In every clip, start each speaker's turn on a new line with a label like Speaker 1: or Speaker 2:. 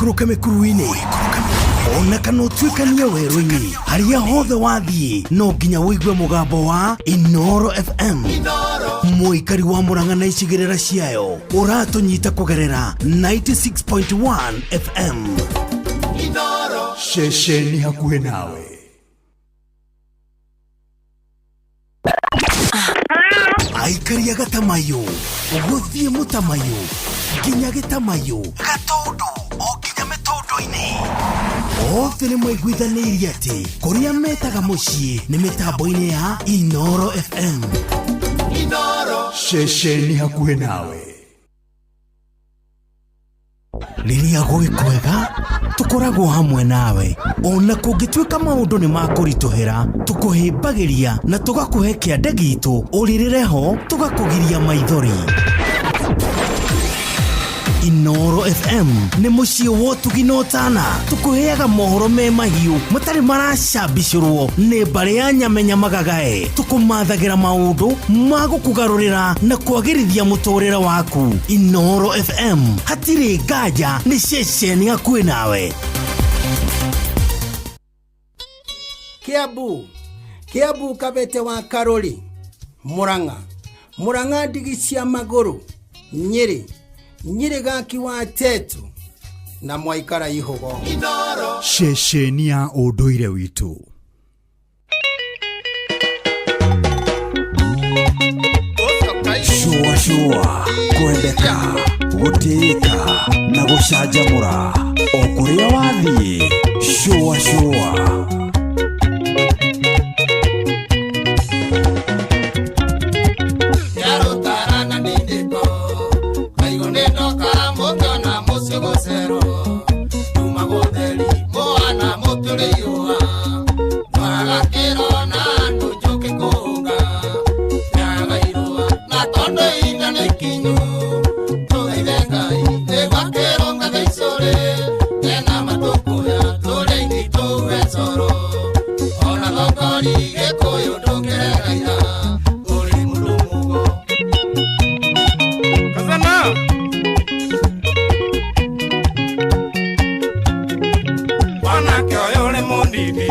Speaker 1: Ũikũrũke mĩkuru-inĩ ona kana ũtuĩkanie werũ-inĩ, harĩa hothe wathiĩ no nginya ũigue mũgambo wa Inoro FM. Mũikari wa Mũrang'a na icigĩrĩra ciayo ũratũnyita kũgerera 96.1 FM.
Speaker 2: Ceceni hakuhĩ nawe.
Speaker 1: Aikari a Gatamayo, gũthiĩ Mũtamayo nginya Gĩtamayo, Gatũndũ o nginya mĩtũndũ-inĩ, othe nĩ maiguithanĩirie atĩ kũrĩa metaga mũciĩ nĩ mĩtambo-inĩ ya Inoro FM.
Speaker 2: Ceceni hakuhĩ nawe.
Speaker 1: Rĩrĩa gwĩ kwega tũkoragwo hamwe nawe, ona kũngĩtuĩka maũndũ nĩ makũritũhĩra, tũkũhĩmbagĩria na tũgakũhe kĩande gitũ ũrĩrĩre ho, tũgakũgiria maithori. Inoro FM nĩ mũciĩ wa ũtugi na ũtana. Tũkũheaga mohoro me mahiũ matarĩ maracambicũrwo nĩ mbarĩ ya nyamenya magagae. Tũkũmathagĩra maũndũ ma gũkũgarũrĩra na kwagĩrithia mũtũrĩre waku. Inoro FM hatirĩ nganja nĩ ceceni hakuhĩ nawe.
Speaker 3: Kiambu, Kiambu, Kabete wa Karori, Murang'a, Murang'a, ndigi cia magũrũ, Nyĩrĩ, Nyĩrĩ, gaki wa Tetu na mwaikara ihũgo.
Speaker 2: Ceceni ya ũndũire witũ.
Speaker 4: Shua shua, kwendeka, gũtĩĩka na gũcanjamũra o kũrĩa wathiĩ. Shua shua.
Speaker 5: Nyarutarana nindiko kaigo nindoka mukiona mucio gucerwo tuma gutheri mwana muturi yua twaraga kirona andu njuki kunga nyagairua na tondu ihinda ni kinyu tuthaithe Ngai nigwakirwo ngatha icuri ena matukuya turi aini tuwe coro ona thongori gikuyu ndungiregaira uri mundu mugo.
Speaker 6: Kazana. Mwanake ũyũ nĩ mũnini,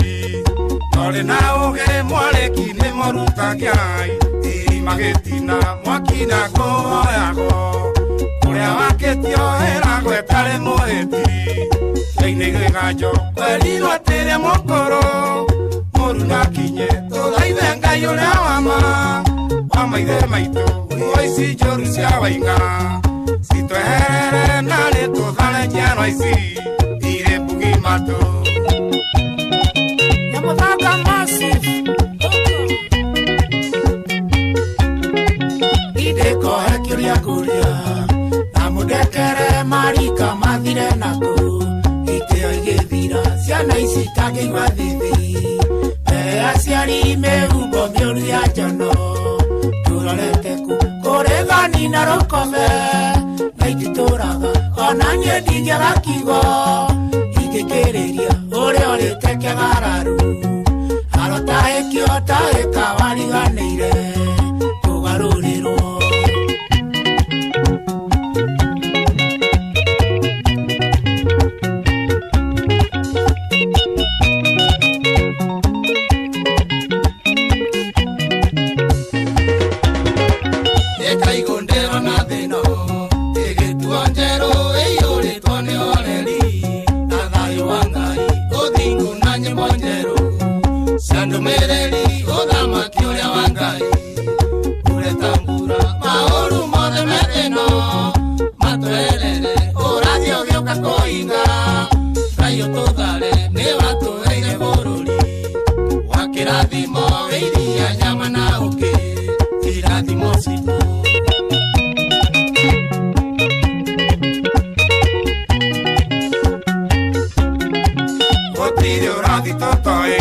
Speaker 6: tondũ na ũgĩ mwarĩki nĩ mũrutagiai irima gĩtina mwaki na kũhoyagwo kũrĩa wakĩtio ĩragwo ĩtarĩ mũhĩti thĩinĩ gĩganjo kwerirwo atĩrĩa mũkũrũ mũru na kinye tũthaithe Ngai ũrĩa wa ma wa maithe maitũ nguo ici njũru cia waing'a citweherere na nĩ tũthare njiarwa ici irĩ mbugi matũ.
Speaker 7: Nyamuthanga Massive.
Speaker 5: Indĩkohe kĩũria ngũria na mũndekere marika mathire naku itĩo igĩthira ciana ici itangĩigua thithi mbere ya aciari mĩhumbwo mĩũru ya njono tũrorete ku kũrĩ thoni na rũkome na ititũraga ona niĩ ndingĩaga kiugo ingĩkĩrĩria ũrĩa ũrĩte kĩgararu arotahĩkio tahĩka wariganĩire kũgarũrĩrwo. Ĩkaigũndĩrwo na thĩno ĩgĩtuo njerũ ĩiyũrĩtwo nĩ oreri na thayũ wa Ngai ũthingu na nyĩmbo njerũ cia ndũmĩrĩri ũthamaki ũrĩa wa Ngai ureta mbura maũru mothe me thĩno matwerere ũrathiĩ ũgĩũka kũhinga Ngai ũtũthare nĩ watũheire bũrũri wa kĩrathimo iria nyama na ũkĩ irathimo citũ.
Speaker 6: Gũtirĩ ũrathi tũtoĩ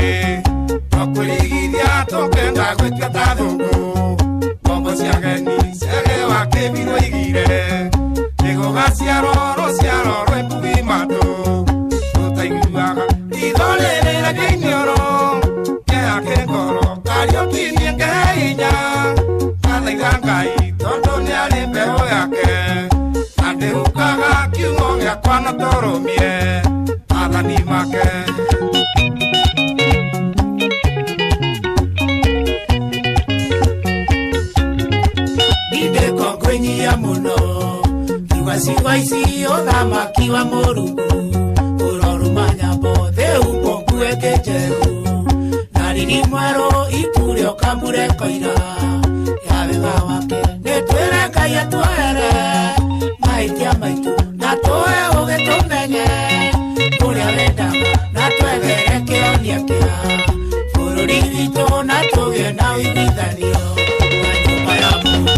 Speaker 6: tũkwĩrigithia tũkenda gwĩtua ta thũngũ ngombo cia geni cege wa kĩbirwo igire nĩgũgaciarwo rũciaro rwĩ mbugi matũ tũtaiguaga ritho rĩrĩra kĩiniũrũ kĩeha kĩngoro Kariũki niĩ ngehe hinya ngathaitha Ngai tondũ nĩarĩ mbeũ yake na ndĩhukaga kiugo gĩake. Ciakwa na tũrũmie maathani make.
Speaker 5: Ndindĩko ngwĩnyia mũno kiuga ciuga ici ũthamaki wa Mũrungu ũroruma nyambo thĩ humo nguĩte njerũ na riri mwerũ itu rĩoka mbura ĩkoira ya wega wake nĩ twĩre Ngai atuohere mahĩtia maitũ na tũe ũgĩ tũmenye ũrĩa wendaga na twethere kĩhonia kĩa bũrũri witũ na tũgĩe na ũiguithanio na nyũmba ya Mũũmbi.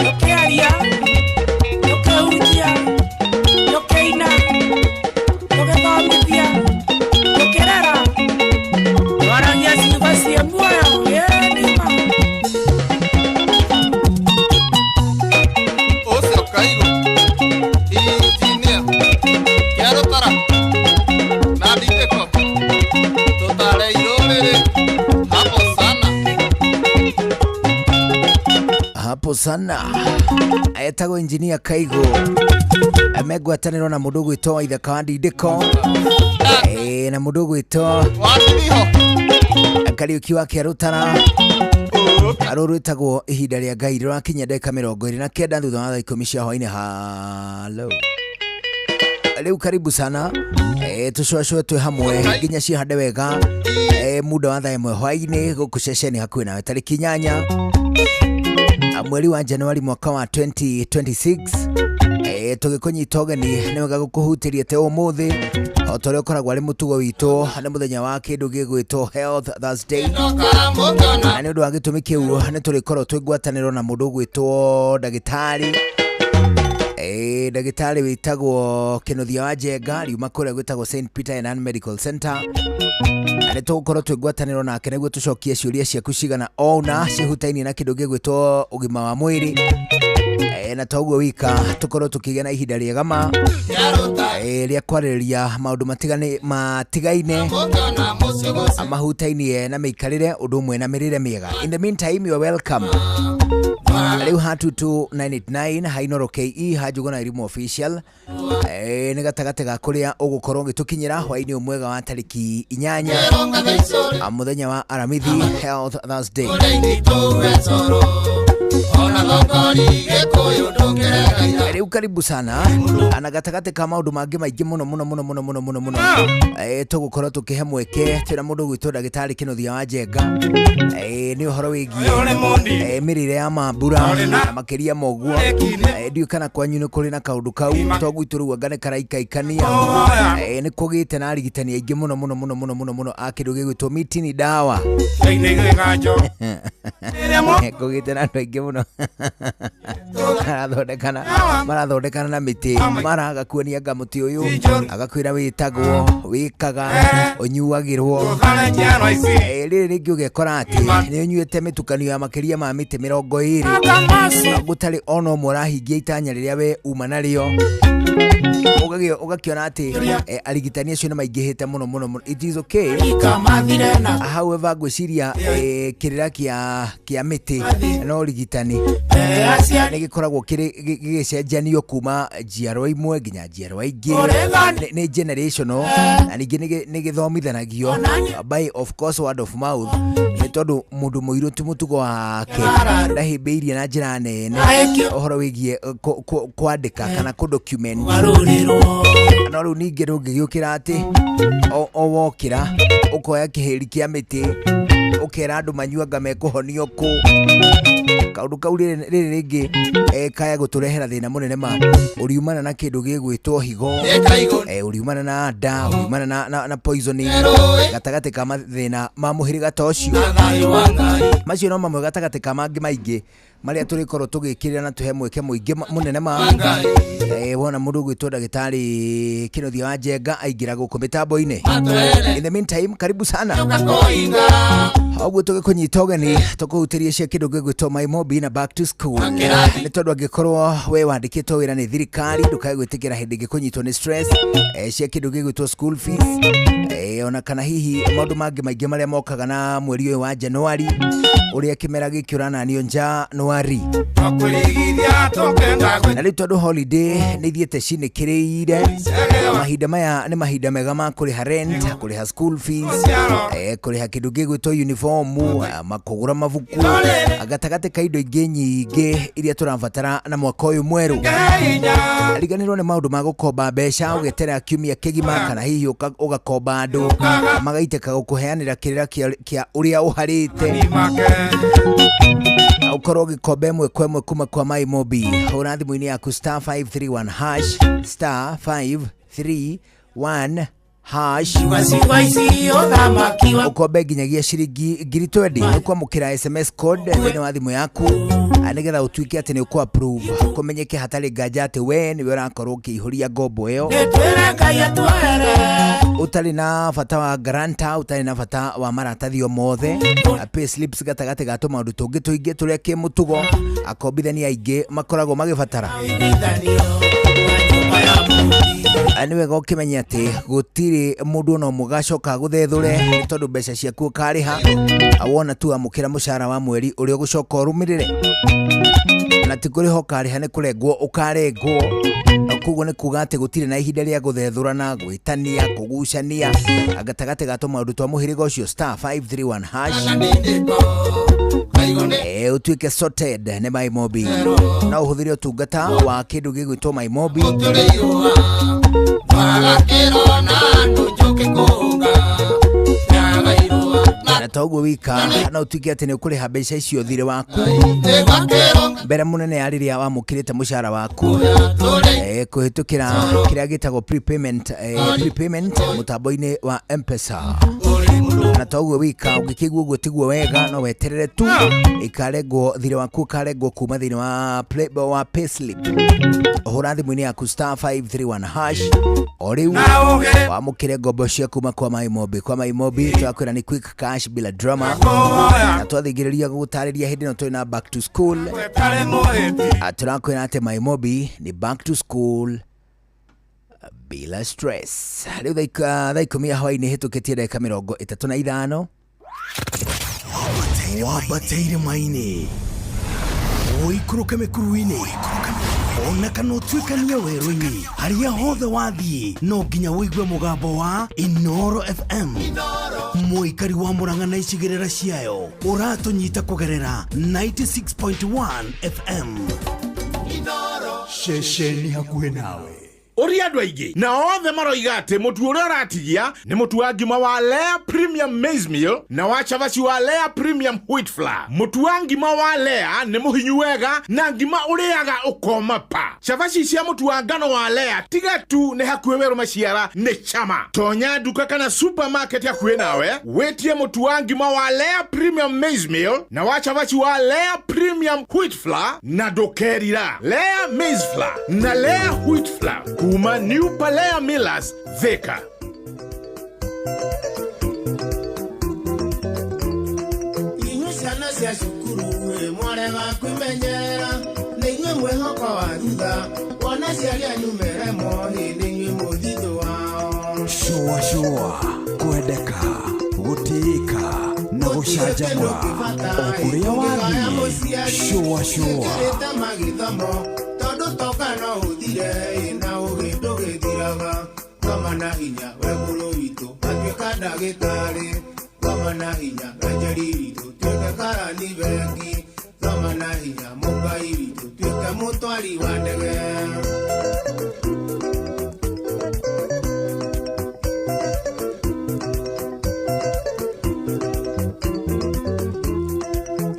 Speaker 5: Tũkĩaria, tũkĩhunjia, tũkĩina, tũgĩthomithia, tũkĩrera, twaragia ciugo ciĩ muoyo, ĩĩ nĩ ma.
Speaker 8: Ũcio Kaigũ, injinia, Kĩarũtara na Ndindĩko, tũtare irũrĩrĩ hapo sana.
Speaker 9: Hapo sana etagwo injinia Kaigo megwatanĩrwo na mũndũ ũgwĩtwo Ithaka wa Ndindĩko na mũndũ ũgwĩtwo
Speaker 8: Watiriho
Speaker 9: Kariũki wa Kĩarũtara rũrũ rwĩtagwo ihinda rĩa Ngai rĩrakinyia ndagĩka 29 thutha wa thaa 10 cia hwainĩ. Halo rĩu karibu sana tũcũacũe twĩ hamwe nginya cihande wega muda wa thaa 1 hwainĩ gũkũ ceceni hakuhĩ nawe tarĩki 8 mweri wa Januari mwaka wa 2026. Tũgĩkũnyita ũgeni nĩ wega gũkũhutĩria te ũmũthĩ o ta ũrĩa ũkoragwo arĩ mũtugo witũ nĩ mũthenya wa kĩndũ gĩgwĩtwo Health Thursday, na nĩ ũndũ wa gĩtũmi kĩu nĩ tũrĩkorwo twĩ ngwatanĩro na mũndũ ũgwĩtwo ndagĩtarĩ ndagĩtarĩ wĩtagwo Kĩnuthia wa Njenga riuma kũrĩa gwĩtagwo St Peter and Ann Medical Center, na nĩ tũgũkorwo twĩ ngwatanĩro nake nĩguo tũcokie ciũria ciaku cigana ona cihutainie na kĩndũ gĩgwĩtwo ũgima wa mwĩrĩ na toguo wika tũkorwo tũkĩgĩa na ihinda rĩega ma rĩa kwarĩrĩria maũndũ matigaine mahutainie na mĩikarĩre ũndũ ũmwe na mĩrĩre mĩega. In the meantime, you are welcome. Rĩu ha 22989 hainoro ke ha Njuguna Irimu official nĩ gatagatĩ ga kũrĩa ũgũkorwo ũgĩtũkinyĩra hwainĩ mwega wa tarĩki 8 mũthenya wa Aramithi Health Thursday. Rĩu karibu sana ana gatagatĩ ka maũndũ mangĩ maingĩ mũno mũno mũno mũno mũno mũno mũno tũgũkorwo tũkĩhe mweke twĩna mũndũ ũgwĩtwo ndagĩtarĩ Kĩnuthia wa Njenga nĩ ũhoro wĩgiĩ mĩrĩre ya mambura na makĩria ma ũguo ndiũĩ kana kwanyu nĩ kũrĩ na kaũndũ kau to gwitũ rĩu anga nĩ karaikaikania nĩ kũgĩte na arigitani aingĩ mũno mũno mũno mũno mũno mũno a kĩndũ gĩgwĩtwo miti ni dawa kũgĩte na andũ aingĩ mũno marathondekana na mĩtĩ mara agakuonia anga mũtĩ ũyũ agakwĩra wĩtagwo wĩkaga ũnyuagĩrwo rĩrĩ rĩngĩ ũgekora atĩ nĩ ũnyuĩte mĩtukanio ya makĩria ma mĩtĩ 20 gũtarĩ ona ũmwe ũrahingia itanya rĩrĩa we uma narĩo ũgakĩona atĩ arigitani acio nĩ maingĩhĩte mũno mũno mũno. It is okay, however ngwĩciria kĩrĩra kĩa mĩtĩ na ũrigitani nĩ gĩkoragwo gĩgĩcenjanio kuma njiarwa imwe nginya njiarwa ingĩ nĩ generational na ningĩ nĩ gĩthomithanagio by of course word of mouth nĩ tondũ mũndũ mũirũ ti mũtugo wake ndahĩmbĩirie na njĩra nene ũhoro wĩgiĩ kwandĩka kana kũ document no rĩu ningĩ ndũngĩgĩũkĩra atĩ o wokĩra ũkoya kĩhĩri kĩa mĩtĩ ũkera andũ manyuanga mekũhonio kũ kaũndũ kau rĩrĩ rĩngĩ kaya gũtũrehera thĩna mũnene ma ũriumana na kĩndũ gĩgwĩtwo higo ũriumana na nda ũriumana na poisoning gatagatĩ ka mathĩna ma mũhĩrĩga ta ũcio macio no mamwe gatagatĩ ka mangĩ maingĩ Marĩa tũrĩkorwo tũgĩkĩrĩra na tũhe mweke mũingĩ mũnene ma wona mũndũ ũgwĩtwo ndagĩtarĩ Kĩnuthia wa Njenga aingĩra gũkũ mĩtambo-inĩ. In the meantime, karibu sana. Ũguo tũgĩkũnyita ũgeni tũkũhutĩrie cia kĩndũ gĩgwĩtwo MyMobi na back to school, nĩ tondũ angĩkorwo we wandĩkĩtwo wĩra nĩ thirikari, ndũkae gwĩtĩkĩra hĩndĩ ĩngĩ kũnyitwo nĩ stress cia kĩndũ gĩgwĩtwo school fees, ona kana hihi maũndũ mangĩ maingĩ marĩa mokaga na mweri ũyũ wa Januari, ũrĩa kĩmera gĩkĩ ũrananio Januari. Na rĩu tondũ holiday nĩ ithiĩte cinĩkĩrĩire, mahinda maya nĩ mahinda mega ma kũrĩha rent, kũrĩha school fees, kũrĩha kĩndũ gĩgwĩtwo uniform, kũgũra mabuku, gatagatĩ ka indo ingĩ nyingĩ iria tũrabatara na mwaka ũyũ mwerũ. Riganĩrwo nĩ maũndũ ma gũkomba mbeca ũgeterera kiumia kĩgima, kana hihi ũgakomba andũ magaitĩka gũkũheanĩra kĩrĩra kĩa ũrĩa ũharĩte. Ukorwo ũgĩkomba ĩmwe kwa ĩmwe kuma kwa MyMobi. Hũra thimũ-inĩ yaku *531 hash, *531 hash, ũkombe nginyagia ciringi 20,000. Nĩũkwamũkĩra SMS code thĩinĩ wa thimũ yaku nĩgetha ũtuĩke atĩ nĩ ũkũ approve, kũmenyeke hatarĩ nganja atĩ we nĩwe ũrakorwo ũkĩihũria ngombo ĩyo, ũtarĩ na bata wa guarantor, ũtarĩ na bata wa maratathi o mothe, pay slips, gatagatĩ ga tũmaũndũ tũngĩ tũingĩ tũrĩa kĩmũtugo akombithania aingĩ makoragwo magĩbatara. Nĩ wega ũkĩmenye atĩ gũtirĩ mũndũ ona ũmwe ũgacoka gũthethũre, nĩ tondũ mbeca ciaku ũkarĩha wona tu amũkĩra mũcara wa mweri ũrĩa ũgũcoka ũrũmĩrĩre, na ti kũrĩha ũkarĩha, nĩ kũrengwo ũkarengwo. Koguo nĩ kuga atĩ gũtirĩ na ihinda rĩa gũthethũrana, gwĩtania, kũgucania gatagatĩ ga tũmaũndũ twa mũhĩrĩga ũcio. *531 hash, ũtuĩke sorted nĩ MyMobi. No ũhũthĩre ũtungata wa kĩndũ gĩgwĩtwo MyMobi. Na toguo wika no ũtuĩke atĩ nĩ ũkũrĩha mbeca icio thirĩ waku mbere mũnene ya rĩrĩa wamũkĩrĩte mũcara waku, kũhĩtũkĩra kĩrĩa gĩtagwo prepayment mũtambo-inĩ wa M-Pesa. Na toguo wika ũngĩkĩigua ũguo tiguo wega, no weterere tu ĩkarengwo thirĩ waku, ũkarengwo kuma thĩinĩ wa wa payslip. Hũra thimũ-inĩ yaku *531 hash o rĩu wamũkĩre ngombo cia kuma kwa MyMobi. Kwa MyMobi twakwĩra nĩ quick cash bila drama, na twathingĩrĩria gũgũtarĩria hĩndĩ ĩno tũrĩ na back to school. Tũrakwĩra atĩ MyMobi ni back to school bila stress. Rĩu thaa 10 ya hwaĩ-inĩ hĩtũkĩtie ndagĩka 35.
Speaker 1: Wambateire maini, ũikũrũke mĩkuru-inĩ, ona kana ũtuĩkanie werũ-inĩ, harĩa hothe wathiĩ no nginya ũigue mũgambo wa Inoro FM. Mũikari wa Murang'a na icigĩrĩra ciayo, ũratũnyita kũgerera 96.1 FM.
Speaker 2: Ceceni hakuhĩ nawe.
Speaker 6: Ũria andũ aingĩ na othe maroiga atĩ mũtu ũrĩa ũratigia nĩ mũtu wa ngima wa Lea Premium Maize Meal na wa cabaci wa Lea Premium Wheat Flour. Mũtu wa ngima wa Lea nĩ mũhinyu wega na ngima ũrĩaga ũkoma pa. Cabaci cia mũtu wa ngano wa Lea tiga tu nĩ hakuhĩ werũ maciara, nĩ chama. Tonya nduka kana supermarket hakuhĩ nawe wĩtie mũtu wa ngima wa Lea Premium Maize Meal na wa cabaci wa Lea Premium Wheat Flour na ndũkerira. Lea Maize Flour na Lea Wheat Flour kuma New Palea Millers, Thika.
Speaker 5: Inyuĩ ciana cia cukuru ĩ, mwarega kwĩmenyerera, nĩ inyuĩ mwĩhoko wa thutha, wona aciari anyu meremwo, ĩ nĩ inyuĩ mũthithũ wao.
Speaker 4: Shũa shũa, kwendeka, gũtĩĩka na gũcanjamũra o kũrĩa wathiĩ. Shũa shũa.
Speaker 5: Ĩkĩrĩte magĩthomo tondũ toka no ũthire ĩ, na ũgĩ ndũgĩthiraga. Thoma na hinya we mũrũ witũ, atuĩka ndagĩtarĩ. Thoma na hinya we njeri witũ, tuĩke karani bengi. Thoma na hinya mũkai witũ, tuĩke mũtwari wa ndege.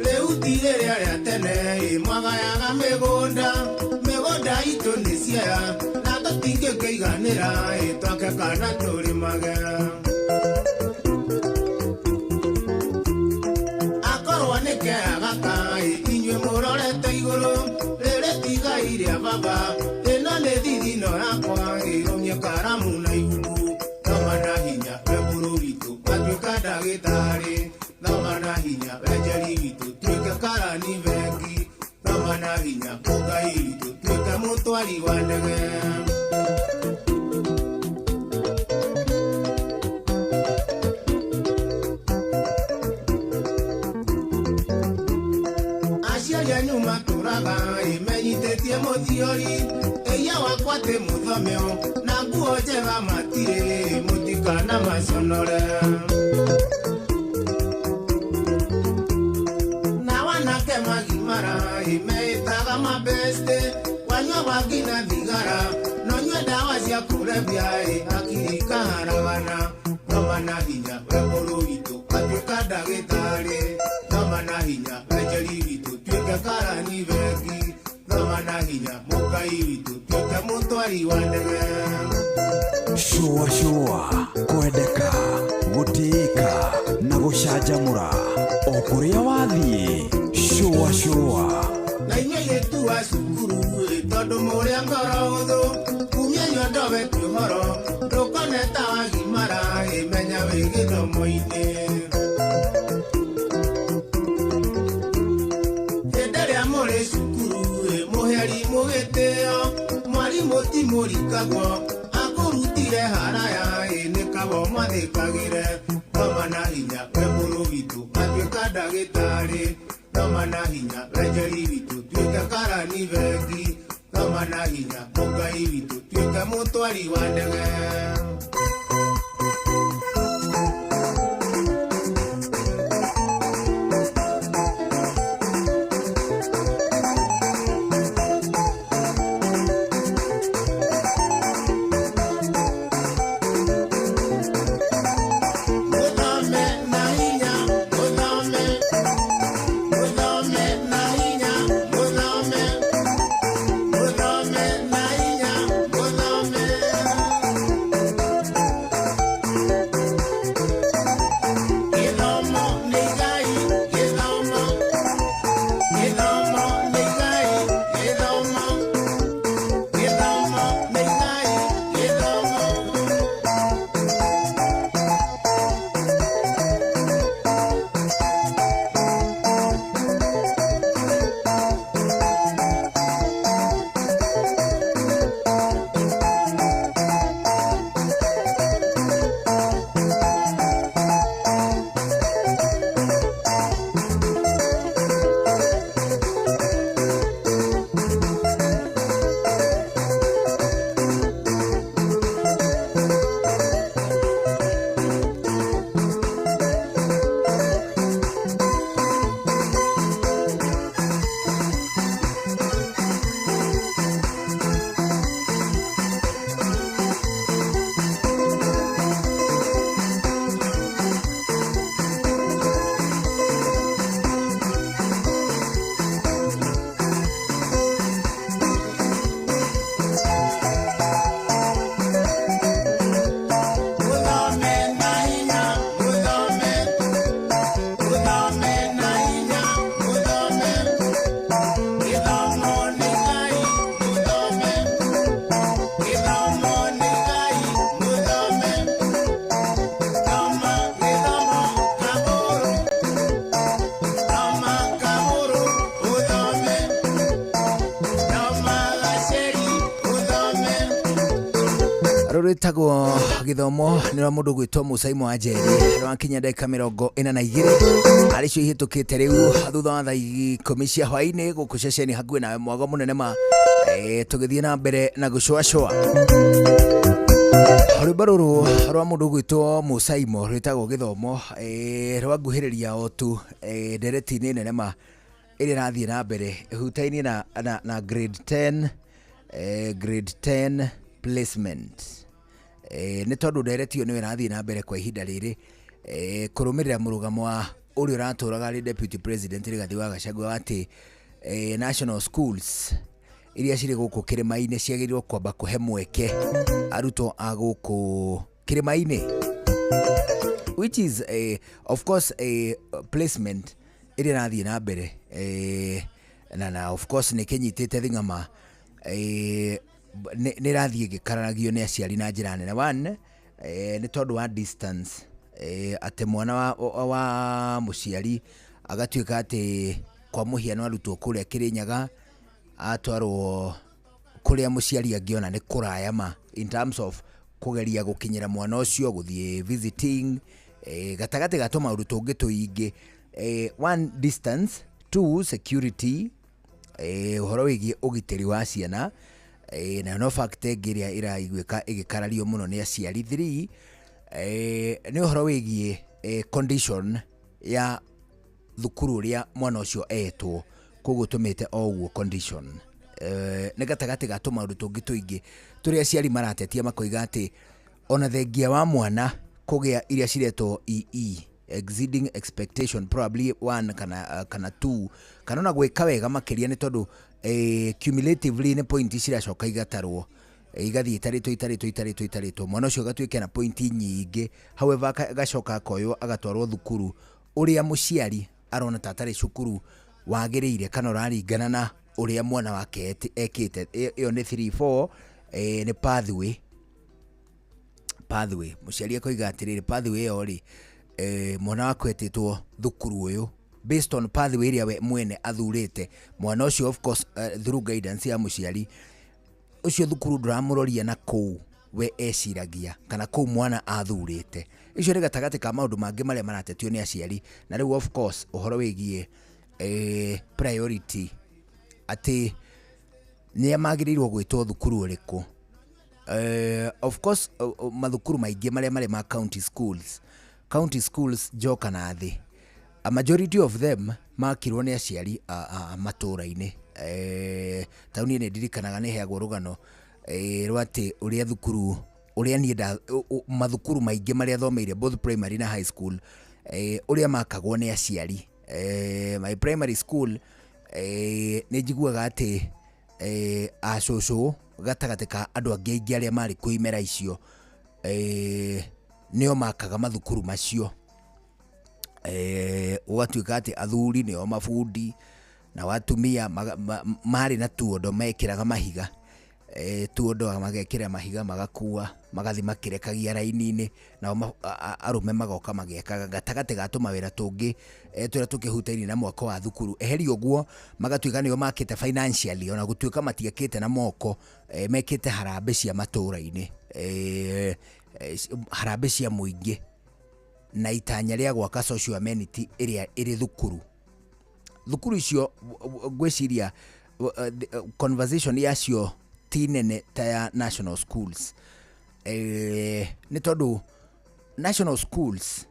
Speaker 5: Rĩu ti rĩrĩa rĩa tene ĩ, mwagayaga mĩgũnda, mĩgũnda itũ nĩ ciea na tũtingĩkĩiganĩra ĩ, twake kana tũrĩmage. Akorwo nĩ kea gaka ĩ, inyuĩ mũrorete. igũrũ rĩrĩ tiga iria baba ĩno nĩ thithino yakwa ĩrũmie karamu na ibuku thoma na hinya we bũrũri witũ watuĩka ndagĩtarĩ thoma na hinya we njeri witũ tuĩke karani bengi thoma na hinya mũngai witũ tuĩke mũtwari wa ndege. Aciari anyu matũraga ĩmenyithĩtie mũthiori ĩia wakwa tĩ mũthomeo na nguo njega matirĩ mũtikana maconore na wanake magimara ĩmeĩtaga mabeste wanyua bangi na thigara no nyue ndawa cia kũrebia ĩ hakiri ikaharagana thoma na hinya we bũrũri witũ watuĩka ndagĩtarĩ thoma na hinya we njeri witũ tuĩke karani bengi thoma na hinya mũngai witũ tuĩke mũtwari wa ndege.
Speaker 4: Shua shua kwendeka gũtĩĩka na gũcanjamũra o kũrĩa wathiĩ shua shua.
Speaker 5: Na inyuĩ airĩtu a cukuru ĩ tondũ mũrĩ a ngoro hũthũ kumia nyondo weti ũhoro ndũkone ta wagimara ĩ menya wĩ gĩthomo-inĩ. Hĩndĩ ĩrĩa mũrĩ cukuru ĩ mũheri mũgĩtĩo mwarimũ ti mũrikagwo akũrutire haraya ĩ nĩ kaba mwathĩkagĩre thoma na hinya we bũrũri witũ watuĩka ndagĩtarĩ thoma na hinya we njeri witũ tuĩke karani bengi thoma na hinya mũngai witũ tuĩke mũtwari wa ndege. Mũthome na hinya mũthome mũthome na hinya mũthome mũthome na hinya mũthome. Gĩthomo nĩ igai gĩthomo gĩthomo nĩ igai gĩthomo gĩthomo nĩ igai gĩthomo. Mũthome na hinya mũthome mũthome na hinya mũthome gĩthomo nĩ igai mũthome gĩthomo nĩ igai mũthome thoma gĩthomo kabũrũ thoma kabũrũ ũthome thoma gaceri ũthome.
Speaker 9: Rũrũ rwĩtagwo gĩthomo nĩ rwa mũndũ gwĩtwo Mũsaimo wa Njeri rwakinya ndagĩka 42 arĩ cio ihĩtũkĩte rĩu thutha wa thaa 10 cia hwaĩ-inĩ gũkũ ceceni hakuhĩ nawe mwago mũnene ma tũgĩthiĩ na mbere na gũcũacũa. Rwĩmbo rũrũ rwa mũndũ gwĩtwo Mũsaimo rwĩtagwo gĩthomo rwanguhĩrĩria o tu ndereti-inĩ nene ma ĩrĩa ĩrathiĩ na mbere ĩhutainie na grade 10 grade 10 placement nĩ tondũ ndereti ĩyo nĩyo ĩrathiĩ na mbere kwa ihinda rĩrĩ kũrũmĩrĩra mũrũgamo wa ũrĩa ũratũraga arĩ deputy president Rigathi wa Gachagua atĩ national schools iria cirĩ gũkũ kĩrĩma-inĩ ciagĩrĩirwo kwamba kũhe mweke arutwo a gũkũ kĩrĩma-inĩ, which is of course a placement ĩrĩa ĩrathiĩ na mbere. Na of course nĩ kĩnyitĩte thing'ama, nĩ ĩrathiĩ ĩgĩkararagio nĩ aciari na njĩra nene. One, nĩ tondũ wa distance, atĩ mwana wa mũciari agatuĩka atĩ kwa mũhiano arutwo kũrĩa Kĩrĩnyaga atwarwo kũrĩa mũciari angĩona nĩ kũraya ma in terms of kũgeria gũkinyĩra mwana ũcio, gũthiĩ visiting, gatagatĩ ga tũmaũndũ tũngĩ tũingĩ. One, distance; two, security, ũhoro wĩgiĩ ũgitĩri wa ciana, nayo no fact ĩngĩ ĩrĩa ĩraiguĩka ĩgĩkarario mũno nĩ aciari. Three, nĩ ũhoro wĩgiĩ condition ya thukuru ũrĩa mwana ũcio etwo, koguo tũmĩte o ũguo condition. Nĩ gatagatĩ ga tũmaũndũ tũngĩ tũingĩ tũrĩa aciari maratetia, makoiga atĩ ona thengia wa mwana kũgĩa iria ciretwo EE, exceeding expectation, probably one kana two, kana ona gwĩka wega makĩria, nĩ tondũ cumulatively nĩ point ciracoka igatarwo, igathiĩ itarĩtwo, itarĩtwo, itarĩtwo, itarĩtwo, mwana ũcio agatuĩka na point nyingĩ. However, agacoka akoywo agatwarwo thukuru ũrĩa mũciari arona ta atarĩ cukuru wagĩrĩire kana ũraringana na ũrĩa mwana wake ekĩte. Ĩyo nĩ 3. 4, nĩ pathway. Pathway, mũciari akoiga atĩrĩrĩ, pathway ĩyo rĩ, mwana waku etĩtwo thukuru ũyũ based on pathway ĩrĩa we mwene athurĩte mwana ũcio, of course through guidance ya mũciari ũcio, thukuru ndũramũroria na kũu we eciragia kana kũu mwana athurĩte. Icio nĩ gatagatĩ ka maũndũ mangĩ marĩa maratetio nĩ aciari. Na rĩu of course ũhoro wĩgiĩ priority, atĩ nĩa magĩrĩirwo gwĩtwo thukuru ũrĩkũ. Of course mathukuru maingĩ marĩa marĩ ma county schools, county schools njoka na thĩ, a majority of them makirwo nĩ aciari a matũũra-inĩ. Taũni nĩ ndirikanaga nĩ heagwo rũgano rwa atĩ ũrĩa thukuru ũrĩa niĩ nda mathukuru maingĩ marĩa thomeire, both primary na high school, ũrĩa makagwo nĩ aciari. My primary school, nĩ njiguaga atĩ acũcũ gatagatĩ ka andũ angĩ aingĩ arĩa marĩ kuo imera icio, nĩo makaga mathukuru macio. Gũgatuĩka atĩ athuri nĩo mabundi nao atumia marĩ na tuondo mekĩraga mahiga, tuondo magekĩra mahiga, magakua, magathiĩ makĩrekagia raini-inĩ, nao arũme magoka magĩakaga gatagatĩ ga tũmawĩra tũngĩ tũrĩa tũkĩhutainie na mwako wa thukuru. Eheria ũguo, magatuĩka nĩo makĩte financially, ona gũtuĩka matiakĩte na moko, mekĩte harambĩ cia matũũra-inĩ, harambĩ cia mũingĩ na itanya rĩa gwaka social amenity ĩrĩa ĩrĩ thukuru. Thukuru icio ngwĩciria conversation yacio ti nene ta ya national schools, nĩ tondũ national schools,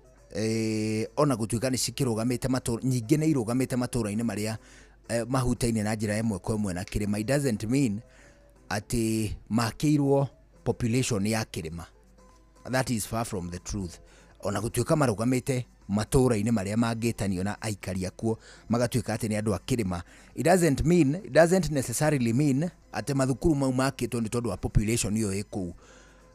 Speaker 9: ona gũtuĩka nĩ cikĩrũgamĩte matũra, nyingĩ nĩ irũgamĩte matũra-inĩ marĩa mahutaine na njĩra ĩmwe kwa ĩmwe na kĩrĩma, it doesn't mean atĩ makĩirwo population ya kĩrĩma. That is far from the truth. Ona gũtuĩka marũgamĩte matũra-inĩ marĩa mangĩtanio na aikari akuo magatuĩka atĩ nĩ andũ a kĩrĩma, it doesn't mean, it doesn't necessarily mean atĩ mathukuru mau makĩtwo nĩ tondũ wa population ĩyo ĩ kũu.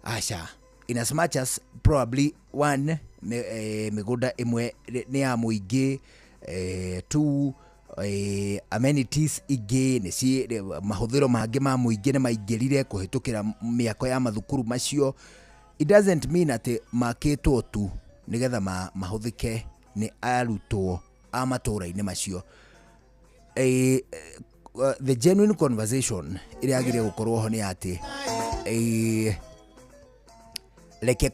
Speaker 9: Aca. In as much as probably one, mĩgũnda ĩmwe nĩ ya mũingĩ, two, amenities ingĩ nĩ ci mahũthĩro mangĩ ma mũingĩ nĩ maingĩrire kũhĩtũkĩra mĩako ya mathukuru macio, it doesn't mean atĩ makĩtwo tu nĩgetha mahũthĩke nĩ arutwo a matũra-inĩ macio. The genuine conversation ĩrĩa yagĩrĩire gũkorwo ho nĩ atĩ reke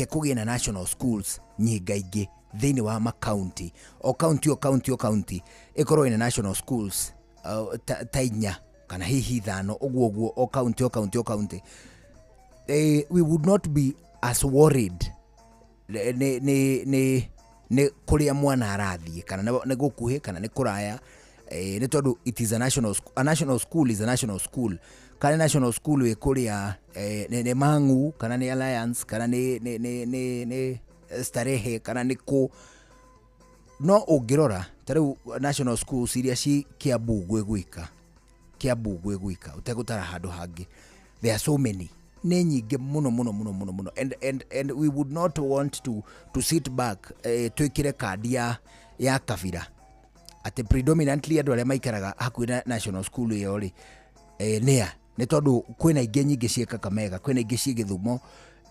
Speaker 9: kũgĩe na national schools nyingaingĩ thĩinĩ wa makaunti, o kaunti, o kaunti, o kaunti ĩkorwo ĩna national schools ta 4 kana hihi 5, ũguo ũguo, o kaunti, o kaunti, o kaunti. We would not be as worried nĩ kũrĩa mwana arathiĩ, kana nĩ gũkuhĩ kana nĩ kũraya, nĩ tondũ it is a national school, a national school is a national school, kana national school wĩ kũrĩa nĩ Mang'u kana nĩ Alliance kana nĩ Starehe kana nĩ kũ. No ũngĩrora ta rĩu national schools iria ci Kiambu gwĩ gwika, Kiambu gwĩ gwika ũtegũtara handũ hangĩ, there are so many, nĩ nyingĩ mũno mũno mũno mũno mũno, and we would not want to sit back, twĩkĩre kandi ya kabira. Atĩ predominantly andũ arĩa maikaraga hakuhĩ na national school ĩyo rĩ, nĩa? Nĩ tondũ kwĩna ingĩ nyingĩ ciĩ Kakamega, kwĩna ingĩ ciĩ Gĩthumo,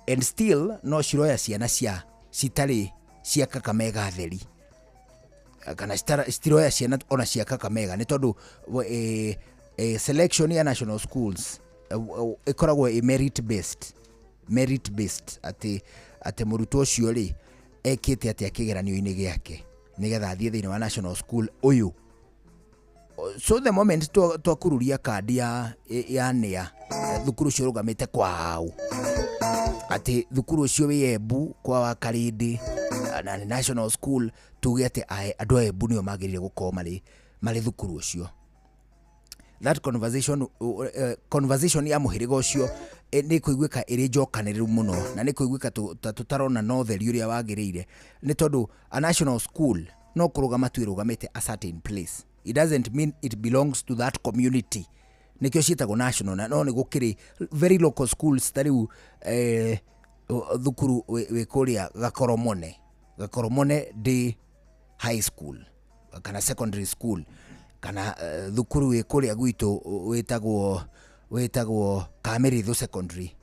Speaker 9: and still no ciroya ciana cia citarĩ cia Kakamega theri, kana citiroya ciana ona cia Kakamega, nĩ tondũ selection ya national schools ĩkoragwo ĩ merit based, merit based, atĩ mũrutwo ũcio rĩ, ekĩte atĩa kĩgeranio-inĩ gĩake nĩgetha athiĩ thĩinĩ wa national school ũyũ. So the moment twakururia kandi ya nĩa thukuru ũcio ũrũgamĩte kwao, atĩ thukuru ũcio wĩ Embu kwa Wakarĩndĩ na nĩ national school, tuge atĩ andũ a Embu nĩo magĩrĩire gũkorwo marĩ thukuru ũcio, that conversation ya mũhĩrĩga ũcio nĩ kũiguĩka ĩrĩ njokanĩrĩru mũno, na nĩ kũiguĩka ta tũtarona na ũtheri ũrĩa wagĩrĩire, nĩ tondũ a national school no kũrũgama tu ĩrũgamĩte a certain place. It doesn't mean it belongs to that community. Nĩkĩo ciĩtagwo national, na no nĩ gũkĩrĩ very local schools, ta rĩu thukuru wĩ kũrĩa Gakoromone, Gakoromone Day High School kana secondary school, kana thukuru wĩ kũrĩa gwitũ wĩtagwo Kamĩrĩthũ Secondary.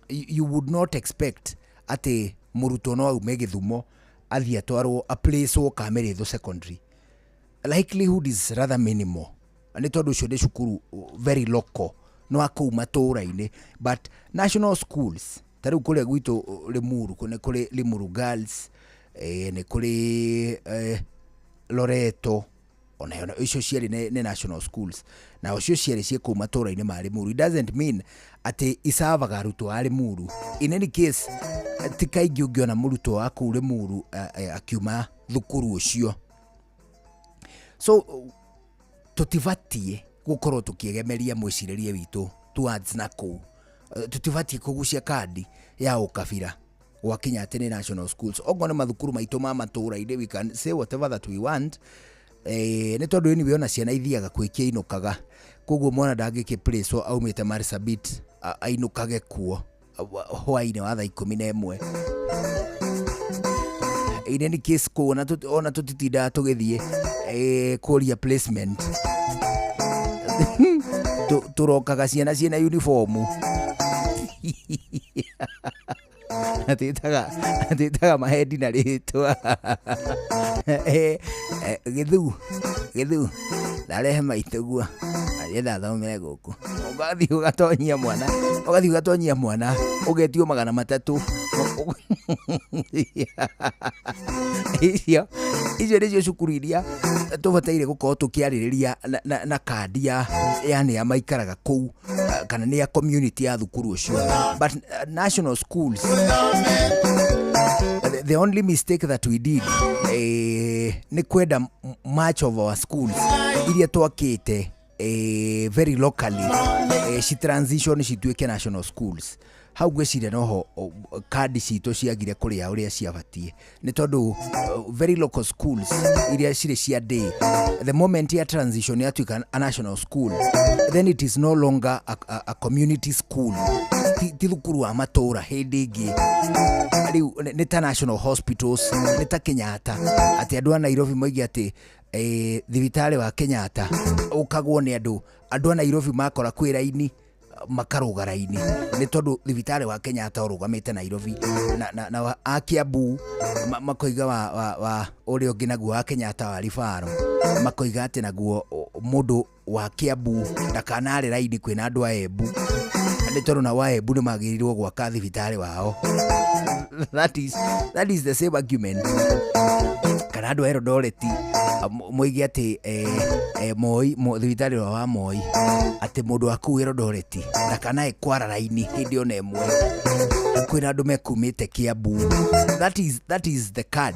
Speaker 9: You would not expect atĩ mũrutwo no aume Gĩthumo athiĩ atwarwo aplacewo Kamĩrĩthũ Secondary. Likelihood is rather minimal, nĩ tondũ ũcio nĩ cukuru very local, no akũu matũũra-inĩ. But national schools ta rĩu kũrĩa gwitũ Limuru, nĩ kũrĩ Limuru Girls, nĩ kũrĩ Loreto, ona icio cierĩ nĩ national schools, na icio cierĩ ciĩ kũu matũũra-inĩ ma Limuru. It doesn't mean atĩ icavaga arutwo a Limuru. In any case, ti kaingĩ ũngĩona mũrutwo wa kũu Limuru akiuma thukuru ũcio. So tũtibatiĩ gũkorwo tũkĩegemeria mwĩcirĩrie witũ towards na kũu. Tũtibatiĩ kũgucia kandi ya ũkabira gwakinya atĩ nĩ national schools. Okorwo nĩ mathukuru maitũ ma matũũra-inĩ, we can say whatever that we want, nĩ tondũ anyway ona ciana ithiaga kwĩkia inũkaga, koguo mwana ndangĩkĩ place aumĩte Marsabit ainũkage kuo hwainĩ wa thaa 11. In any case, kũu ona tũtitindaga tũgĩthiĩ kũria placement. Tũrokaga ciana ciĩna uniform, twĩtaga mahendi na rĩtwa. Gĩthu gĩthu ndarehe maitũguo arienda athomere gũkũ. Ũgathiĩ ũgatonyia mwana, ũgathiĩ ũgatonyia mwana, ũgetio 300. Icio nĩcio cukuru iria tũbataire gũkorwo tũkĩarĩrĩria na kandi ya nĩa maikaraga kũu, kana nĩ ya community ya thukuru ũcio. But national schools, the only mistake that we did nĩ kwenda much of our schools iria twakĩte very locally ci transition cituĩke national schools. Hau ngwĩciria noho kandi citũ ciagire kũrĩa ũrĩa ciabatiĩ, nĩ tondũ very local schools iria cirĩ cia day, the moment ya transition yatuĩka a national school, then it is no longer a community school. Ti thukuru wa matũũra hĩndĩ ĩngĩ. Rĩu nĩ ta national hospitals, nĩ ta Kenyatta, atĩ andũ a Nairobi moige atĩ thibitarĩ wa Kenyatta ũkagwo nĩ andũ a Nairobi, makora kwĩ raini makarũga raini, nĩ tondũ thibitarĩ wa Kenyatta ũrũgamĩte Nairobi, na a Kiambu makoiga wa ũrĩa ũngĩ naguo wa Kenyatta wa Ribaro, makoiga atĩ naguo mũndũ wa Kiambu ndakanare raini kwĩna andũ a Embu, nĩ tondũ nao a Embu nĩ magĩrĩirwo gwaka thibitarĩ wao. That is the same argument. Kana andũ a Eldoret moige atĩ Moi thibitarĩ ũrĩa wa Moi, atĩ mũndũ wa kũu Eldoret ndakanae kwara raini hĩndĩ ona ĩmwe kwĩna andũ mekumĩte Kiambu. That is the card.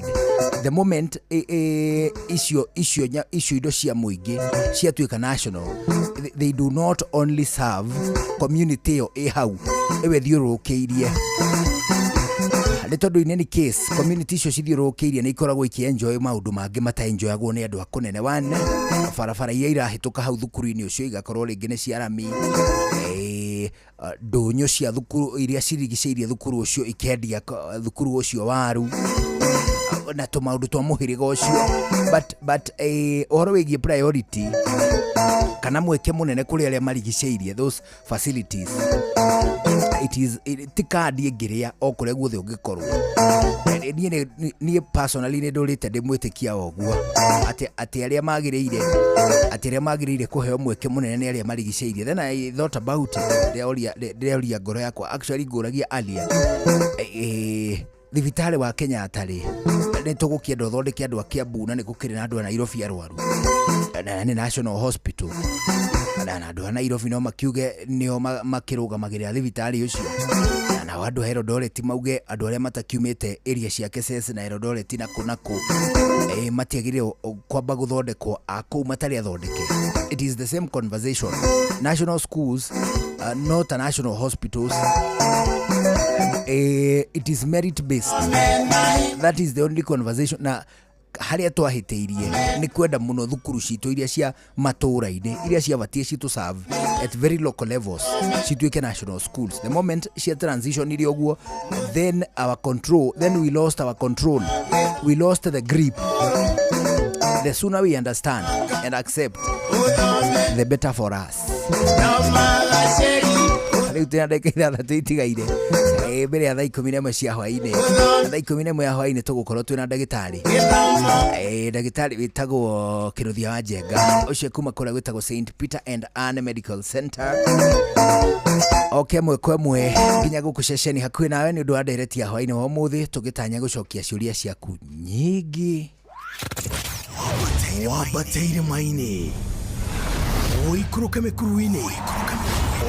Speaker 9: The moment icio indo cia mũingĩ ciatuĩka national, they do not only serve community ĩyo ĩ hau ĩwe thiũrũrũkĩirie, nĩ tondũ in any case community icio cithiũrũrũkĩirie nĩ ikoragwo ikĩenjoy maũndũ mangĩ mataenjoyagwo nĩ andũ a kũnene. One, barabara iria irahĩtũka hau thukuru-inĩ ũcio igakorwo rĩngĩ nĩ cia rami, ndũnyũ cia thukuru iria cirigicĩirie thukuru ũcio ikendia thukuru ũcio waru. Na tũmaũndũ twa mũhĩrĩga ũcio, but ũhoro wĩgiĩ priority kana mweke mũnene kũrĩ arĩa marigicĩirie those facilities, it is ti kandi ĩngĩrĩa o kũrĩa guothe ũngĩkorwo. Niĩ personally nĩ ndũrĩte ndĩ mwĩtĩkia wa ũguo atĩ arĩa magĩrĩire kũheo mweke mũnene nĩ arĩa marigicĩirie. Then I thought about it, ndĩroria ngoro yakwa, actually ngũragia alia, thibitarĩ wa Kenyatta rĩ, nĩ tũgũkĩenda ũthondeke andũ a Kiambu na nĩ gũkĩrĩ na andũ a Nairobi arwaru, na nĩ National Hospital, na andũ a Nairobi no makiuge nĩo makĩrũgamagĩrĩra thibitarĩ ũcio, na nao andũ a Eldoret mauge andũ arĩa matakiumĩte area cia Kesses na Eldoret na kũ na kũ matiagĩrĩire kwamba gũthondekwo a kũu matarĩ athondeke. It is the same conversation. National schools, not a national hospitals. It is merit based. That is the only conversation. Na harĩa twahĩtĩirie nĩ kwenda mũno thukuru citũ iria cia matũũra-inĩ, iria ciabatiĩ citũ serve at very local levels, cituĩke national schools. The moment cia transition iria ũguo, then our control, then we lost our control, we lost the grip. The sooner we understand and accept, the better for us. Rĩu twĩna ndagĩka 6 itigaire mbere ya thaa 11 cia hwainĩ. Thaa 11 ya hwainĩ tũgũkorwo twĩna ndagĩtarĩ wĩtagwo Kĩrũthia wa Njenga, ũcio kuma kũrĩa gwĩtagwo St Peter and Anne Medical Center, oke ĩmwe kwa ĩmwe nginya gũkũ ceceni hakuhĩ nawe nĩ ũndũ wa ndereti ya hwainĩ wa ũmũthĩ, tũgĩtanya gũcokia ciũria ciaku nyingĩ.
Speaker 1: Wambate irĩma-inĩ, ũikũrũke mĩkuru-inĩ,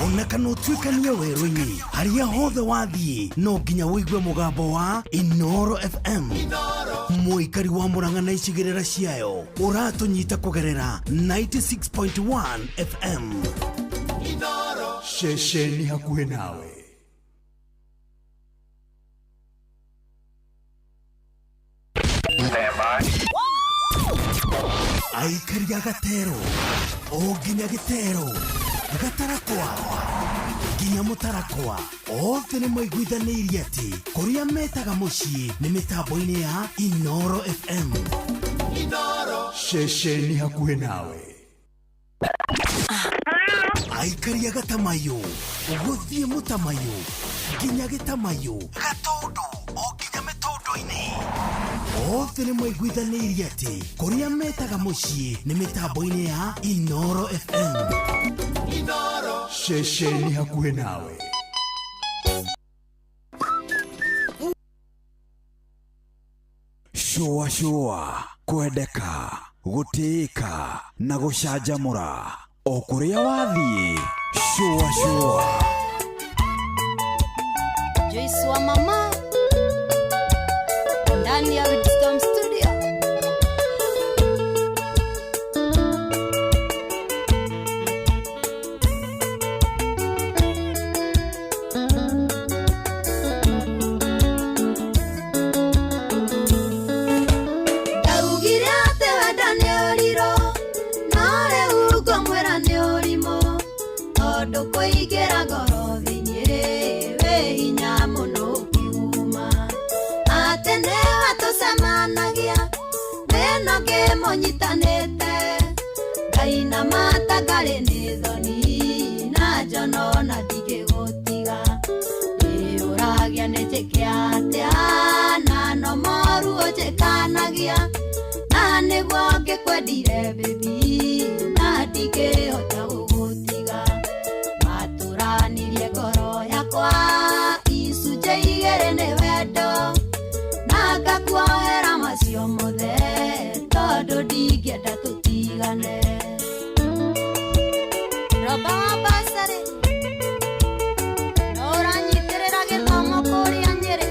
Speaker 1: ona kana ũtuĩkanie werũ-inĩ, harĩa hothe wathiĩ no nginya ũigue mũgambo wa Inoro FM. Mũikari wa Mũrang'a na icigĩrĩra ciayo, ũratũnyita kũgerera 96.1 FM.
Speaker 2: Ceceni hakuhĩ nawe.
Speaker 1: Aikari a Gatero o nginya Gĩtero, Gatarakwa nginya Mũtarakwa, othe nĩ maiguithanĩirie atĩ kũrĩa metaga mũciĩ nĩ mĩtambo-inĩ ya Inoro FM.
Speaker 2: Ceceni hakuhĩ nawe.
Speaker 1: Aikari a Gatamayo, gũthiĩ Mũtamayo nginya Gĩtamayo, Gatũndũ o nginya mĩtũndũ-inĩ, othe nĩ maiguithanĩirie atĩ kũrĩa metaga mũciĩ nĩ mĩtambo-inĩ ya Inoro FM.
Speaker 2: Ceceni hakuhĩ nawe.
Speaker 4: Shũa shũa, kwendeka, gũtĩĩka na gũcanjamũra o kũrĩa wathiĩ. Shũa shũa.
Speaker 10: Joyce wa mama ndani ya Wisdom Studio. Ndaugire atĩ wenda nĩ ũrirũ, no rĩu ngũmwĩra nĩ ũrimũ, tondũ kũingĩra ngoro thĩinĩ wĩ hinya mũno ũkiuma. Atĩ nĩwe tũcemanagia wĩna ngĩmũnyitanĩte, ngainama ta ngarĩ nĩ thoni na njono na ndingĩgũtiga. Ndĩũragia nĩ njĩke atĩa na no moru ũnjĩkanagia, na nĩguo ngĩkwendire baby na ndingĩhota gũgũtiga. Matũranirie ngoro yakwa icunjĩ igĩrĩ nĩ wendo, na ngakuohera macio mothe tondũ ndingĩenda tũtigane. Roba wa basarĩ no ũranyitĩrĩra gĩthomo kũrĩa Nyĩrĩ,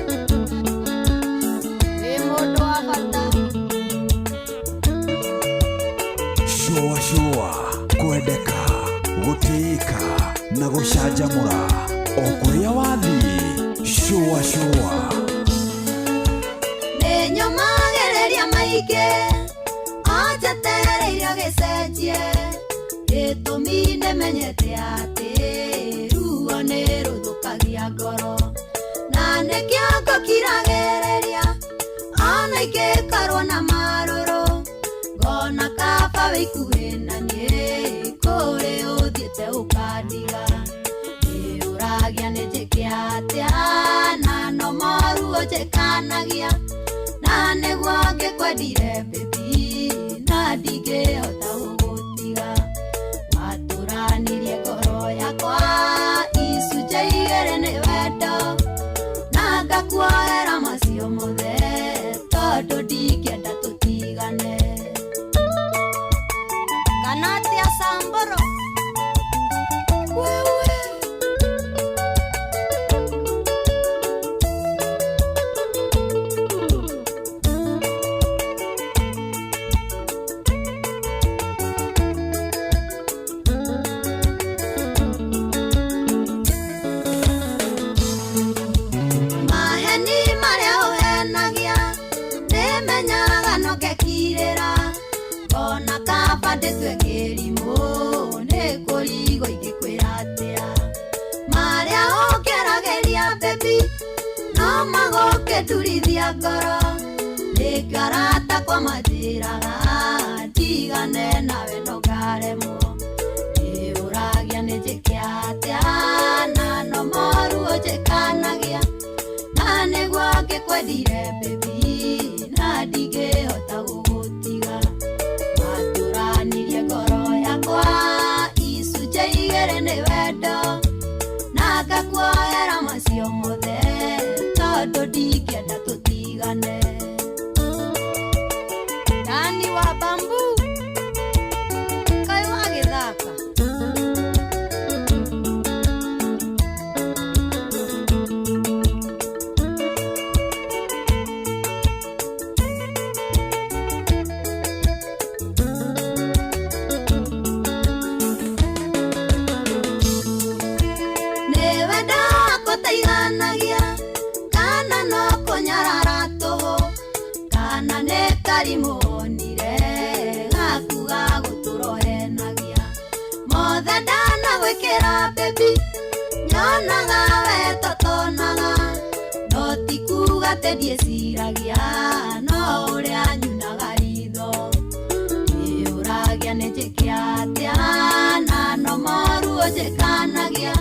Speaker 10: wĩ mũndũ wa bata.
Speaker 4: Shũa shũa, kwendeka, gũtĩĩka na gũcanjamũra o kũrĩa wathiĩ. Shũa shũa.
Speaker 10: Nĩ nyũmagĩrĩria maingĩ anjetereirio gĩcenjie, gĩtũmi nĩmenyete atĩ ruo nĩ rũthũkagia ngoro, na nĩkĩo ngũkiragĩrĩria ona Ona ingĩkorwo na marũrũ ngona kaba wĩikuhĩ na niĩ kũrĩ ũthiĩte ũkandiga. Nĩũragia nĩ njĩke atĩa na no moru ũnjĩkanagia na nĩguo ngĩkwendire baby na ndingĩhota gũgũtiga. Watũranirie ngoro yakwa icunjĩ igĩrĩ nĩ wendo na ngakuoera macio mothe tondũ ndingĩenda tũtigane. Kana atĩa Samburu? Wewe maheni marĩa ũhenagia nĩmenyaga no ngekirĩra ona kaba ndĩtue kĩrimũ nĩ kũrigwo ingĩkwĩra atĩa. Marĩa ũngeragĩria baby no magũkĩturithia ngoro nĩkĩo arata kwa manjĩraga ndigane nawe no ngaremwo. Nĩũragia nĩ njĩke atĩa na no moru ũnjĩkanagia na nĩguo ngĩkwendire baby na ndingĩhota gũgũtiga. Watũranirie ngoro yakwa icunjĩ igĩrĩ nĩ wendo na ngakuoera macio mothe tondũ ndingĩenda tũtigane. Dani wa bambu kaĩ wagĩthaka. Nĩ wendo wakwa ũtaiganagia kana no kũnyarara tũhũ kana nĩ karimũ wonire gaku ga gũtũrohenagia. Mothe ndanagwĩkĩra baby nyonaga we totonaga no ti kuga atĩ ndiĩciragia no ũrĩa nyunaga ritho. Nĩũragia nĩ njĩke atĩa na no moru ũnjĩkanagia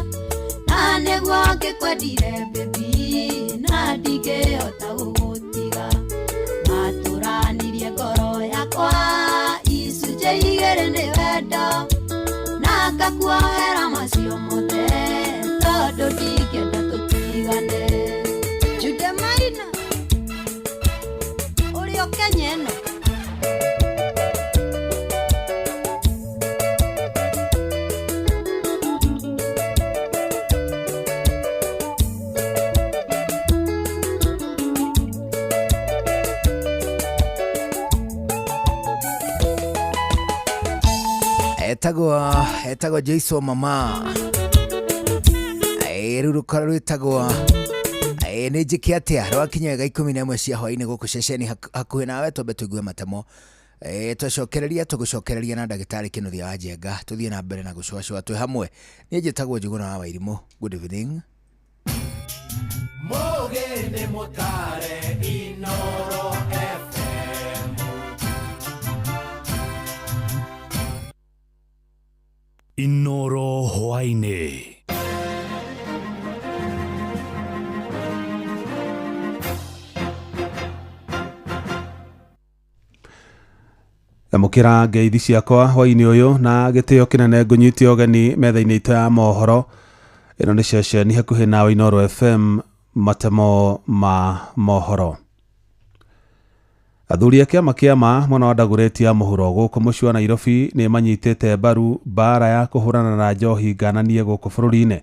Speaker 10: na nĩguo ngĩkwendire baby na ndingĩhota gũgũtiga. Watũranirie ngoro yakwa icunjĩ igĩrĩ nĩ wendo na ngakuoera macio mothe tondũ ndingĩenda tũtigane. Jude Maina ũrĩ o Kenya ĩno.
Speaker 9: Etagwo Joyce wa mama rĩu rũkora rwĩtagwo nĩ njĩke atĩa rwakinya wega 11 cia hwaĩ-inĩ gũkũ ceceni hakuhĩ nawe twambe tũigue matemo. Twacokereria tũgũcokereria na ndagĩtarĩ Kĩnuthia wa Njenga tũthiĩ na mbere na gũcũacũa twĩ hamwe. Niĩ njĩtagwo Njũgũna wa Wairimũ. Good evening.
Speaker 5: Mũgĩ nĩ mũtare Inoro FM.
Speaker 1: Inoro hwaĩ-inĩ.
Speaker 11: Amũkĩra ngeithi ciakwa hwaĩ-inĩ ũyũ na gĩtĩo kĩnene ngũnyite ũgeni metha-inĩ itũ ya mohoro. Ĩno nĩ ceceni hakuhĩ nawe Inoro FM, matemo ma mohoro. Athuri a kĩama kĩa ma mwena wa Dagoretti ya mũhuro gũkũ mũciĩ wa Nairobi nĩ manyitĩte mbaru mbara ya kũhũrana na njohi ngananie gũkũ bũrũri-inĩ.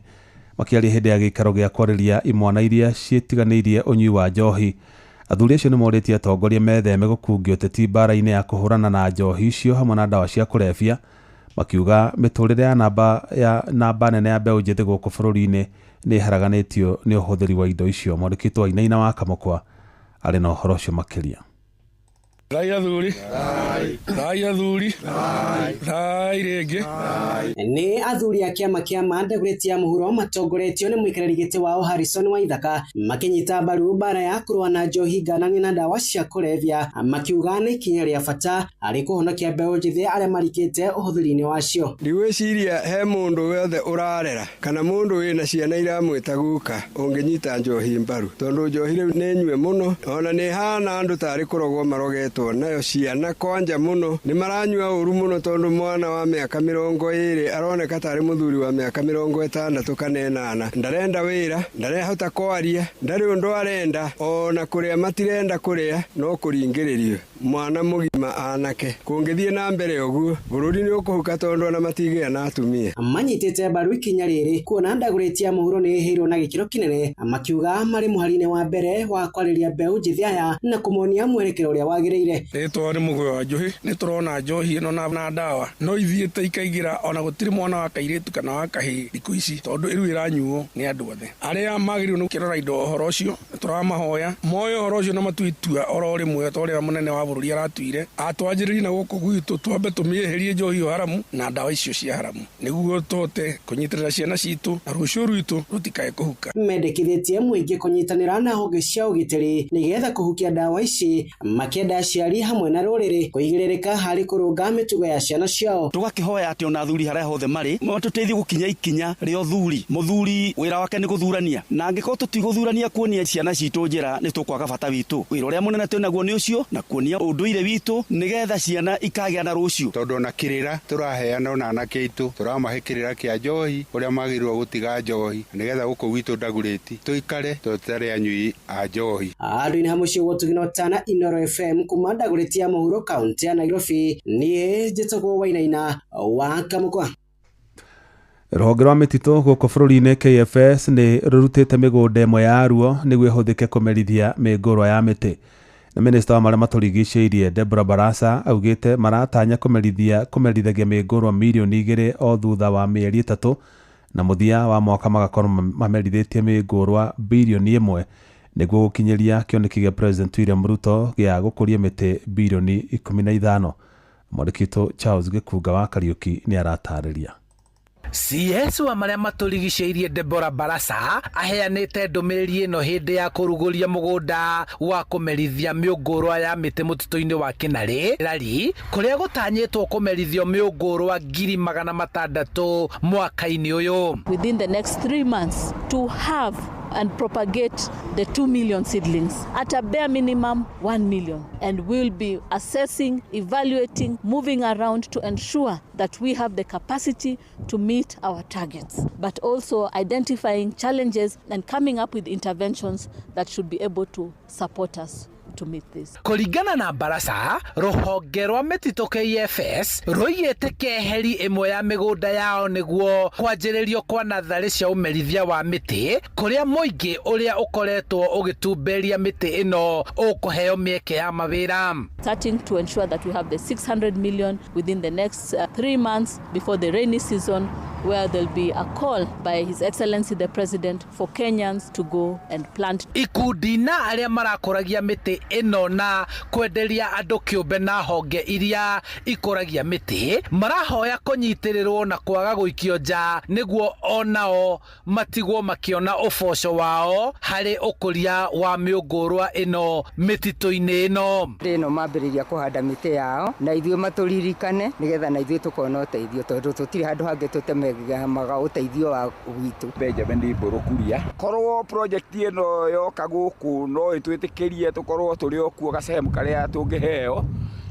Speaker 11: Makĩaria hĩndĩ ya gĩikaro gĩa kwarĩria imwana iria ciĩtiganĩirie ũnyui wa njohi. Athuri acio nĩ morĩtie atongoria metheme gũkungio ũteti mbara-inĩ ya kũhũrana na njohi icio hamwe na ndawa cia kũrebia, makiuga mĩtũrĩre ya namba nene ya mbeũ njĩthĩ gũkũ bũrũri-inĩ nĩ ĩharaganĩtio nĩ ũhũthĩri wa indo icio. Mwandĩki witũ Wainaina wa Kamũkwa arĩ na ũhoro ũcio makĩria.
Speaker 12: Thai athuri, thai athuri, thai rĩngĩ.
Speaker 13: Nĩ athuri a kĩama kĩa Ndagũrĩti ya mũhuro matongoretio nĩ mũikarĩri gĩtĩ wao Harrison Waithaka makĩnyita mbaru mbara ya kũrũa na njohi ngananie na ndawa cia kũrebia, makiuga nĩ ikinya rĩa bata harĩ kũhonokia mbeũ njĩthĩ arĩa marikĩte ũhũthĩri-inĩ wacio.
Speaker 14: Ndigwĩciria he mũndũ wothe ũrarera kana mũndũ wĩna ciana iramwĩta guka ũngĩnyita njohi mbaru, tondũ njohi rĩu nĩ nyue mũno, ona nĩ hana andũ tarĩ kũrogwo marogetwo nayo ciana kwanja mũno nĩ maranyua ũru mũno, tondũ mwana wa mĩaka 20 aroneka tarĩ mũthuri wa mĩaka 60 kana 80, ndarenda wĩra, ndarehota kwaria, ndarĩ ũndũ arenda, ona kũrĩa matirenda kũrĩa no kũringĩrĩrio. Mwana mũgima anake kũngĩthiĩ na mbere ũguo bũrũri nĩ ũkũhuka tondũ ona matigĩa na atumia.
Speaker 13: Manyitĩte mbaru ikinya rĩrĩ kuona Ndagũrĩti ya mũhuro nĩ ĩhĩirwo na gĩkĩro kĩnene, makiuga marĩ mũhari-inĩ wa mbere wa kwarĩria mbeũ njĩthĩ aya na kũmonia mwerekero ũrĩa wagĩrĩire.
Speaker 12: Rĩtwa nĩ Mũgũyũ wa Njohi, nĩ tũrona njohi ĩno na ndawa no ithiĩte ikaingĩra, ona gũtirĩ mwana wa kairĩtu kana wa kahĩĩ thikũ ici, tondũ ĩrĩu ĩranyuo nĩ andũ othe arĩa magĩrĩirwo nĩ gũkĩrora indo ũhoro ũcio. Tũramahoya moe ũhoro ũcio na matue itua oro rĩmwe ta ũrĩa mũnene wa bũrũri aratuire, atwanjĩrĩrie na gũkũ gwitũ twambe tũmĩeherie njohi ĩyo haramu na ndawa icio cia haramu, nĩguo tũhote kũnyitĩrĩra ciana citũ na rũciũ rwitũ rũtikae kũhuka.
Speaker 13: Mendekithĩtie mũingĩ kũnyitanĩra na honge cia ũgitĩri nĩgetha kũhukia ndawa ici, makĩenda aciari hamwe na rũrĩrĩ kũigĩrĩrĩka harĩ kũrũnga mĩtugo ya ciana ciao.
Speaker 15: Tũgakĩhoya atĩ ona athuri harĩa hothe marĩ matũteithie gũkinya ikinya rĩa ũthuri. Mũthuri wĩra wake nĩ gũthurania, na angĩkorwo tũtigũthurania kuonia ciana citũ njĩra nĩ tũkwaga bata witũ. Wĩra ũrĩa mũnene twĩnaguo nĩ ũcio, na kuonia ũndũire witũ nĩgetha ciana ikagĩa na rũciũ.
Speaker 16: Tondũ ona kĩrĩra tũraheana ona anake aitũ tũramahe kĩrĩra kĩa njohi ũrĩa magĩrĩirwo gũtiga njohi nĩgetha gũkũ gwitũ Ndagũrĩti tũikare tũtarĩ anyui a njohi.
Speaker 13: Andũ-inĩ ha mũciĩ wa Ũtugino Tana, Inooro FM kuma Ndagũrĩti ya mũhuro kaunti ya Nairobi, niĩ njĩtagwo Wainaina wa Kamũkwa.
Speaker 11: Rũhonge rwa mĩtitũ gũkũ bũrũri-inĩ KFS nĩ rũrutĩte mĩgũnda ĩmwe yaruo nĩguo ĩhũthĩke kũmerithia mĩngũrwa ya mĩtĩ. Na minista wa marĩa matũrigicĩirie Deborah Barasa augĩte maratanya kũmerithagia mĩngũrwa mirioni 2 o thutha wa mĩeri 3, na mũthia wa mwaka magakorwo mamerithĩtie mĩngũrwa birioni 1 nĩguo gũkinyĩria kĩoneki gĩa President William Ruto gĩa gũkũria mĩtĩ birioni 15. Mwandĩki witũ Charles Gĩkunga wa Kariũki nĩ aratarĩria.
Speaker 17: CS wa marĩa matũrigicĩirie Deborah Barasa aheanĩte ndũmĩrĩri ĩno hĩndĩ ya kũrugũria mũgũnda wa kũmerithia mĩũngũrwa ya mĩtĩ mũtitũ-inĩ wa Kĩnarĩ Rari, kũrĩa gũtanyĩtwo kũmerithio mĩũngũrwa 600,000 mwaka-inĩ ũyũ.
Speaker 18: Within the next 3 months to have and propagate the 2 million seedlings at a bare minimum 1 million, and we'll be assessing, evaluating, moving around to ensure that we have the capacity to meet our targets, but also identifying challenges and coming up with interventions that should be able to support us to meet this.
Speaker 17: Kũringana na Barasa, rũhonge rwa mĩtitũ KFS rũigĩte keheri ĩmwe ya mĩgũnda yao nĩguo kwanjĩrĩrio kwa natharĩ cia ũmerithia wa mĩtĩ, kũrĩa mũingĩ ũrĩa ũkoretwo ũgĩtumberia mĩtĩ ĩno ũkũheo mĩeke ya mawĩra.
Speaker 18: Starting to ensure that we have the 600 million within the next 3 months before the rainy season, where there'll be a call by His Excellency the President for Kenyans to go and plant.
Speaker 17: Ikundi na arĩa marakũragia mĩtĩ ĩno na kwenderia andũ kĩũmbe na honge iria ikũragia mĩtĩ marahoya kũnyitĩrĩrwo na kwaga gũikio nja nĩguo onao matigwo makĩona ũboco wao harĩ ũkũria wa mĩũngũrwa ĩno mĩtitũ-inĩ ĩno.
Speaker 19: Ĩno mambĩrĩria kũhanda mĩtĩ yao na ithuĩ matũririkane nĩgetha na ithuĩ tũkona ũteithio, tondũ tũtirĩ handũ hangĩ tũtemegamaga ũteithio wa gwitũ.
Speaker 20: Benjamin Mbũrũkuria, korwo project ĩno yoka gũkũ no ĩtwĩtĩkĩrie tũkorwo tũrĩ o kuo gacehemu karĩa tũngĩheo,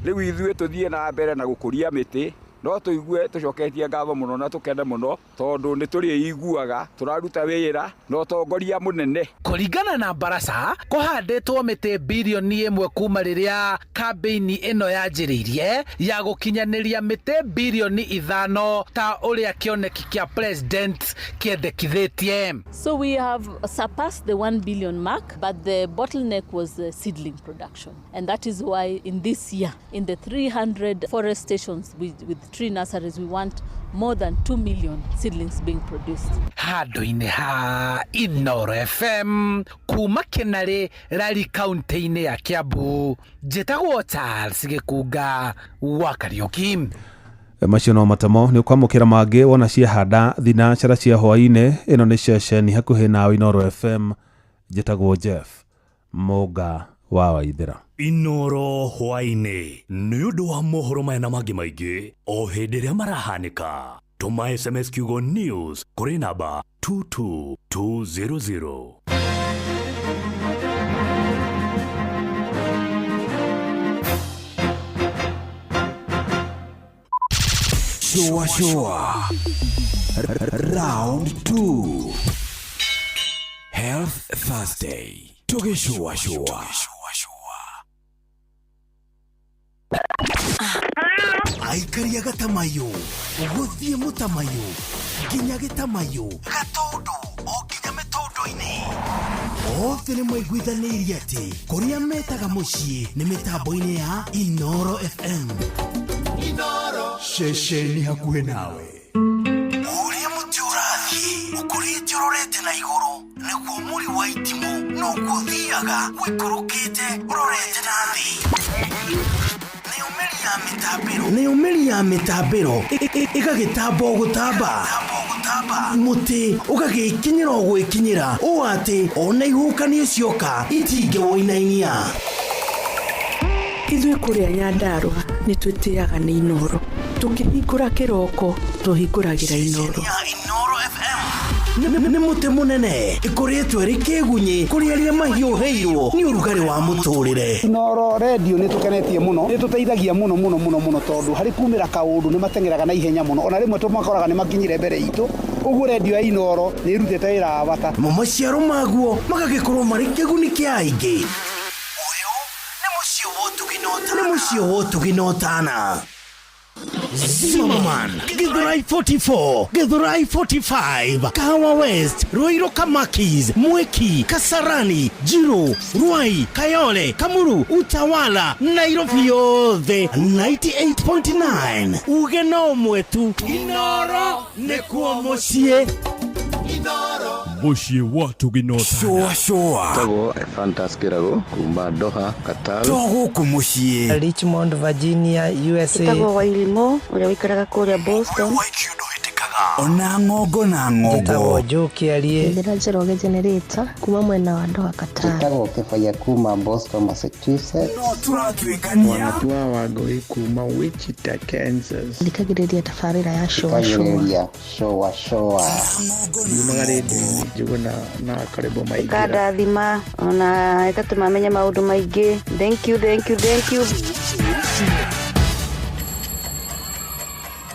Speaker 20: rĩu ithuĩ tũthiĩ na mbere na gũkũria mĩtĩ, no tũigue tũcoketie ngatho mũno na tũkene mũno tondũ nĩ tũrĩiguaga tũraruta wĩra na ũtongoria mũnene.
Speaker 17: Kũringana na Barasa, kũhandĩtwo mĩtĩ birioni 1 kuma rĩrĩa kambĩini ĩno yanjĩrĩirie ya gũkinyanĩria mĩtĩ birioni 5 ta ũrĩa kĩoneki kĩa President kĩendekithĩtie.
Speaker 18: So we have surpassed the 1 billion mark, but the bottleneck was the seedling production, and that is why in this year, in the 300 forest stations with with tree nurseries, we want more than 2 million seedlings being produced.
Speaker 17: Handũ-inĩ ha Inoro FM kuma Kĩnarĩ Rari kaunti-inĩ ya Kiambu, njĩtagwo Charles Gĩkunga wa Kariũki.
Speaker 11: Macio no matamo nĩ ũkwamũkĩra mangĩ wona ciahanda thinacara cia hwaĩ-inĩ. Ĩno nĩ ceceni hakuhĩ nawe Inoro FM. Njĩtagwo Jeff Mũnga wa Waithĩra.
Speaker 21: Inoro hwaĩ-inĩ nĩ ũndũ wa mohoro maya na mangĩ maingĩ o hĩndĩ ĩrĩa marahanĩka. Tũma SMS kiugo news kũrĩ namba 22200.
Speaker 4: Shua Shua Round 2 Health Thursday. Tugishua shua.
Speaker 1: Aikaria gatamayo gũthiĩ mũtamayo nginya gĩtamayo gatũndũ o nginya mĩtũndũ-inĩ othe nĩ maiguithanĩirie atĩ kũrĩa metaga mũciĩ nĩ mĩtambo-inĩ ya Inoro FM.
Speaker 2: Inoro ceceni hakuhĩ nawe.
Speaker 1: Ũrĩa mũtĩ ũrathiĩ ũkũrĩte ũrorete na igũrũ nĩguo mũri wa itimũ noguo ũthiaga ũikũrũkĩte ũrorete na thĩ. Nĩyo mĩri ya mĩtambĩro ĩgagĩtamba o gũtamba, mũtĩ ũgagĩkinyĩra o gwĩkinyĩra ũũ atĩ ona ihuhũkanio cioka itingĩwũinainia.
Speaker 22: Ithuĩ kũrĩa Nyandarũa nĩ twĩtĩaga nĩ Inoro. Tũkĩhingũra kĩroko tũhingũragĩra Inoro.
Speaker 1: Nĩ mũtĩ mũnene ĩkũrĩtwo ĩrĩ kĩgunyĩ kũrĩ arĩa mahiũhĩirwo nĩ ũrugarĩ wa mũtũrĩre.
Speaker 23: Inoro redio nĩ tũkenetie mũno, nĩ tũteithagia mũno mũno mũno mũno tondũ harĩ kumĩra kaũndũ nĩ mateng'eraga na ihenya mũno, ona rĩmwe tũmakoraga nĩ makinyire mbere itũ. Ũguo redio ya Inoro nĩ ĩrutĩte wĩra wa bata.
Speaker 1: Mo maciaro maguo magagĩkorwo marĩ kĩguni kĩa aingĩ. Ũyũ nĩ mũciĩ wa ũtugi na ũtana. Zimmerman, Githurai 44, Githurai 45, Kahawa West, Ruiru Kamakis, Mwiki, Kasarani, Jiru, Ruai, Kayole, Kamuru, Utawala, Nairobi yothe 98.9. Uge no mwetu Inoro nĩkuo mũciĩ.
Speaker 2: Mũciĩ wa Tugino.
Speaker 4: Shua shua.
Speaker 24: Tagwo Fantas Kirago kuma Doha, Qatar.
Speaker 4: To gũkũ mũciĩ.
Speaker 25: Richmond, Virginia, USA.
Speaker 26: Tagwo Wairimo ũrĩa ũikaraga kũrĩa Boston.
Speaker 4: Ona ng'ongo na ng'ongo.
Speaker 25: Njĩtagwo Joe Kĩarie.
Speaker 27: Njĩra Njoroge Generator kuma mwena wa Doha, Qatar.
Speaker 28: Njĩtagwo Kĩbaya kuma Boston, Massachusetts.
Speaker 4: No tũratuĩkania.
Speaker 29: Wanatua Wangũi kuma Wichita, Kansas.
Speaker 27: Thikagĩrĩria tabarĩra ya Shua Shua.
Speaker 28: Thikagĩrĩria Shua Shua.
Speaker 29: Yumaga rĩndiũ-inĩ Njũgũna na Karĩbo Maingĩra.
Speaker 26: Ĩkandathima ona ĩgatũma menye maũndũ maingĩ. Thank you, thank you, thank you.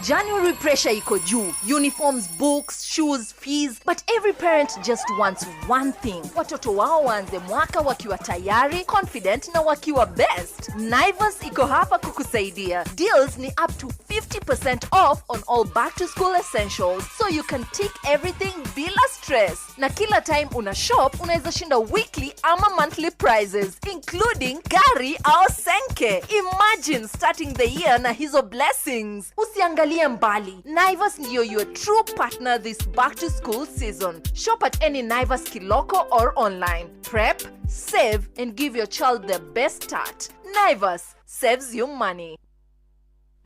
Speaker 30: January pressure iko juu. Uniforms, books, shoes, fees. But every parent just wants one thing. Watoto wao waanze mwaka wakiwa tayari, confident na wakiwa best. Naivas iko hapa kukusaidia. Deals ni up to 50% off on all back to school essentials, so you can tick everything bila stress. Na kila time una shop, unaweza shinda weekly ama monthly prizes, including gari au senke. Imagine starting the year na hizo blessings. Usiangalie mbali. Naivas ndiyo your true partner this back to school season. Shop at any Naivas Kiloko or online. Prep, save and give your child the best start. Naivas saves you money.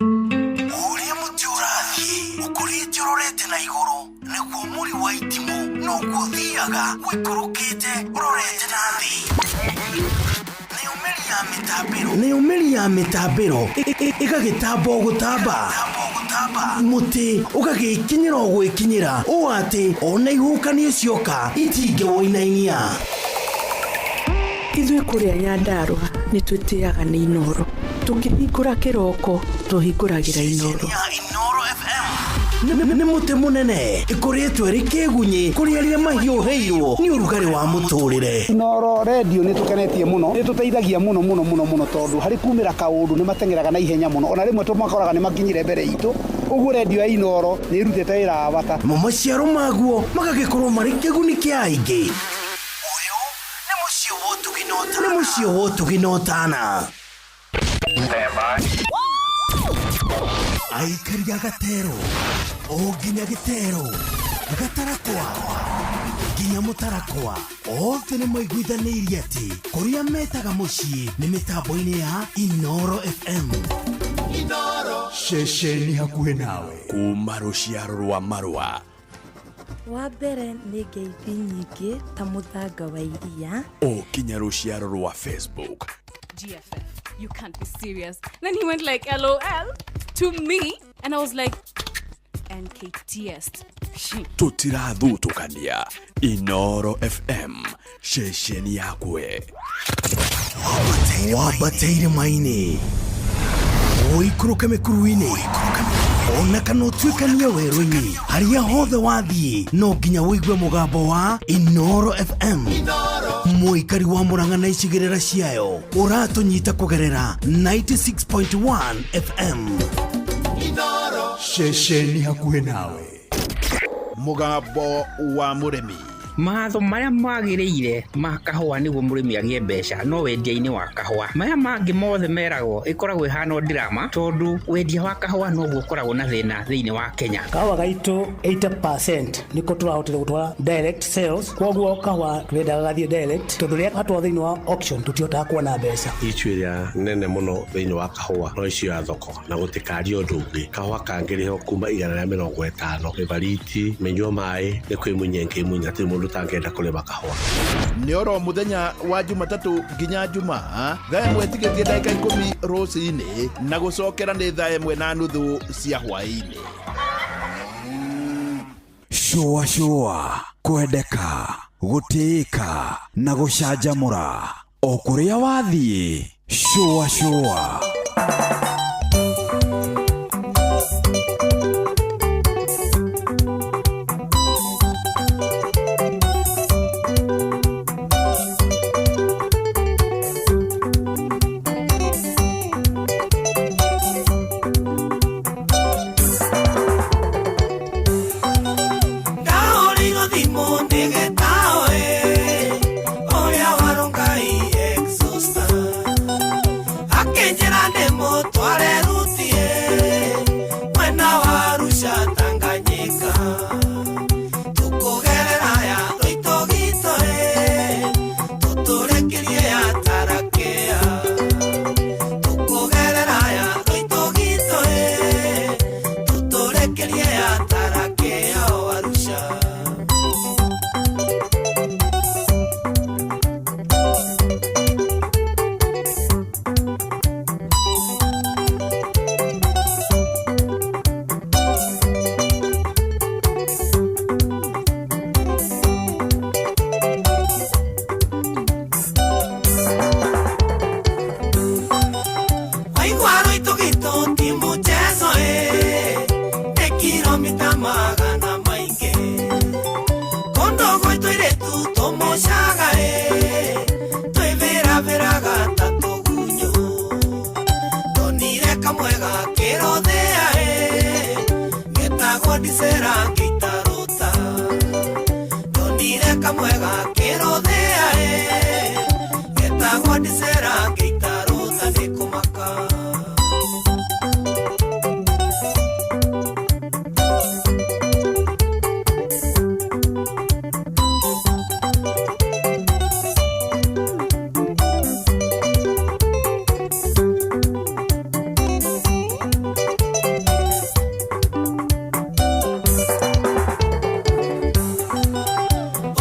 Speaker 1: Ũrĩa mũtĩ ũrathiĩ ũkũrĩte ũrorete na igũrũ nĩguo mũri wa itimũ noguo ũthiaga ũikũrũkĩte ũrorete na thĩ. Nĩyo mĩri ya mĩtambĩro ĩgagĩtamba o gũtamba, mũtĩ ũgagĩkinyĩra o gwĩkinyĩra ũũ atĩ ona ihuhũkanio cioka itingĩwũinainia.
Speaker 22: Ithuĩ kũrĩa Nyandarũa nĩ twĩtĩaga nĩ Inoro. Tũkĩhingũra kĩroko tũhingũragĩra Inoro.
Speaker 1: Nĩ mũtĩ mũnene ĩkũrĩtwo ĩrĩ kĩgunyĩ kũrĩ arĩa mahiũhĩirwo nĩ ũrugarĩ wa mũtũrĩre.
Speaker 23: Inoro redio nĩ tũkenetie mũno, nĩ tũteithagia mũno mũno mũno mũno tondũ harĩ kumĩra kaũndũ nĩ mateng'eraga na ihenya mũno, ona rĩmwe tũmakoraga nĩ makinyire mbere itũ. Ũguo redio ya Inoro nĩ ĩrutĩte wĩra wa bata.
Speaker 1: Mo maciaro maguo magagĩkorwo marĩ kĩguni kĩa aingĩ. Ũyũ nĩ mũciĩ wa ũtugi na ũtana. Aikari a Gatero o nginya Gĩtero, Gatarakwa nginya Mũtarakwa, othe nĩ maiguithanĩirie atĩ kũrĩa metaga mũciĩ nĩ mĩtambo-inĩ ya Inoro FM.
Speaker 2: Ceceni hakuhĩ nawe.
Speaker 4: Kuma rũciaro rwa marũa.
Speaker 3: Wa mbere nĩ ngeithi nyingĩ ta mũthanga wa iria.
Speaker 4: O kinya rũciaro rwa Facebook.
Speaker 5: GFF, you can't be serious. Then he went like, LOL to me. And I was like, NKTS.
Speaker 4: Tũtirathutũkania. Inoro FM, ceceni yakwe.
Speaker 1: Wambate irĩma-inĩ, ũikũrũke mĩkuru-inĩ, ona kana ũtuĩkanie werũ-inĩ, harĩa hothe wathiĩ no nginya ũigue mũgambo wa Inoro FM. Mũikari wa Mũrang'a na icigĩrĩra ciayo, ũratũnyita kũgerera 96.1 FM.
Speaker 2: Ceceni hakuhĩ nawe.
Speaker 6: Mũgambo wa mũrĩmi.
Speaker 7: Matho marĩa magĩrĩire ma kahũa nĩguo mũrĩmi agĩe mbeca no wendia-inĩ wa kahũa. Maya mangĩ mothe meragwo ĩkoragwo ĩhana o drama, tondũ wendia wa kahũa noguo ũkoragwo na thĩna thĩinĩ wa Kenya.
Speaker 25: Kahũa gaitũ 80% nĩko tũrahotire gũtwara direct sales, koguo kahũa tũrendaga gathiĩ direct, tondũ rĩrĩa gatwarwo thĩinĩ wa auction tũtihotaga kuona mbeca.
Speaker 8: Issue ĩrĩa nene mũno thĩinĩ wa kahũa no icio ya thoko, na gũtikaria ũndũ ũngĩ. Kahũa kangĩrĩhwo kuma 150, mĩbariti, mĩnyua maĩ, nĩ kwĩmunya ĩngĩmunya, hatirĩ mũndũ ũtangĩenda kũrĩma kahũa.
Speaker 6: Nĩ oro mũthenya wa Jumatatũ nginya Jumaa thaa 1 tigĩtie ndagĩka 10 rũcinĩ, na gũcokera nĩ thaa 1:30 cia hwaĩ-inĩ.
Speaker 4: Shũa shũa, kwendeka, gũtĩĩka na gũcanjamũra o kũrĩa wathiĩ. Shũa shũa.
Speaker 1: Ndahũrĩirwo thimũ nĩ Gĩtaũ ĩ, ũrĩa warũngai exhauster, akĩnjĩra ndĩmũtware Ruti ĩ, mwena wa Arusha Tanganyika, tũkũgerera ya Rũitũgitũ ĩ, tũtũrĩkĩrie ya Tarakea, tũkũgerera ya Rũitũgitũ ĩ, tũtũrĩkĩrie ya Tarakea o Arusha. Waigua Rũitũgitũ ti mũchezo ĩ, nĩ kilomita magana maingĩ, kũndũ gwitũ airĩtu tũmũcaga ĩ, twĩvĩravĩraga ta tũgunyũ, ndonire kamwe gakĩrũthĩa ĩ, getagwo ndicera ngĩitarũta, ndonire kamwe gakĩrũthĩa ĩ, getagwo ndicera ngĩitarũta nĩ kũmaka.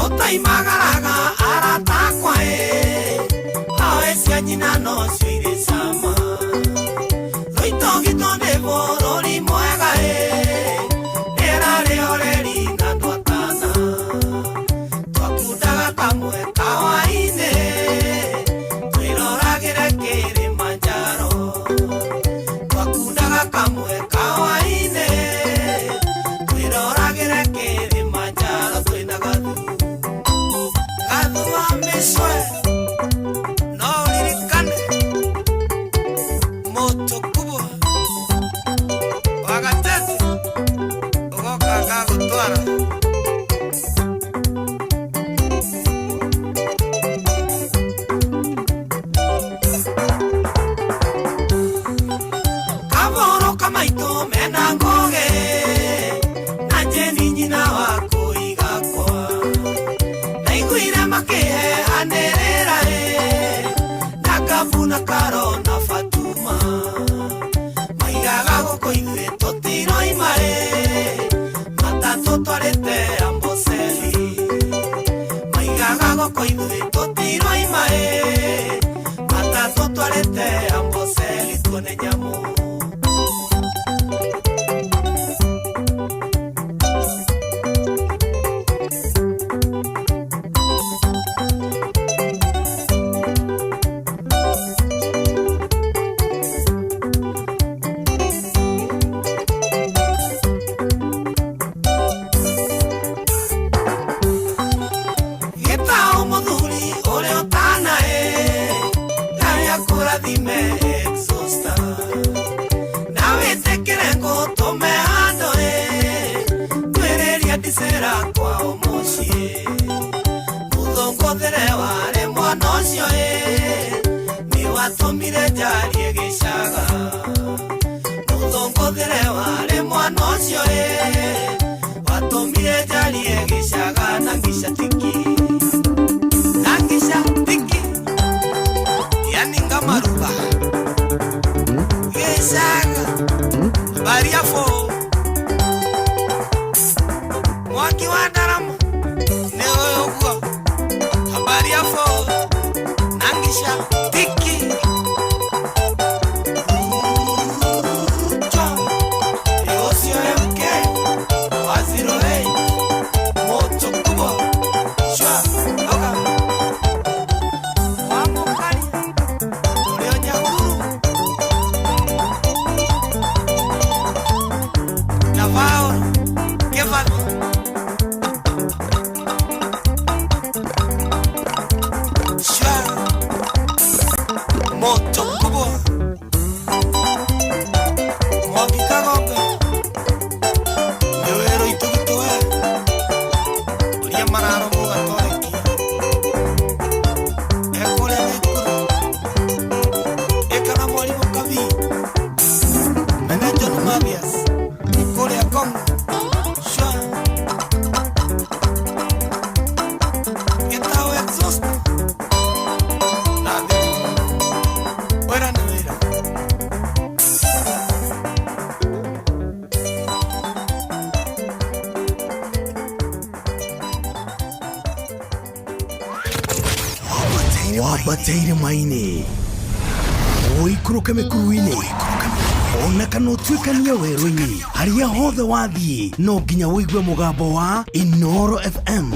Speaker 1: Ũtoimagaraga arata akwa ĩ, aoe cia nyina nocio irĩ cama, Rũitũgitũ nĩ bũrũri mwega ĩ, rĩera rĩhoreri na ndwatana, twakundaga kamwe kahwaĩ-inĩ, twĩroragĩre Kĩrĩmanjaro, twakundaga kamwe kahwaĩ-inĩ, twĩroragĩre Kĩrĩmanjaro twĩna Gathu. Gathu wa mĩcwe no ũririkane moto kubwa wa Gatete.
Speaker 9: Mũhũthĩre warĩ mwana ũcio ĩ watũmire njarie gĩcaga na ngicatiki na ngicatiki yani ngamaruba gĩcaga bariafo mwaki wa ndaramo nĩ ũyũ ũguo habariafo na ngicatiki.
Speaker 1: Wambate irĩma-inĩ, ũikũrũke mĩkuru-inĩ, ona kana ũtuĩkanie werũ-inĩ, harĩa hothe wathiĩ no nginya ũigue mũgambo wa Inooro FM.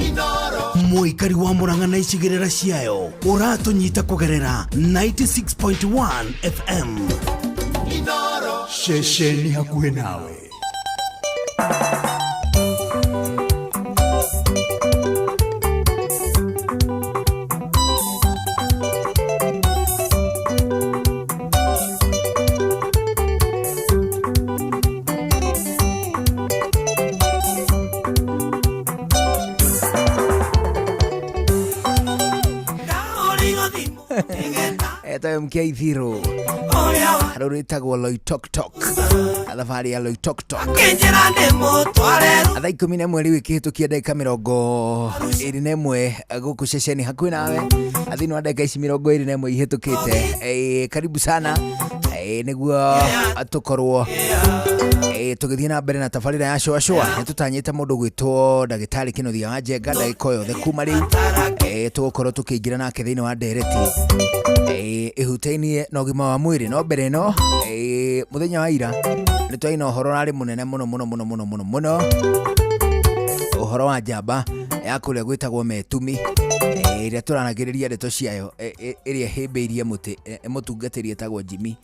Speaker 1: Mũikari wa Murang'a na icigĩrĩra ciayo ũratũnyita kũgerera 96.1 FM.
Speaker 2: Ceceni hakuhĩ nawe.
Speaker 10: Etayo mkia ithiro rũrĩtagwo Loitoktok, thabarĩ ya Loitoktok thaa 11 rĩu ĩkĩhĩtũkia ndagĩka 21 gũkũ ceceni hakuhĩ nawe thĩinĩ wa ndagĩka ici 21 ihĩtũkĩte. Karibu sana nĩguo tũkorwo tũgĩthiĩ na mbere na tabarĩra ya Shũa Shũa. Nĩ tũtanyĩte mũndũ gwĩtwo ndagĩtarĩ Kĩnuthia wa Njenga ndagĩka o yothe kuma rĩu tũgũkorwo tũkĩingĩra nake thĩinĩ wa ndereti ĩhutainie na ũgima wa mwĩrĩ. No mbere ĩno mũthenya wa ira nĩ twaina ũhoro ũrarĩ mũnene mũno mũno mũno mũno mũno mũno, ũhoro wa njamba ya kũrĩa gwĩtagwo Metumi ĩrĩa tũranagĩrĩria ndeto ciayo ĩrĩa ĩhĩmbĩirie mũtĩ mũtungatĩri ĩtagwo Jimmy.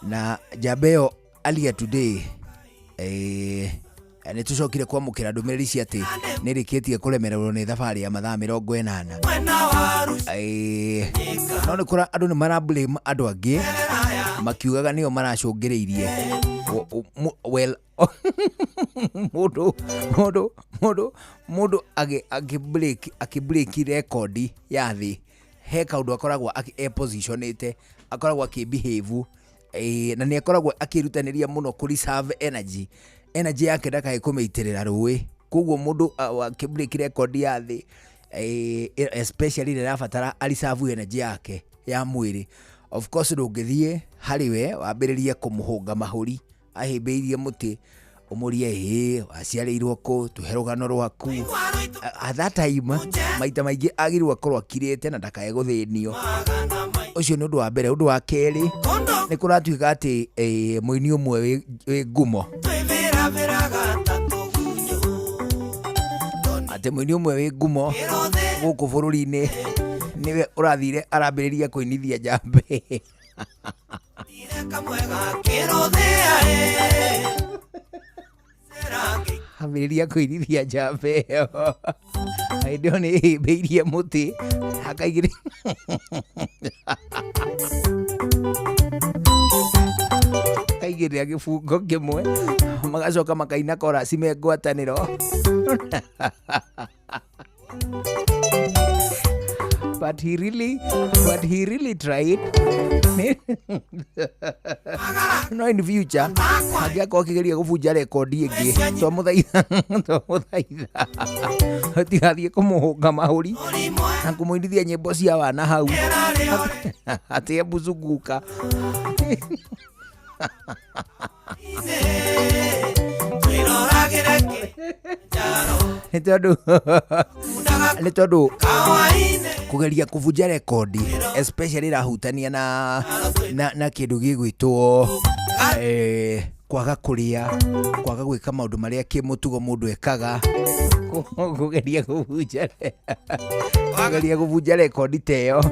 Speaker 10: Na njamba ĩyo earlier today nĩ tũcokire kwamũkĩra ndũmĩrĩri cia atĩ nĩ ĩrĩkĩtie kũremererwo nĩ thabarĩ ya mathaa 80. No nĩ kũra andũ nĩ mara blame andũ angĩ makiugaga nĩo maracũngĩrĩirie. Well, mũndũ akĩ break record ya thĩ he kaũndũ akoragwo e positionĩte, akoragwo akĩ behave na nĩ akoragwo akĩrutanĩria mũno kũ reserve energy energy yake ndakae kũmĩitĩrĩra rũĩ. Koguo mũndũ akĩ break record ya thĩ especially rĩrĩa arabatara a reserve energy yake ya mwĩrĩ, of course ndũngĩthiĩ harĩ we wambĩrĩrie kũmũhũnga mahũri ahĩmbĩirie mũtĩ ũmũrie ĩĩ waciarĩirwo kũ, tũhe rũgano rwaku. At that time maita maingĩ agĩrĩirwo akorwo akirĩte na ndakae gũthĩnio. Ũcio nĩ ũndũ wa mbere. Ũndũ wa kerĩ nĩ kũratuĩka atĩ mũini ũmwe wĩ ngumo, atĩ mũini ũmwe wĩ ngumo gũkũ bũrũri-inĩ nĩwe ũrathire arambĩrĩria kũinithia njambe. Ambĩrĩria kũinithia njambe ĩyo hĩndĩ ĩyo nĩ ĩhĩmbĩirie mũtĩ akaigĩrĩ akaigĩrĩra gĩbungo kĩmwe magacoka makaina korasi me ngwatanĩro. But he really tried. No in future angĩakorwo akĩgeria gũbunja rekondi ĩngĩ, twamũthaitha, twamũthaitha tigathiĩ kũmũhũnga mahũri na kũmũinithia nyĩmbo cia wana hau atĩ ebuzunguka. Nĩ tondũ kũgeria kũbunja rekondi, especially ĩrahutania na kĩndũ gĩgwĩtwo kwaga kũrĩa, kwaga gwĩka maũndũ marĩa kĩmũtugo mũndũ ekaga, kũgeria kũbunja rekondi ta ĩyo.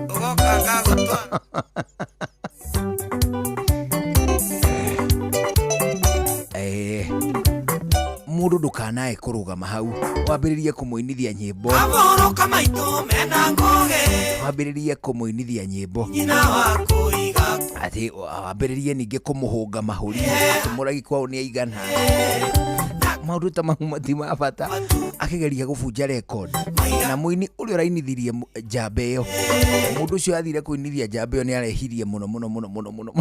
Speaker 10: Mũndũ ndũkanae kũrũgama hau wambĩrĩrie kũmũinithia nyĩmbo,
Speaker 9: Aboroka maitũ mena ngũgĩ
Speaker 10: wambĩrĩrie kũmũinithia nyĩmbo
Speaker 9: nyina wa kũiga
Speaker 10: atĩ wambĩrĩrie ningĩ kũmũhũnga mahũri atĩ mũragi kwao nĩ aigana. Maũndũ ta mau mati ma bata akĩgeria gũbunja record. Na mũini ũrĩa ũrainithirie njamba ĩyo, mũndũ ũcio athire kũinithia njamba ĩyo, nĩ arehirie mũno mũno mũno mũno mũno.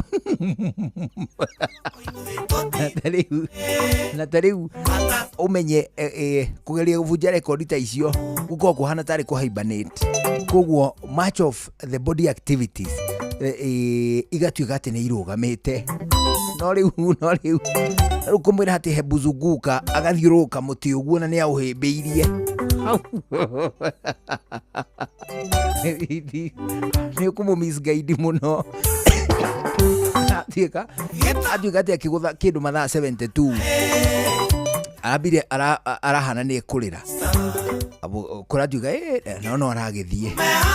Speaker 10: Na ta rĩu ũmenye kũgeria gũbunja rekondi ta icio gũkoragwo kũhana tarĩ kũ hibernate, koguo much of the body activities igatuĩka atĩ nĩ irũgamĩte. No rĩu kũmwĩra atĩ hebuzunguka, agathiũrũrũka mũtĩ ũguo na nĩ aũhĩmbĩirie, nĩ ũkũmũ misguide mũno. Atuĩka atĩ akĩgũtha kĩndũ mathaa 72 arambire arahana nĩ ekũrĩra kũratuĩka no aragĩthiĩ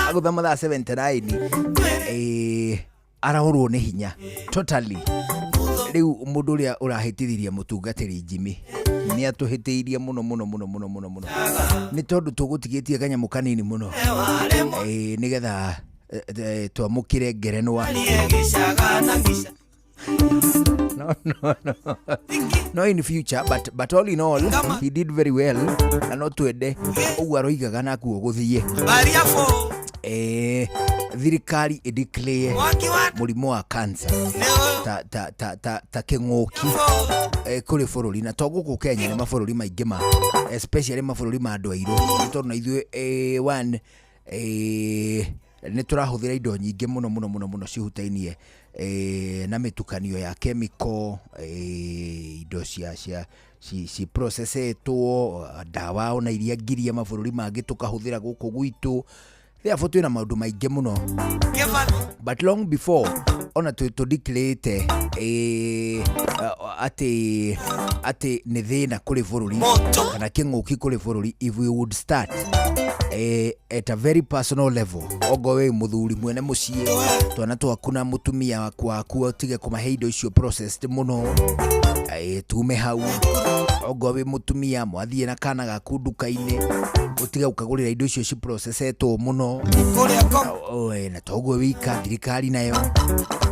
Speaker 10: agũtha mathaa 79, arahũrwo nĩ hinya totally. Rĩu mũndũ ũrĩa ũrahĩtithirie mũtungatĩri Jimmy nĩ atũhĩtĩirie mũno mũno mũno mũno mũno mũno, nĩ tondũ tũgũtigĩtie kanyamũ kanini mũno nĩgetha twamũkĩre ngerenwa.
Speaker 9: Gĩcaga na gica.
Speaker 10: No in future, but all in all he did very well, na no twende ũguo aroigaga nakuo gũthiĩ.
Speaker 9: Bariafo
Speaker 10: Thirikari ĩdeclare
Speaker 9: mwaki wa
Speaker 10: mũrimũ wa cancer ta kĩng'ũki kũrĩ bũrũri, na to gũkũ Kenya, nĩ mabũrũri maingĩ ma especially mabũrũri ma andũ airũ, nĩ tondũ na ithuĩ one nĩ tũrahũthĩra indo nyingĩ mũno mũno mũno mũno cihutainie na mĩtukanio ya chemical, indo cia ci processetwo, ndawa ona iria ngiria mabũrũri mangĩ tũkahũthĩra gũkũ gwitũ. Therefore twĩna maũndũ maingĩ mũno, but long before ona tũ declarate atĩ nĩ thĩna kũrĩ bũrũri kana kĩng'ũki kũrĩ bũrũri, if we would start at a very personal level, ongo wĩ mũthuri mwene mũciĩ, twana twaku na mũtumia waku ũtige kũmahe indo icio processed mũno, tume hau. Ongo wĩ mũtumia, mwathiĩ na kana gaku nduka-inĩ, ũtige gũkagũrĩra indo icio ci processetwo mũno. Na toguo wika, thirikari nayo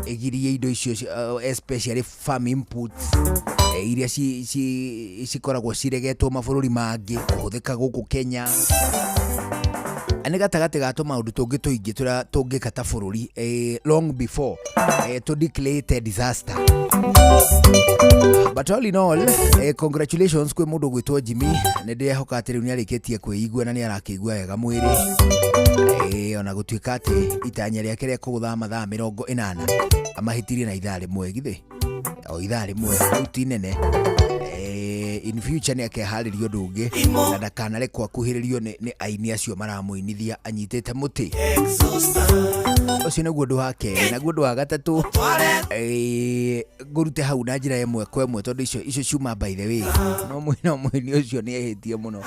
Speaker 10: ĩgirie indo icio especially farm inputs, iria cikoragwo ciregetwo mabũrũri mangĩ kũhũthĩka gũkũ Kenya. Nĩ gatagatĩ ga tũmaũndũ tũngĩ tũingĩ tũrĩa tũngĩka ta bũrũri long before tũ declare disaster. But all in all, congratulations kwĩ mũndũ ũgwĩtwo Jimmy. Nĩ ndĩrehoka atĩ rĩu nĩ arĩkĩtie kwĩigua na nĩ arakĩigua wega mwĩrĩ, ona gũtuĩka atĩ itanya rĩake rĩa kũgũtha mathaa 80 amahĩtirie na ithaa rĩmwe, githĩ o ithaa rĩmwe rĩu ti nene. In future nĩ akeharĩria ũndũ ũngĩ na ndakanarekwo akuhĩrĩrio nĩ aini acio maramũinithia anyitĩte mũtĩ ũcio. Nĩguo ũndũ wa kerĩ. Naguo ũndũ wa gatatũ, ngũrute hau na njĩra ĩmwe kwa ĩmwe, tondũ icio ciuma by the way, no mũini ũcio nĩ ehĩtie mũno,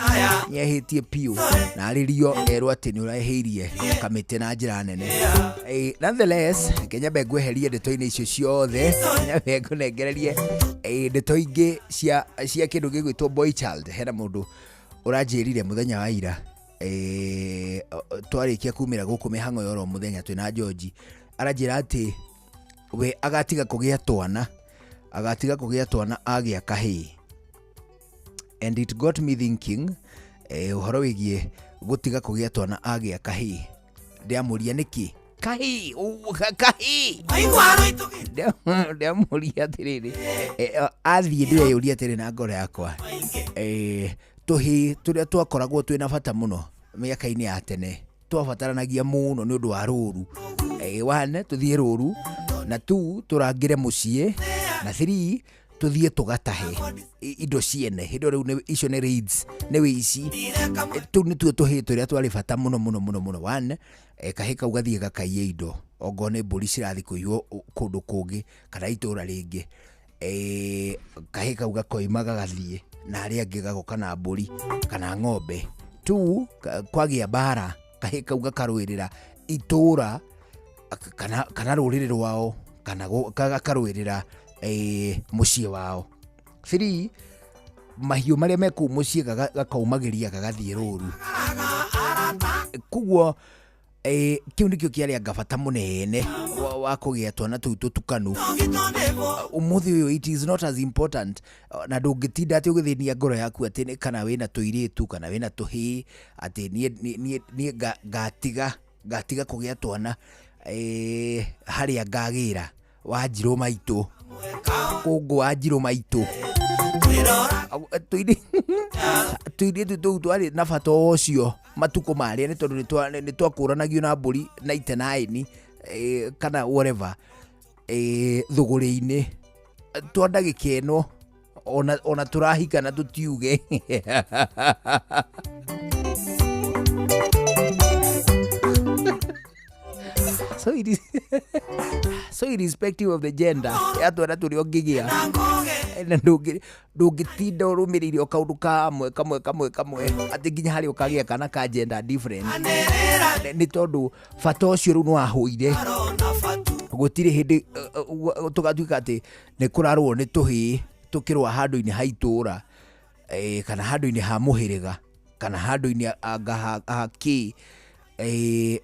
Speaker 10: nĩ ehĩtie piũ, na arĩrio erwo atĩ nĩ ũrehĩirie kamĩtĩ na njĩra nene. Nonetheless, nyambe ngweherie ndeto-inĩ icio ciothe, nyambe ngũnengererie ndeto ingĩ cia kĩndũ gĩgwĩtwo boy child. Hena mũndũ ũranjĩrire mũthenya wa ira, twarĩkia kumĩra gũkũ mĩhang'o ya oro mũthenya twĩna George, aranjĩra atĩ we agatiga kũgĩa twana, agatiga kũgĩa twana agĩa kahĩĩ. And it got me thinking, ũhoro wĩgiĩ gũtiga kũgĩa twana agĩa kahĩĩ. Ndĩamũria nĩkĩ kahĩ kahĩ. Ndĩamũria atĩrĩrĩ, athiĩ ndĩreyũria atĩrĩ na ngoro yakwa, tũhĩ tũrĩa twakoragwo twĩna bata mũno mĩaka-inĩ ya tene, twabataranagia mũno nĩ ũndũ wa rũru, 1 tũthiĩ rũru, na 2 tũrangĩre mũciĩ, na 3 tũthiĩ tũgatahe indo ciene. Hĩndĩ ĩyo rĩu icio nĩ raids, nĩ wĩici. Tũu nĩtuo tũhĩ tũrĩa twarĩ bata mũno mũno mũno mũno. 1, kahĩ kau gathiĩ gakaiye indo, ongorwo nĩ mbũri cirathiĩ kũiywo kũndũ kũngĩ kana itũra rĩngĩ, kahĩ kau gakoima gagathiĩ na arĩa angĩ gagoka na mbũri kana ng'ombe. 2, kwagĩa mbara, kahĩ kau gakarũĩrĩra itũra kana rũrĩrĩ rwao, kana gakarũĩrĩra mũciĩ wao. 3, mahiũ marĩa me kũu mũciĩ gakaumagĩria gagathiĩ rũru. Koguo kĩu nĩkĩo kĩarĩ anga bata mũnene wa kũgĩa twana tũu tũtukanu. Ũmũthĩ ũyũ it is not as important, na ndũngĩtinda atĩ ũgĩthĩnia ngoro yaku atĩ kana wĩna tũirĩtu kana wĩna tũhĩĩ, atĩ niĩ ngatiga kũgĩa twana, harĩa ngagĩra Wanjirũ maitũ, kũngũ Wanjirũ maitũ. Tũirĩtu tũu twarĩ na bata ũcio matukũ marĩa, nĩ tondũ nĩ twakũranagio na mbũri 99, kana whatever, thũgũrĩ-inĩ twa ndagĩka ĩno, ona tũrahikana tũtiuge. So irrespective of the gender ya twana tũrĩa ũngĩgĩa, na ndũngĩtinda ũrũmĩrĩire o kaũndũ kamwe kamwe kamwe kamwe atĩ nginya harĩa ũkagĩa kana ka gender different, nĩ tondũ bata ũcio rĩu nĩwahũire. Gũtirĩ hĩndĩ tũgatuĩka atĩ nĩ kũrarũo nĩ tũhĩĩ tũkĩrũa handũ-inĩ ha itũũra, kana handũ-inĩ ha mũhĩrĩga, kana handũ-inĩ anga ha kĩ.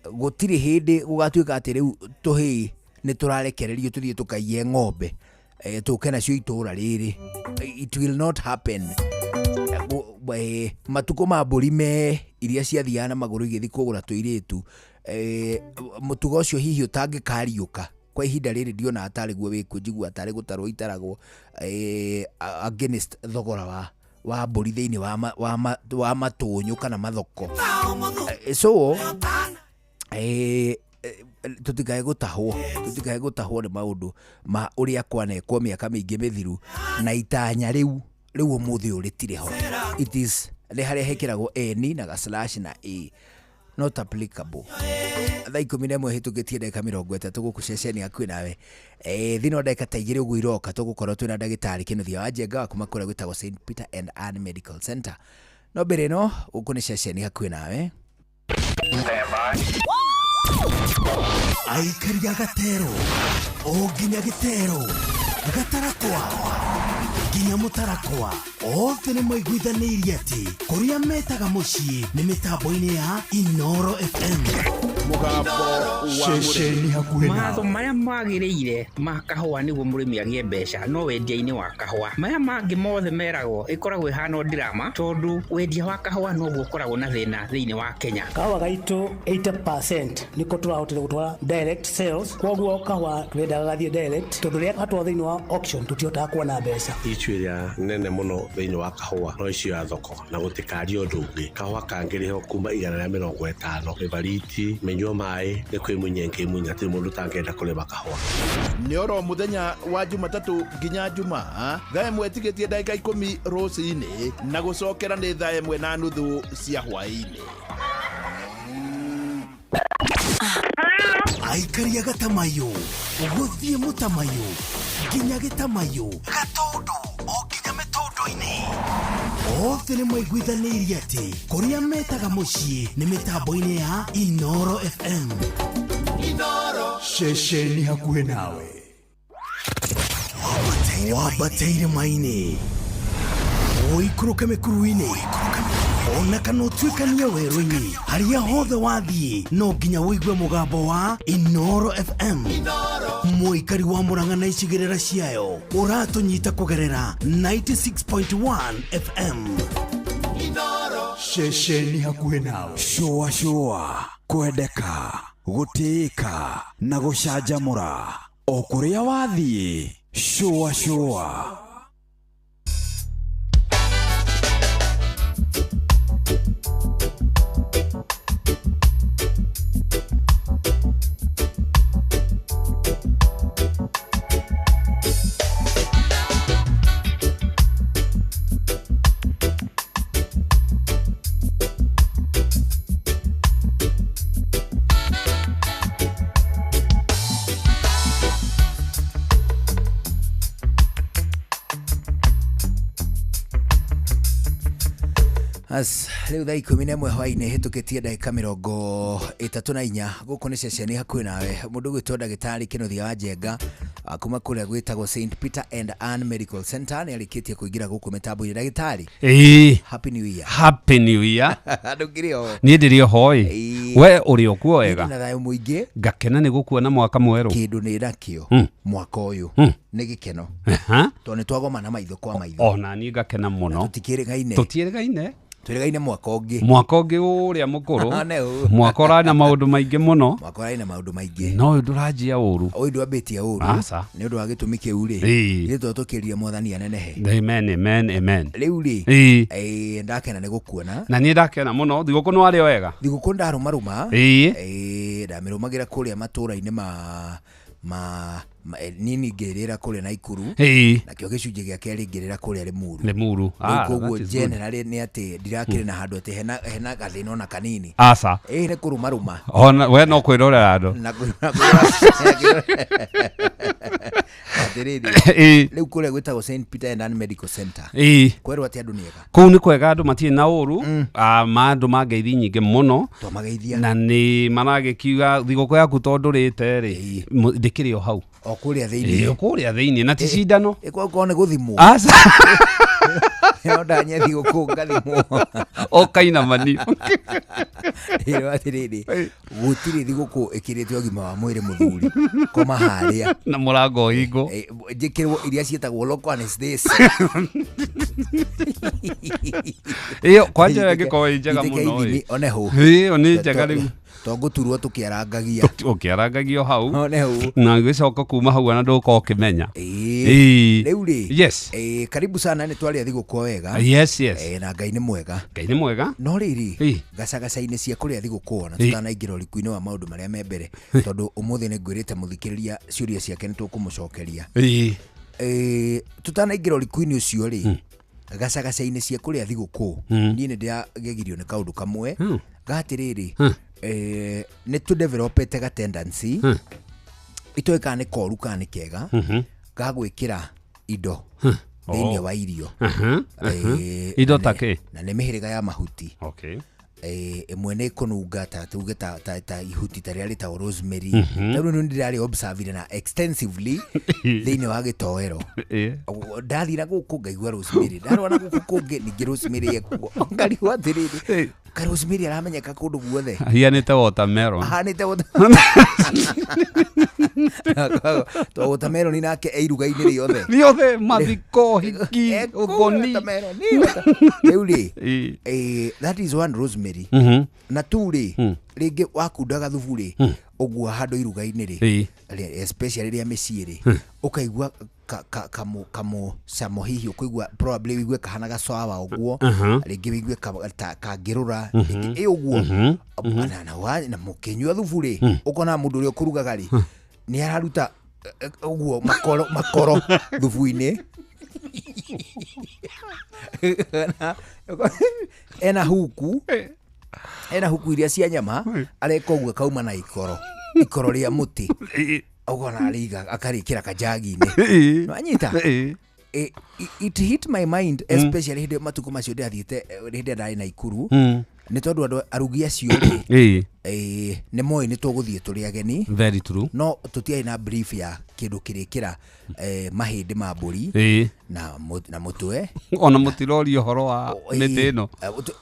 Speaker 10: Gũtirĩ hĩndĩ gũgatuĩka atĩ rĩu tũhĩĩ nĩ tũrarekererio tũthiĩ tũkaiye ng'ombe, tũke nacio itũũra rĩrĩ. It will not happen. Matukũ ma mbũri me iria ciathiaga na magũrũ igĩthiĩ kũgũra tũirĩtu, mũtugo ũcio hihi ũtangĩkariũka kwa ihinda rĩrĩ, ndionaga tarĩ guo wĩkuo, njiguaga tarĩ gũtarwo itaragwo, against thogora wa mbũri thĩinĩ wa matũnyũ kana mathoko. So tũtikae gũtahwo nĩ maũndũ ma ũrĩa kwanekwo mĩaka mĩingĩ mĩthiru, na itanya rĩu rĩu ũmũthĩ ũyũ rĩtirĩ ho. It is nĩ harĩa hekĩragwo n na ga slash na a, not applicable. Thaa 11 hĩtũkĩtie ndagĩka 30 gũkũ ceceni hakuhĩ nawe. Thĩinĩ wa ndagĩka ta 2 ũguo iroka, tũgũkorwo twĩna ndagĩtarĩ Kĩnuthia wa Njenga wa kuma kũrĩa gwĩtagwo St Peter and Ann Medical Center. No mbere ĩno, gũkũ nĩ ceceni hakuhĩ nawe.
Speaker 1: Aikari a Gatero o nginya Gĩtero, Gatarakwa nginya Mũtarakwa, othe nĩ maiguithanĩirie atĩ kũrĩa metaga mũciĩ nĩ mĩtambo-inĩ ya Inoro FM.
Speaker 6: Mũgambo wa
Speaker 2: Ceceni hakuhĩ
Speaker 7: Mawatho
Speaker 2: nawe.
Speaker 7: Marĩa magĩrĩire ma kahũa nĩguo mũrĩmi agĩe mbeca no wendia-inĩ wa kahũa. Maya mangĩ mothe meragwo ĩkoragwo ĩhana o drama, tondũ wendia wa kahũa noguo ũkoragwo na thĩna thĩinĩ wa Kenya.
Speaker 25: Kahũa gaitũ 80% nĩko tũrahotire gũtwara direct sales, koguo kahũa tũrendaga gathiĩ direct, tondũ rĩrĩa gatwarwo thĩinĩ wa auction tũtihotaga kuona mbeca.
Speaker 8: Issue ĩrĩa nene mũno thĩinĩ wa kahũa no icio ya thoko, na gũtikaria ũndũ ũngĩ. Kahũa kangĩrĩhwo kuma 150, mĩbariti, mĩnyua maĩ, nĩ kwĩmunya ĩngĩmunya, hatirĩ mũndũ ũtangĩenda kũrĩma kahũa.
Speaker 6: Nĩ oro mũthenya wa Jumatatũ nginya Jumaa, thaa 1 tigĩtie ndagĩka 10 rũcinĩ, na gũcokera nĩ thaa 1:30 cia hwaĩ-inĩ.
Speaker 1: Aikari a Gatamayo gũthiĩ Mũtamayo nginya Gĩtamayo, Gatũndũ o nginya mĩtũndũ-inĩ, othe nĩ maiguithanĩirie atĩ kũrĩa metaga mũciĩ nĩ mĩtambo-inĩ ya Inoro FM.
Speaker 2: Ceceni hakuhĩ nawe.
Speaker 1: Wambate irĩma-inĩ, ũikũrũke mĩkuru-inĩ, ona kana ũtuĩkanie werũ-inĩ, harĩa hothe wathiĩ no nginya ũigue mũgambo wa Inoro FM. Mũikari wa Mũrang'a na icigĩrĩra ciayo, ũratũnyita kũgerera 96.1 FM.
Speaker 2: Ceceni hakuhĩ nawe.
Speaker 4: Shũa shũa, kwendeka, Gũtĩĩka na gũcanjamũra o kũrĩa wathiĩ. Shũa shũa.
Speaker 10: As rĩu thaa 11 hwainĩ hĩtũkĩtie ndagĩka 34. Gũkũ nĩ ceceni hakuhĩ nawe. Mũndũ ũgwĩtwo ndagĩtarĩ Kĩnuthia wa Njenga, kuma kũrĩa gwĩtagwo St Peter and Ann Medical Center, nĩ arĩkĩtie kũingĩra gũkũ mĩtambo-inĩ. Ndagĩtarĩ,
Speaker 11: Ĩĩ.
Speaker 10: Happy New Year.
Speaker 11: Happy New Year.
Speaker 10: Ndũkĩrĩ o?
Speaker 11: Niĩ ndĩrĩ oho ĩ. We ũrĩ o kuo wega?
Speaker 10: Na thayũ mũingĩ.
Speaker 11: Ngakena nĩ gũkuona mwaka mwerũ.
Speaker 10: Kĩndũ nĩ nakĩo mwaka ũyũ nĩ gĩkeno, tondũ nĩ twagomana maitho kwa maitho.
Speaker 11: Ona niĩ ngakena mũno.
Speaker 10: Tũtikĩrĩgaine.
Speaker 11: Tũtiĩrĩgaine.
Speaker 10: Twĩrĩgaine mwaka ũngĩ.
Speaker 11: Mwaka ũngĩ ũrĩa mũkũrũ.
Speaker 10: Ne ũũ.
Speaker 11: Mwaka ũrarĩ na maũndũ maingĩ mũno.
Speaker 10: Mwaka ũrarĩ na maũndũ maingĩ.
Speaker 11: No ũyũ ndũranjia ũru.
Speaker 10: Ũyũ ndwambĩtie ũru.
Speaker 11: Aca.
Speaker 10: Nĩ ũndũ wa gĩtũmi kĩu rĩ,
Speaker 11: Ĩĩ.
Speaker 10: ithuĩ twatũkĩria mwathani anenehe.
Speaker 11: Amen, amen, amen.
Speaker 10: Rĩu rĩ,
Speaker 11: Ĩĩ.
Speaker 10: ndakena nĩ gũkuona.
Speaker 11: Na niĩ ndakena mũno. Thigũkũ nĩ warĩ wega?
Speaker 10: Thigũkũ ndarũmarũma.
Speaker 11: Ĩĩ.
Speaker 10: Ndamĩrũmagĩra kũrĩa matũũra-inĩ ma nini ngĩrĩra kũrĩa Naikuru.
Speaker 11: Ĩĩ.
Speaker 10: Nakĩo gĩcunjĩ gĩa kerĩ ngĩrĩra kũrĩa Limuru.
Speaker 11: Limuru.
Speaker 10: Rĩu
Speaker 11: Ah,
Speaker 10: koguo
Speaker 11: that is good.
Speaker 10: generally nĩ atĩ ndirakĩrĩ na handũ atĩ hena gathĩna ona kanini.
Speaker 11: Aca.
Speaker 10: Ĩĩ, nĩ kũrũmarũma.
Speaker 11: Ona we no kwĩrorera andũ.
Speaker 10: Na atĩrĩrĩ,
Speaker 11: Ĩĩ.
Speaker 10: rĩu kũrĩa gwĩtagwo St Peter and Ann Medical Center,
Speaker 11: Ĩĩ.
Speaker 10: kwerwo atĩ andũ nĩ ega?
Speaker 11: Kũu nĩ kwega, andũ matirĩ na ũru. Ah, ma andũ mangeithi nyingĩ mũno.
Speaker 10: Twamageithia.
Speaker 11: Na nĩ maragĩkiuga thigũkũ yaku tondũ rĩte rĩ, ndĩkĩrĩ o hau.
Speaker 10: O kũrĩa thĩinĩ.
Speaker 11: Ĩĩ, o kũrĩa thĩinĩ na ti cindano.
Speaker 10: Ĩkorwo nĩ gũthimwo.
Speaker 11: Aca.
Speaker 10: No ndanye thigũkũ ngathimwo.
Speaker 11: Ũkainamanio.
Speaker 10: Ĩrwo atĩrĩrĩ, gũtirĩ thigũkũ ĩkĩrĩte ũgima wa mwĩrĩ. Mũthuri, koma harĩa
Speaker 11: na mũrango ũhingwo.
Speaker 10: Njĩkĩrwo iria ciĩtagwo local anesthesia.
Speaker 11: Ĩyo kwanja ĩyo ĩngĩkorwo ĩ njega
Speaker 10: Itĩke
Speaker 11: mũno
Speaker 10: ithimi,
Speaker 11: ĩ.
Speaker 10: one hũ.
Speaker 11: Ĩyo nĩ njega rĩu.
Speaker 10: To ngũturwo tũkĩarangagia.
Speaker 11: Ũkĩarangagio hau.
Speaker 10: One hũ.
Speaker 11: Na gĩcoka kuma hau ona ndũgũkorwo ũkĩmenya. Ĩĩ.
Speaker 10: Rĩu rĩ,
Speaker 11: Yes.
Speaker 10: Karibu sana. Nĩ twarĩa thigũkũ wega.
Speaker 11: Yes.
Speaker 10: Na Ngai nĩ mwega.
Speaker 11: Ngai nĩ mwega.
Speaker 10: No rĩrĩ,
Speaker 11: Ĩĩ.
Speaker 10: gacagaca-inĩ cia kũrĩa thigũkũ, ona
Speaker 11: Ĩĩ.
Speaker 10: tutanaingĩra ũriku-inĩ wa maũndũ marĩa me mbere, tondũ ũmũthĩ nĩ ngwĩrĩte mũthikĩrĩria ciũria ciake nĩ tũkũmũcokeria. Tutanaingĩra ũriku-inĩ ũcio rĩ, gacagaca-inĩ cia kũrĩa thigũkũ, niĩ nĩ ndĩragegirio nĩ kaũndũ kamwe gatĩrĩrĩ, nĩ tũdevelopete ga tendency, itoĩ kana nĩ koru kana nĩ kega, ga gwĩkĩra indo thĩinĩ
Speaker 11: Oh.
Speaker 10: wa irio.
Speaker 11: Indo ta kĩ?
Speaker 10: Na nĩ mĩhĩrĩga ya mahuti.
Speaker 11: Okay.
Speaker 10: Ĩmwe nĩ kũnunga, ta tuge ta ihuti ta rĩrĩa rĩtagwo rosemary. Rĩu nĩ ndĩrarĩ observe na extensively thĩinĩ wa gĩtoero. Ndathiĩ na gũkũ ngaigua rosemary, ndarora na gũkũ kũngĩ ningĩ rosemary ekuo, ngarigwo atĩrĩrĩ, ka rosemary aramenyeka kũndũ guothe?
Speaker 11: Hianĩte watermelon.
Speaker 10: Ahanĩte to watermelon nake e iruga-inĩ rĩothe.
Speaker 11: Rĩothe, mathiko, hiki, ũthoni.
Speaker 10: Rĩu rĩ, that is one, rosemary. Na tu rĩ, rĩngĩ wakundaga thubu rĩ, ũguo handũ iruga-inĩ rĩ, especially rĩa mĩciĩ rĩ, ũkaigua kamũcamo hihi, ũkũigua probably wĩigue kahana gacawa ũguo. Rĩngĩ wĩigue kangĩrũra rĩngĩ ĩ ũguo. Na mũkĩnyua thubu rĩ, ũkona mũndũ ũrĩa ũkũrugaga rĩ, nĩ araruta ũguo makoro makoro thubu-inĩ. Ena huku iria cia nyama, areka ũguo akauma na ikoro ikoro rĩa mũtĩ, ũkona arĩiga akarĩkĩra kanjagi-inĩ. Nwanyita? It hit my mind, especially hĩndĩ matukũ macio ndĩrathiĩte, hĩndĩ ĩrĩa ndarĩ Naikuru, nĩ tondũ andũ arugi acio rĩ, nĩ moĩ nĩ tũgũthiĩ tũrĩ ageni.
Speaker 11: Very true.
Speaker 10: No tũtiarĩ na brief ya kĩndũ kĩrĩkĩra mahĩndĩ ma mbũri na mũtwe.
Speaker 11: Ona mũtiroria ũhoro wa mĩtĩ ĩno.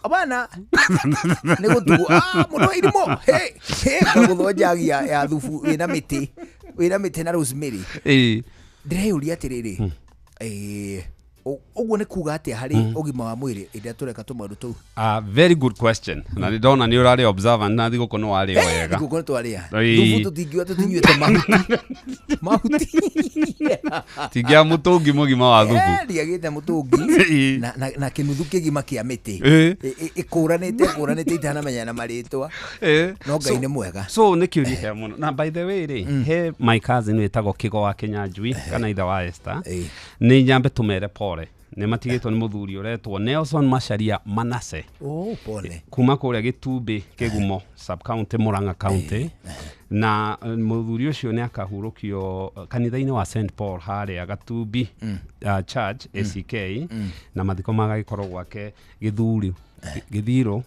Speaker 10: Abana, nĩ gũtugo mũndũ wa irimũ. Hey, hey, ngagũthwo njagi ya thubu wĩna mĩtĩ na rosemary. Ndĩreyũria atĩrĩrĩ, Ũguo nĩ kuga atĩa harĩ ũgima wa mwĩrĩ ĩrĩa tũreka tũmaũndũ tũu?
Speaker 11: Very good question. Na nĩ ndona nĩ ũrarĩ observant na thigũkũ nĩ warĩ wega.
Speaker 10: Thigũkũ nĩ twarĩa. Thubu tũtingiuga tũtinyuĩte mahuti.
Speaker 11: Tingia mũtũngi mũgima wa thubu.
Speaker 10: Ndiagĩte mũtũngi na kĩnuthu kĩgima kĩa mĩtĩ. Ĩkũranĩte itanamenya na marĩtwa. No Ngai nĩ mwega.
Speaker 11: So nĩ kĩũria kĩa mũno. Na by the way rĩ, he my cousin wĩtagwo Kĩgo wa Kĩnyanjui kana ithe wa Esther. Nĩ nyambe tũmere pole. Nĩ matigĩtwo nĩ mũthuri ũretwo Nelson Macharia Manase.
Speaker 10: Oh, pole.
Speaker 11: Kuma kũrĩa Gĩtumbĩ Kĩgumo sub county Murang'a county. Na mũthuri ũcio nĩ akahurũkio kanitha-inĩ wa St Paul harĩa Gatumbi Church ACK, na mathiko magagĩkorwo gwake Gĩthuri Gĩthiro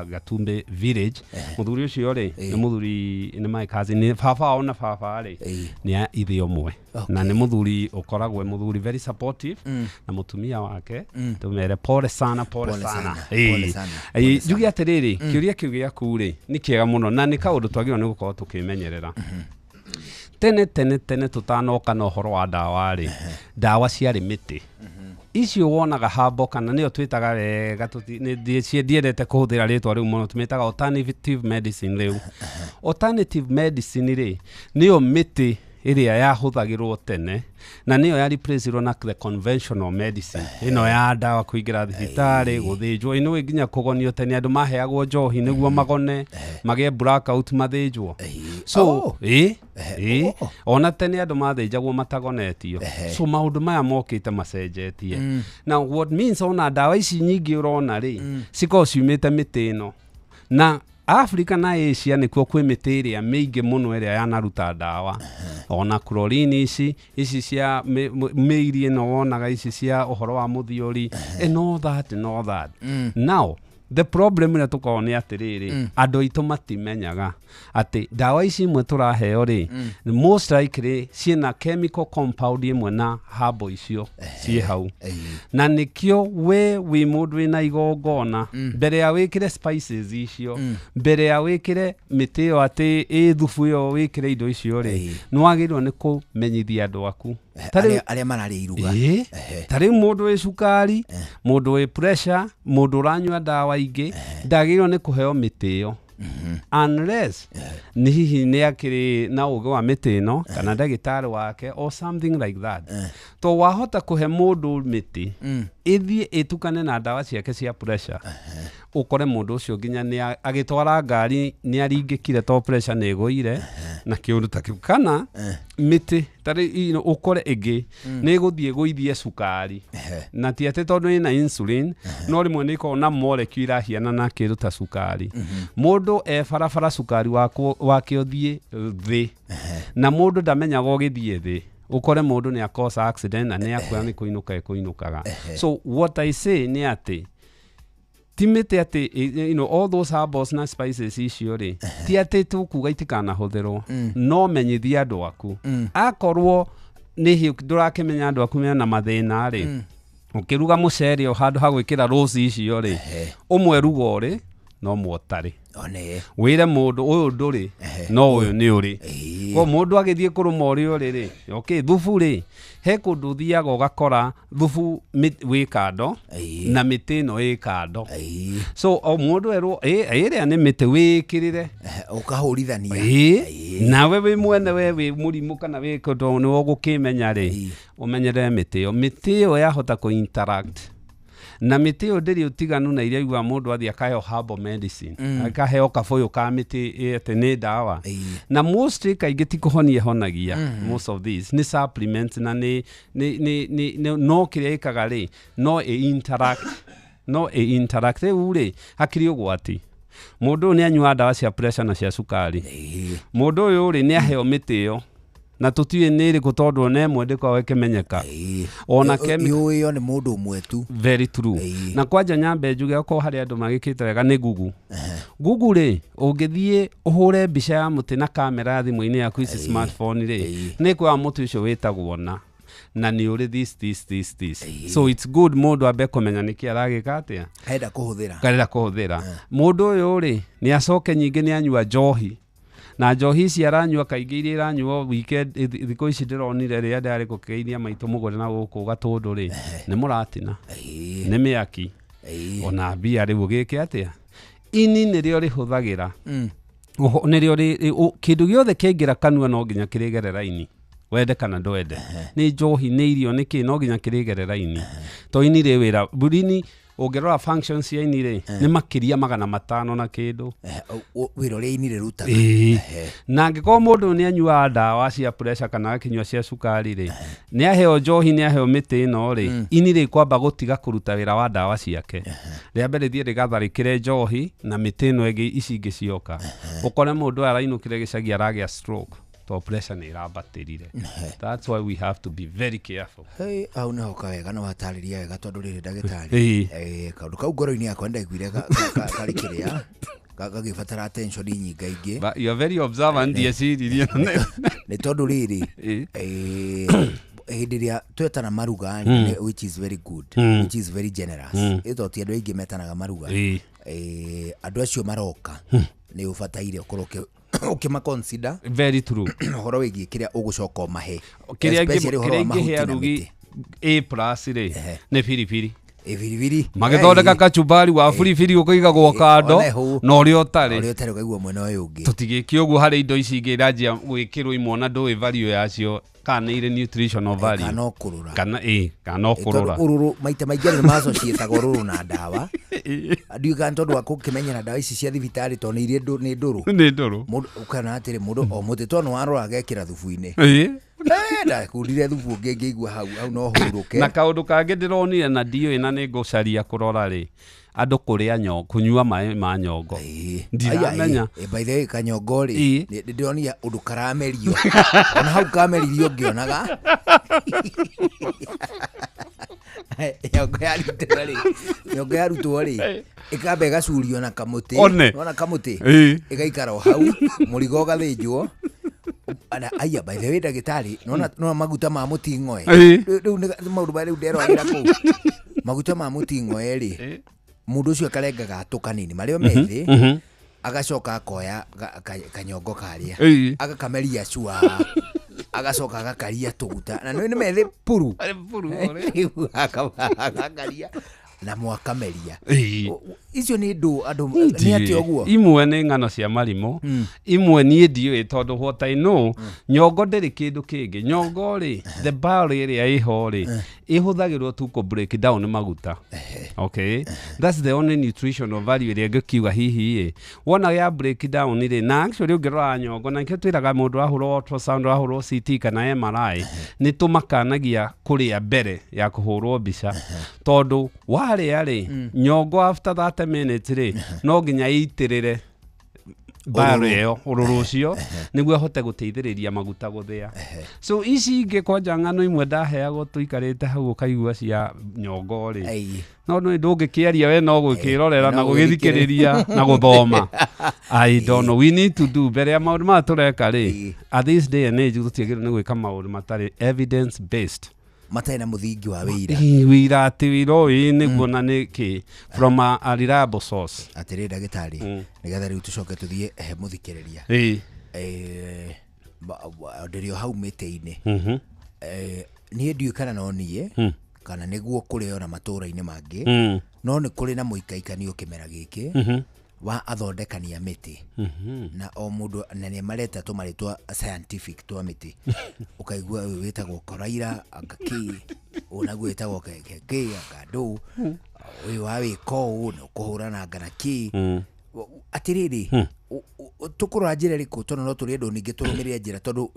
Speaker 11: Gatumbi village. Mũthuri ũcio rĩ nĩ mũthuri nĩ my cousin, nĩ baba wao na baba rĩ nĩ ithe ũmwe. Na nĩ mũthuri ũkoragwo mũthuri very supportive na mũtumia wake tũmere pole sana pole sana. Njuge atĩrĩrĩ, kĩũria kĩu gĩaku rĩ nĩ kĩega mũno na nĩ kaũndũ twagĩrĩirwo nĩ gũkorwo tũkĩmenyerera. Tene tene tene tũtanoka na ũhoro wa ndawa rĩ, ndawa ciarĩ mĩtĩ. Icio wonaga habo kana nĩyo twĩtaga wega, ndiendete kũhũthĩra rĩtwa rĩu mũno, tũmĩtaga alternative medicine rĩu. Alternative medicine rĩ nĩyo mĩtĩ ĩrĩa yahũthagĩrwo tene na nĩyo ya replaceirwo na the conventional medicine ĩno ya ndawa kũingĩra thibitarĩ gũthĩnjwo ĩno nginya kũgonio tene andũ maheagwo njohi nĩguo magone magĩe blackout mathĩnjwo. So ona tene andũ mathĩnjagwo matagonetio. So maũndũ maya mokĩte macenjetie. Now what means ona ndawa ici nyingĩ ũrona rĩ cikoragwo ciumĩte mĩtĩ ĩno, na Africa na Asia nĩkuo kwĩ mĩtĩ ĩrĩa mĩingĩ mũno ĩrĩa yanaruta ndawa. Ona chlorine ici cia mĩiri ĩno wonaga ici cia ũhoro wa mũthiori and all that and all that. Now the problem ĩrĩa tũkoragwo nĩ atĩrĩrĩ, andũ aitũ matimenyaga atĩ ndawa ici imwe tũraheo rĩ most likely ciĩna chemical compound ĩmwe na herbal icio ciĩ hau. Na nĩkĩo we wĩ mũndũ wĩna igongona mbere ya wĩkĩre spices icio, mbere ya wĩkĩre mĩtĩ ĩyo atĩ ĩ thubu ĩyo wĩkĩre indo icio rĩ, nĩ wagĩrĩirwo nĩ kũmenyithia andũ aku
Speaker 10: arĩa mararĩa iruga.
Speaker 11: Ta rĩu mũndũ wĩ cukari, mũndũ wĩ pressure, mũndũ ũranyua ndawa ingĩ ndagĩrĩirwo nĩ kũheo mĩtĩ ĩyo unless nĩ hihi nĩ akĩrĩ na ũgĩ wa mĩtĩ ĩno kana ndagĩtarĩ wake or something like that. To wahota kũhe mũndũ mĩtĩ ĩthiĩ ĩtukane na ndawa ciake cia pressure, ũkore mũndũ ũcio nginya nĩ agĩtwara ngari nĩ aringĩkire to pressure nĩ ĩgũire na kĩũndũ ta kĩu. Kana mĩtĩ tarĩ ũkore ĩngĩ nĩ ĩgũthiĩ ĩgũithie cukari, na ti atĩ tondũ ĩna insulin, no rĩmwe nĩ ĩkoragwo na molecule irahiana na kĩndũ ta cukari. Mũndũ e barabara cukari wake ũthiĩ thĩ, na mũndũ ndamenyaga ũgĩthiĩ thĩ, ũkore mũndũ nĩ akosa accident na nĩ akua nĩ kũinũka ĩkũinũkaga. So what I say nĩ atĩ ti mĩtĩ atĩ you know, all those herbals na spices icio rĩ ti atĩ tũkuga itikanahũthĩrwo, no menyithia andũ aku. Akorwo nĩ ndũrakĩmenya andũ aku mena mathĩna rĩ, ũkĩruga mũcere o handũ ha gwĩkĩra rose icio rĩ, ũmwe ruga ũrĩ no mũotarĩ wĩre mũndũ ũyũ ndũrĩ no ũyũ nĩ ũrĩ. Ko mũndũ agĩthiĩ kũrũma ũrĩa ũrĩ rĩ, okay, thubu rĩ he kũndũ ũthiaga ũgakora thubu wĩ kando na mĩtĩ ĩno ĩ kando. So o mũndũ erwo ĩrĩa nĩ mĩtĩ wĩkĩrĩre
Speaker 10: ũkahũrithania
Speaker 11: nawe wĩ mwene we wĩ mũrimũ kana wĩ kũndũ nĩ ũgũkĩmenya rĩ, ũmenyerere mĩtĩ ĩyo. Mĩtĩ ĩyo yahota kũ interact na mĩtĩ ĩyo ndĩrĩ ũtiganu na iria iguaga mũndũ athiĩ akaheo herbal medicine, akaheo kabũyũ ka mĩtĩ atĩ nĩ ndawa. Na mostly kaingĩ ti kũhonia ĩhonagia, most of these nĩ supplements na nĩ no kĩrĩa ĩkaga rĩ no ĩ interact, no ĩ interact. Rĩu rĩ hakĩrĩ ũgwati, mũndũ ũyũ nĩ anyua ndawa cia pressure na cia cukari, mũndũ ũyũ rĩ nĩ aheo mĩtĩ ĩyo na tũtiũĩ nĩ ĩrĩkũ tondũ ona ĩmwe ndĩkoragwo ĩkĩmenyeka. Ona
Speaker 10: yũĩyo nĩ mũndũ ũmwe tu.
Speaker 11: Very true. Na kwanja nyambe njuge okorwo harĩ andũ magĩkĩte wega nĩ Google. Google rĩ ũngĩthiĩ ũhũre mbica ya mũtĩ na kamera ya thimũ-inĩ yaku ici smartphone rĩ, nĩ ĩkuoya mũtĩ ũcio wĩtagwo na nĩ ũrĩ this this this this. So it's good mũndũ ambe kũmenya nĩkĩ aragĩka atĩa
Speaker 10: karenda kũhũthĩra,
Speaker 11: karenda kũhũthĩra. Mũndũ ũyũ rĩ nĩ acoke nyingĩ nĩ anyua njohi Na njohi ici aranyua kaingĩ, iria iranyuo weekend, thikũ ici ndĩronire rĩrĩa ndarĩ gũkĩgeithia maitũ mũgũre na gũkũ Gatũndũ rĩ, nĩ mũratina, nĩ mĩaki, ona mbia. Rĩu ũgĩke atĩa? Ini nĩrĩo rĩhũthagĩra. Nĩrĩo kĩndũ gĩothe kĩaingĩra kanua no nginya kĩrĩgerera ini, wende kana ndwende. Nĩ njohi, nĩ irio, nĩ kĩ, no nginya kĩrĩgerera ini, to ini rĩ wĩra ini. Ũngĩrora functions cia ini rĩ, nĩ makĩria 500 na kĩndũ.
Speaker 10: Wĩra ũrĩa ini rĩrutaga.
Speaker 11: Ĩĩ. Na angĩkorwo mũndũ nĩ anyuaga ndawa cia pressure kana akĩnyua cia cukari rĩ, nĩ aheo njohi, nĩ aheo mĩtĩ ĩno rĩ, ini rĩ kwamba gũtiga kũruta wĩra wa ndawa ciake. Rĩa mbere thiĩ rĩgatharĩkĩre njohi na mĩtĩ ĩno ĩngĩ ici ingĩ cioka, ũkore mũndũ ũyũ arainũkire gĩcagi aragĩa stroke to pressure nĩ ĩrambatĩrire. That's why we have to be very careful.
Speaker 10: Hey, hau nĩho kawega na watarĩria wega, tondũ rĩrĩ, ndagĩtarĩ,
Speaker 11: Ĩĩ.
Speaker 10: kaũndũ kau ngoro-inĩ yakwa ndaiguire karĩ kĩrĩa gagĩbatara attention nyingaingĩ.
Speaker 11: But you are very observant, ndieciririe.
Speaker 10: Nĩ tondũ rĩrĩ, hĩndĩ ĩrĩa twetana maruga, which is very good, which is very generous, ĩto ti andũ aingĩ metanaga maruga. Andũ acio maroka nĩ ũbataire ũkorwo ũkĩma consider
Speaker 11: Very true.
Speaker 10: ũhoro wĩgiĩ kĩrĩa ũgũcoka ũmahe.
Speaker 11: Kĩrĩa
Speaker 10: Especially ũhoro wa
Speaker 11: kĩrĩa
Speaker 10: mahuti
Speaker 11: ingĩhe
Speaker 10: na
Speaker 11: arugi
Speaker 10: mĩtĩ.
Speaker 11: A plus rĩ, nĩ biribiri.
Speaker 10: Biribiri.
Speaker 11: Magĩthondeka kachumbari wa biribiri ũkũigagwo kando
Speaker 10: Ona hũ.
Speaker 11: na ũrĩa ũtarĩ.
Speaker 10: Ũrĩa ũtarĩ ũkaigua mwena ũyũ ũngĩ.
Speaker 11: Tũtigĩke ũguo harĩ indo ici ingĩ iranjia gwĩkĩrwo imwe na ndũĩ value yacio kana nĩ irĩ nutritional value.
Speaker 10: Kana ũkũrũra.
Speaker 11: Kana ĩ kana ũkũrũra.
Speaker 10: Tondũ ũrũrũ maita maingĩ andũ nĩmacociĩtaga ũrũrũ na ndawa. Ndiũĩ kana tondũ wa gũkĩmenyera ndawa ici cia thibitarĩ, tondũ nĩ irĩ nĩ ndũrũ.
Speaker 11: Nĩ ndũrũ.
Speaker 10: Mũndũ kana atĩrĩ, mũndũ o mũtĩ tondũ nĩwarora agekĩra thubu-inĩ. Ndakundire thubu ũngĩ ngĩigua hau hau no hurũke.
Speaker 11: Na kaũndũ kangĩ ndĩronire na ndiũĩ na nĩ ngũcaria kũrora rĩ, andũ kũrĩa nyongo, kũnyua maĩ ma nyongo, ndiramenya.
Speaker 10: Aya, by the way, kanyongo rĩ, nĩ ndĩronire ũndũ karamerio, ona hau kameririo ngĩonaga nyongo yarutwo rĩ, nyongo yarutwo rĩ, ĩkamba ĩgacurio na kamũtĩ.
Speaker 11: One.
Speaker 10: Wona kamũtĩ ĩgaikara o hau, mũrigo ũgathĩnjwo. Ana aya, by the way, ndagĩtarĩ, nona nona maguta ma mũting'oe. Rĩu nĩ maũndũ marĩa rĩu nderoragĩra kũu, maguta ma mũting'oe rĩ, mũndũ ũcio akarenga gatũ kanini marĩa methĩ, agacoka akoya kanyongo karĩa, agakameria cua, agacoka agakaria tũguta, na nĩ methĩ puru. Rĩu agakaria na mwakameria. Icio nĩ ndũ andũ nĩ atĩ ũguo.
Speaker 11: Imwe nĩ ng'ano cia marimũ, imwe niĩ ndiũĩ, tondũ what I know, nyongo ndĩrĩ kĩndũ kĩngĩ. Nyongo rĩ, the bile ĩrĩa ĩho rĩ, ĩhũthagĩrwo tu kũ break down maguta. Okay, that's the only nutritional value ĩrĩa ngĩkiuga hihi ĩ wona ya break down rĩ. Na actually ũngĩrora nyongo, na nĩkĩo twĩraga mũndũ ahũrwo ultrasound, ahũrwo CT kana MRI, nĩ tũmakanagia kũrĩa mbere ya kũhũrwo mbica, tondũ warĩa rĩ nyongo, after 30 minutes rĩ, no nginya ĩitĩrĩre bile
Speaker 10: Ũrũrũ.
Speaker 11: ĩyo, ũrũrũ ũcio, nĩguo ĩhote gũteithĩrĩria maguta gũthĩa. So ici ingĩ kwanja ng'ano imwe ndaheagwo tũikarĩte hau, ũkaigua cia nyongo rĩ, no nĩ ndũngĩkĩaria we, no gũkĩrorera na
Speaker 10: no
Speaker 11: gũgĩthikĩrĩria na gũthoma. I don't know, we need to do mbere ya maũndũ maya tũreka rĩ. At this day and age tũtiagĩrĩirwo nĩ gwĩka maũndũ matarĩ evidence based,
Speaker 10: matarĩ na mũthingi wa wĩira.
Speaker 11: Ĩ, wĩira atĩ wĩra ũyũ nĩguo na nĩ kĩ from a reliable source.
Speaker 10: Atĩrĩ ndagĩtarĩ, nĩgetha rĩu tũcoke tũthiĩ he mũthikĩrĩria. Ndĩrĩ o hau mĩtĩ-inĩ. Niĩ ndiũĩ kana no niĩ kana nĩguo kũrĩ ona matũũra-inĩ mangĩ, no nĩ kũrĩ na mũikaikanio kĩmera gĩkĩ wa athondekani a mĩtĩ, na o mũndũ na nĩ mareta tũmarĩtwa scientific twa mĩtĩ. Ũkaigua ũyũ wĩtagwo koraira anga kĩ, ũyũ naguo wĩtagwo kĩ anga ndũ, ũyũ wa wĩka ũũ na ũkũhũrana anga na kĩ. Atĩrĩrĩ, tũkũrora njĩra ĩrĩkũ? Tondũ no tũrĩ andũ ningĩ tũrũmĩrĩre njĩra, tondũ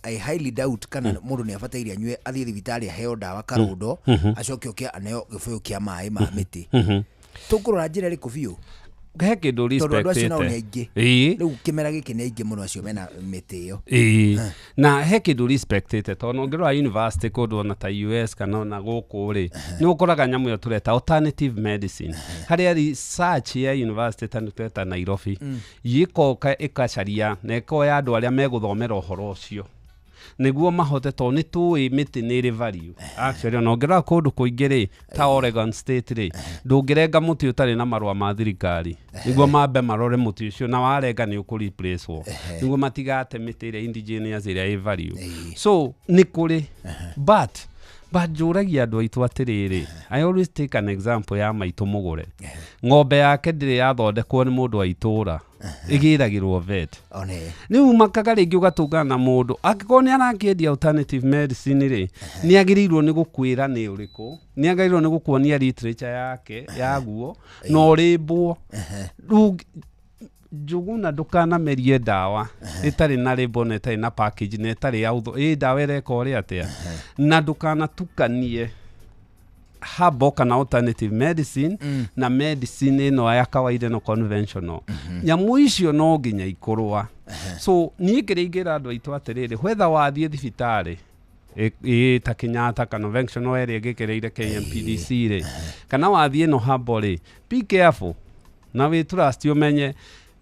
Speaker 10: I highly doubt kana mũndũ nĩ abataire anyue, athiĩ thibitarĩ aheo ndawa karũndo, acoke oke aneo gĩbũyũ kĩa maĩ ma mĩtĩ. Tũkũrora njĩra ĩrĩkũ biũ?
Speaker 11: He kĩndũ
Speaker 10: Tondũ andũ acio nao nĩ
Speaker 11: respectĩte.
Speaker 10: aingĩ. Rĩu kĩmera gĩkĩ nĩ aingĩ mũno acio mena mĩtĩ ĩyo.
Speaker 11: Ĩĩ, na he kĩndũ respectĩte, tondũ ũngĩrora university kũndũ ona ta US kana ona gũkũ rĩ, nĩ ũkoraga nyamũ ĩyo tũreta alternative medicine, harĩa research ya university ta nĩ tũreta Nairobi, yĩkoka ĩkacaria na ĩkoya andũ arĩa megũthomera ũhoro ũcio. Nĩguo mahote, tondũ nĩ tũĩ mĩtĩ nĩ ĩrĩ value actually. Ona ũngĩrora kũndũ kũingĩ rĩ, ta Oregon State rĩ, ndũngĩrenga mũtĩ ũtarĩ na marũa ma thirikari, nĩguo mambe marore mũtĩ ũcio, na warenga nĩ ũkũ-replacewo, nĩguo matigate mĩtĩ ĩrĩa indigenous ĩrĩa ĩ value. So nĩ kũrĩ, but njũragia andũ aitũ atĩrĩrĩ, I always take an example ya maitũ mũgũre ng'ombe yake, ndĩrĩ yathondekwo nĩ mũndũ wa itũũra, ĩgĩragĩrwo vet.
Speaker 10: One.
Speaker 11: Rĩu makaga rĩngĩ ũgatũngana na mũndũ, angĩkorwo nĩ arakĩendia alternative medicine rĩ, nĩ agĩrĩirwo nĩ gũkwĩra nĩ ũrĩkũ, nĩ agĩrĩirwo nĩ gũkuonia literature yake yaguo na ũrĩmbwo. Rĩu Njũgũna, ndũkanamerie ndawa ĩtarĩ na label na ĩtarĩ na package na ĩtarĩ ya ũtho ĩ ndawa ĩreka ũrĩa atĩa, na ndũkanatukanie herbal kana alternative medicine na medicine ĩno ya kawaida, ĩno conventional. Nyamũ icio no nginya ikũrũa. So niĩ kĩrĩa ingĩra andũ aitũ atĩrĩrĩ, whether wathiĩ thibitarĩ ĩ ta Kenyatta kana conventional ĩrĩa ĩgĩkĩrĩire KMPDC rĩ, kana wathiĩ ĩno herbal rĩ, be careful na wĩ trust, ũmenye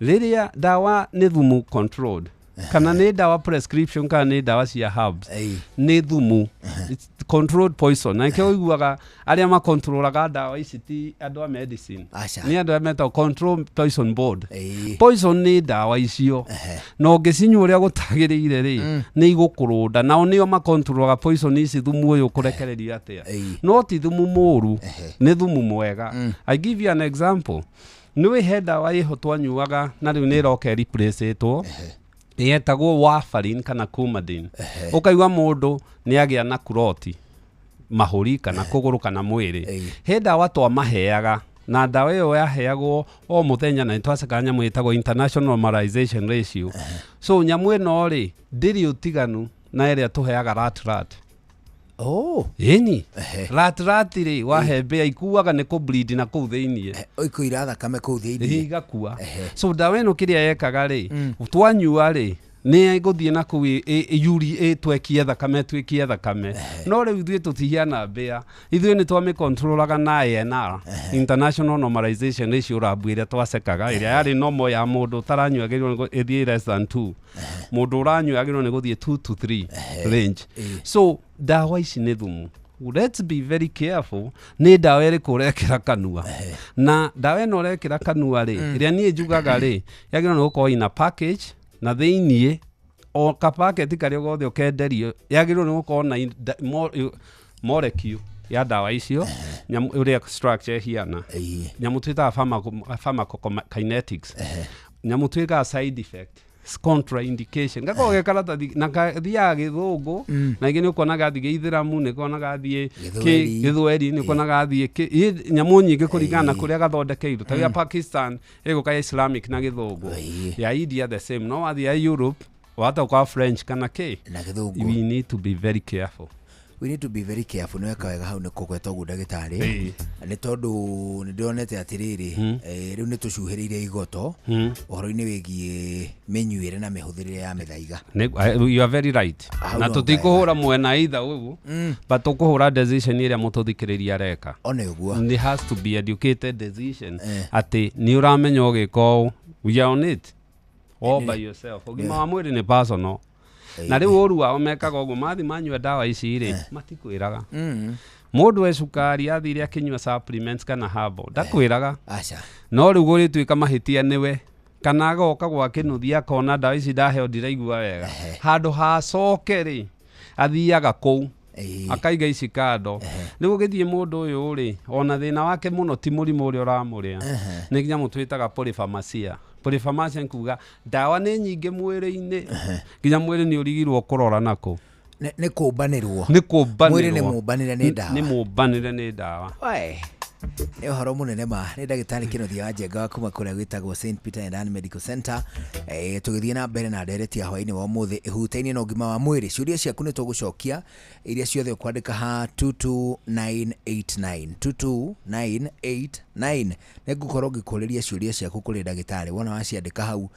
Speaker 11: rĩrĩa ndawa nĩ thumu controlled kana nĩ ndawa prescription kana nĩ ndawa cia herbs, nĩ thumu. It's controlled poison, na nĩkĩo ũiguaga arĩa makontrolaga ndawa ici ti andũ a medicine.
Speaker 10: Aca.
Speaker 11: Nĩ andũ arĩa metagwo Control Poison Board. Poison nĩ ndawa icio, na ũngĩcinyua ũrĩa gũtagĩrĩire rĩ, nĩ igũkũrũnda. Nao nĩo makontrolaga poison ici, thumu ũyũ ũkũrekererio atĩa. No ti thumu mũru, nĩ thumu mwega. I give you an example. Nĩ he ndawa ĩho twanyuaga na rĩu nĩ ĩroka ĩreplaceĩtwo, yetagwo warfarin kana Coumadin. Ũkaigua mũndũ nĩ agĩa na kuroti mahũri kana kũgũrũ kana mwĩrĩ, he ndawa twamaheaga, na ndawa ĩyo yaheagwo o mũthenya, na nĩtwacekaga nyamũ ĩtagwo international normalization ratio. So nyamũ ĩno rĩ, ndĩrĩ ũtiganu na ĩrĩa tũheaga rat rat.
Speaker 10: Oh.
Speaker 11: Ĩni rat rat rĩ, wahe mbĩa ikuaga nĩ kũ bleed na kũu thĩiniĩ.
Speaker 10: Ĩkũira thakame kũu thĩiniĩ.
Speaker 11: Igakua. So ndawa ĩno kĩrĩa yekaga rĩ, twanyua rĩ, nĩ ĩgũthiĩ na kũu yuri ĩtwekie thakame, ĩtwekie thakame. No rĩu ithuĩ tũtihiana mbĩa, ithuĩ nĩ twamĩkontrolaga na INR, international normalization ratio, rabu ĩrĩa twacekaga, ĩrĩa yarĩ normal ya mũndũ ũtaranyua agĩrĩirwo nĩ ĩthiĩ less than 2, mũndũ ũranyua agĩrĩirwo nĩ gũthiĩ 2 to 3 range. So ndawa ici nĩ thumu. Let's be very careful nĩ ndawa ĩrĩkũ ũrekĩra kanua, na ndawa ĩno ũrekĩra kanua rĩ, ĩrĩa niĩ njugaga rĩ, yagĩrĩirwo nĩ gũkorwo ina package, na thĩiniĩ o kapaketi karĩa gothe ũkenderio yagĩrĩirwo nĩ gũkorwo na molecule ya ndawa icio, nyamũ ũrĩa structure ĩhiana, nyamũ twĩtaga pharmacokinetics, nyamũ twĩkaga side effect, contraindication, gakorwo ge karatathi na kathiaga Gĩthũngũ, na ingĩ nĩ ũkuona gathiĩ Gĩithĩramu, nĩ ũkuona gathiĩ
Speaker 10: Gĩthweri.
Speaker 11: Gĩthweri, nĩ ũkuona gathiĩ nyamũ nyingĩ kũringana na kũrĩa gathondekeirwo. Ta ya Pakistan ĩgũka ya Islamic na Gĩthũngũ, ya India the same, no wathiĩ ya Europe wahota gũkorwo French kana kĩ
Speaker 10: na Gĩthũngũ.
Speaker 11: We need to be very careful.
Speaker 10: We need to be very careful. Nĩ weka wega hau nĩ kũgweta ũguo, ndagĩtarĩ, nĩ tondũ nĩ ndĩronete atĩrĩrĩ, rĩu nĩ tũcuhĩrĩire igoto ũhoro-inĩ wĩgiĩ mĩnyuĩre na mĩhũthĩrĩre ya mĩthaiga.
Speaker 11: You are very right.
Speaker 10: Hau
Speaker 11: Na
Speaker 10: no
Speaker 11: tũtikũhũra mwena either ũguo, but tũkũhũra decision ĩrĩa mũtũthikĩrĩria areka.
Speaker 10: One ũguo.
Speaker 11: It has to be educated decision, atĩ nĩ ũramenya ũgĩka ũũ. We are on it all by yourself. Ũgima wa mwĩrĩ nĩ personal, na rĩu ũru wao mekaga ũguo, mathi manyua ndawa ici rĩ, matikwĩraga. Mũndũ e cukari athire akĩnyua supplements kana herbal, ndakwĩraga.
Speaker 10: Aca.
Speaker 11: No rĩu gũrĩtuĩka mahĩtia nĩwe, kana agoka gwa kĩnuthia akona ndawa ici ndaheo ndiraigua wega, handũ hacoke rĩ, athiaga kũu akaiga ici kando. Rĩu ũgĩthiĩ mũndũ ũyũ rĩ, ona thĩna wake mũno ti mũrimũ ũrĩa ũramũrĩa, nĩ nyamũ twĩtaga polypharmacia. Polypharmacia nĩ kuga ndawa nĩ nyingĩ mwĩrĩ-inĩ nginya mwĩrĩ nĩ ũrigirwo kũrora nakũ.
Speaker 10: Nĩ kũmbanĩrwo.
Speaker 11: Nĩ kũmbanĩrwo.
Speaker 10: Mwĩrĩ nĩ mũmbanĩre nĩ ndawa.
Speaker 11: Nĩ mũmbanĩre nĩ ndawa.
Speaker 10: Wae. Nĩ ũhoro mũnene ma. Nĩ ndagĩtarĩ Kĩnuthia wa Njenga wa kuma kũrĩa gwĩtagwo St Peter and Ann Medical Center. Tũgĩthiĩ na mbere na ndereti ya hwaĩ-inĩ wa ũmũthĩ ĩhutainie na ũgima wa mwĩrĩ. Ciũria ciaku nĩ tũgũcokia iria ciothe ũkwandĩka ha 22989, 22989. Nĩ ngũkorwo ngĩkũrĩria ciũria ciaku kũrĩ ndagĩtarĩ wona waciandĩka hau,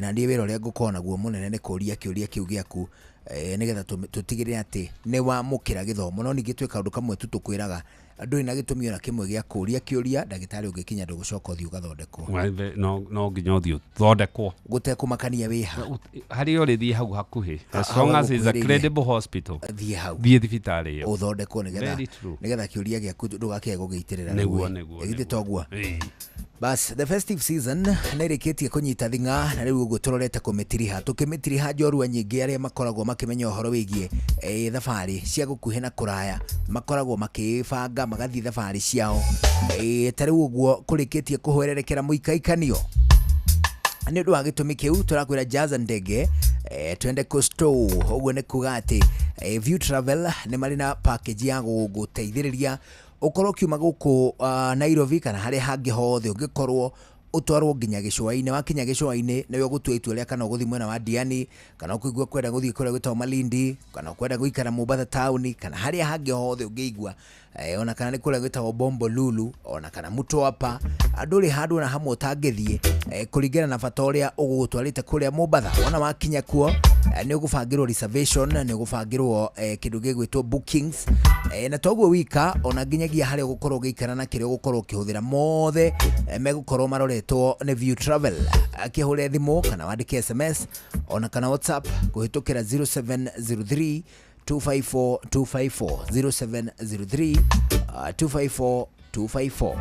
Speaker 10: na niĩ wĩra ũrĩa ngũkorwo naguo mũnene nĩ kũria kĩũria kĩu gĩaku. Nĩgetha tũtigĩrĩre atĩ nĩ wamũkĩra gĩthomo. No ningĩ twĩ kaũndũ kamwe tu tũkwĩraga, ndũrĩ na gĩtũmi ona kĩmwe gĩa kũũria kĩũria ndagĩtarĩ. Ũngĩkinya ndũgũcoka, ũthiĩ ũgathondekwo.
Speaker 11: No nginya ũthiĩ ũthondekwo.
Speaker 10: Gũtekũmakania wĩha.
Speaker 11: Harĩa ũrĩthiĩ hau hakuhĩ, as long as it's a
Speaker 10: hakuhĩrĩirie.
Speaker 11: Credible hospital,
Speaker 10: thiĩ hau.
Speaker 11: Thiĩ thibitarĩ ĩyo.
Speaker 10: Ũthondekwo nĩgetha
Speaker 11: Very true.
Speaker 10: nĩgetha kĩũria gĩaku ndũgakĩage gũgĩitĩrĩra
Speaker 11: Nĩguo,
Speaker 10: rũĩ.
Speaker 11: nĩguo,
Speaker 10: Githĩ toguo?
Speaker 11: Ĩĩ.
Speaker 10: Bas, the festive season nĩ ĩrĩkĩtie kũnyita thing'a, na rĩu ũguo tũrorete kũmĩtiriha, tũkĩmĩtiriha. Njorua nyingĩ arĩa makoragwo makĩmenya ũhoro wĩgiĩ thabarĩ cia gũkuhĩ na kũraya makoragwo makĩbanga magathiĩ thabarĩ ciao. Ta rĩu ũguo kũrĩkĩtie kũhwererekera mũikaikanio, nĩ ũndũ wa gĩtũmi kĩu tũrakwĩra jaza ndege, twende costo. Ũguo nĩ kuga atĩ View Travel nĩ marĩ na package ya gũgũteithĩrĩria ũkorwo ũkiuma gũkũ Nairobi kana harĩa hangĩ hothe ũngĩkorwo, ũtwarwo nginya gĩcũa-inĩ. Wakinya gĩcũa-inĩ, nĩwe ũgũtua itua rĩa kana ũgũthiĩ mwena wa Diani, kana ũkũigua kwenda gũthiĩ kũrĩa gwĩtagwo Malindi, kana ũkwenda gũikara Mombatha taũni, kana harĩa hangĩ hothe ũngĩigua, ona kana nĩ kũrĩa gwĩtagwo Bombo Lulu, ona kana Mtwapa. Ndũrĩ handũ ona hamwe ũtangĩthiĩ, kũringana na bata ũrĩa ũgũgũtwarĩte kũrĩa Mombatha. Wona wakinya kuo, nĩ ũgũbangĩrwo reservation, nĩ ũgũbangĩrwo kĩndũ gĩgwĩtwo bookings, na toguo wika, ona nginyagia harĩa ũgũkorwo ũgĩikara na kĩrĩa ũgũkorwo ũkĩhũthĩra, mothe megũkorwo maroretwo nĩ View Travel. Akĩhũre thimũ kana wandĩke SMS ona kana WhatsApp kũhĩtũkĩra 0703 254 254, 0703 254 254.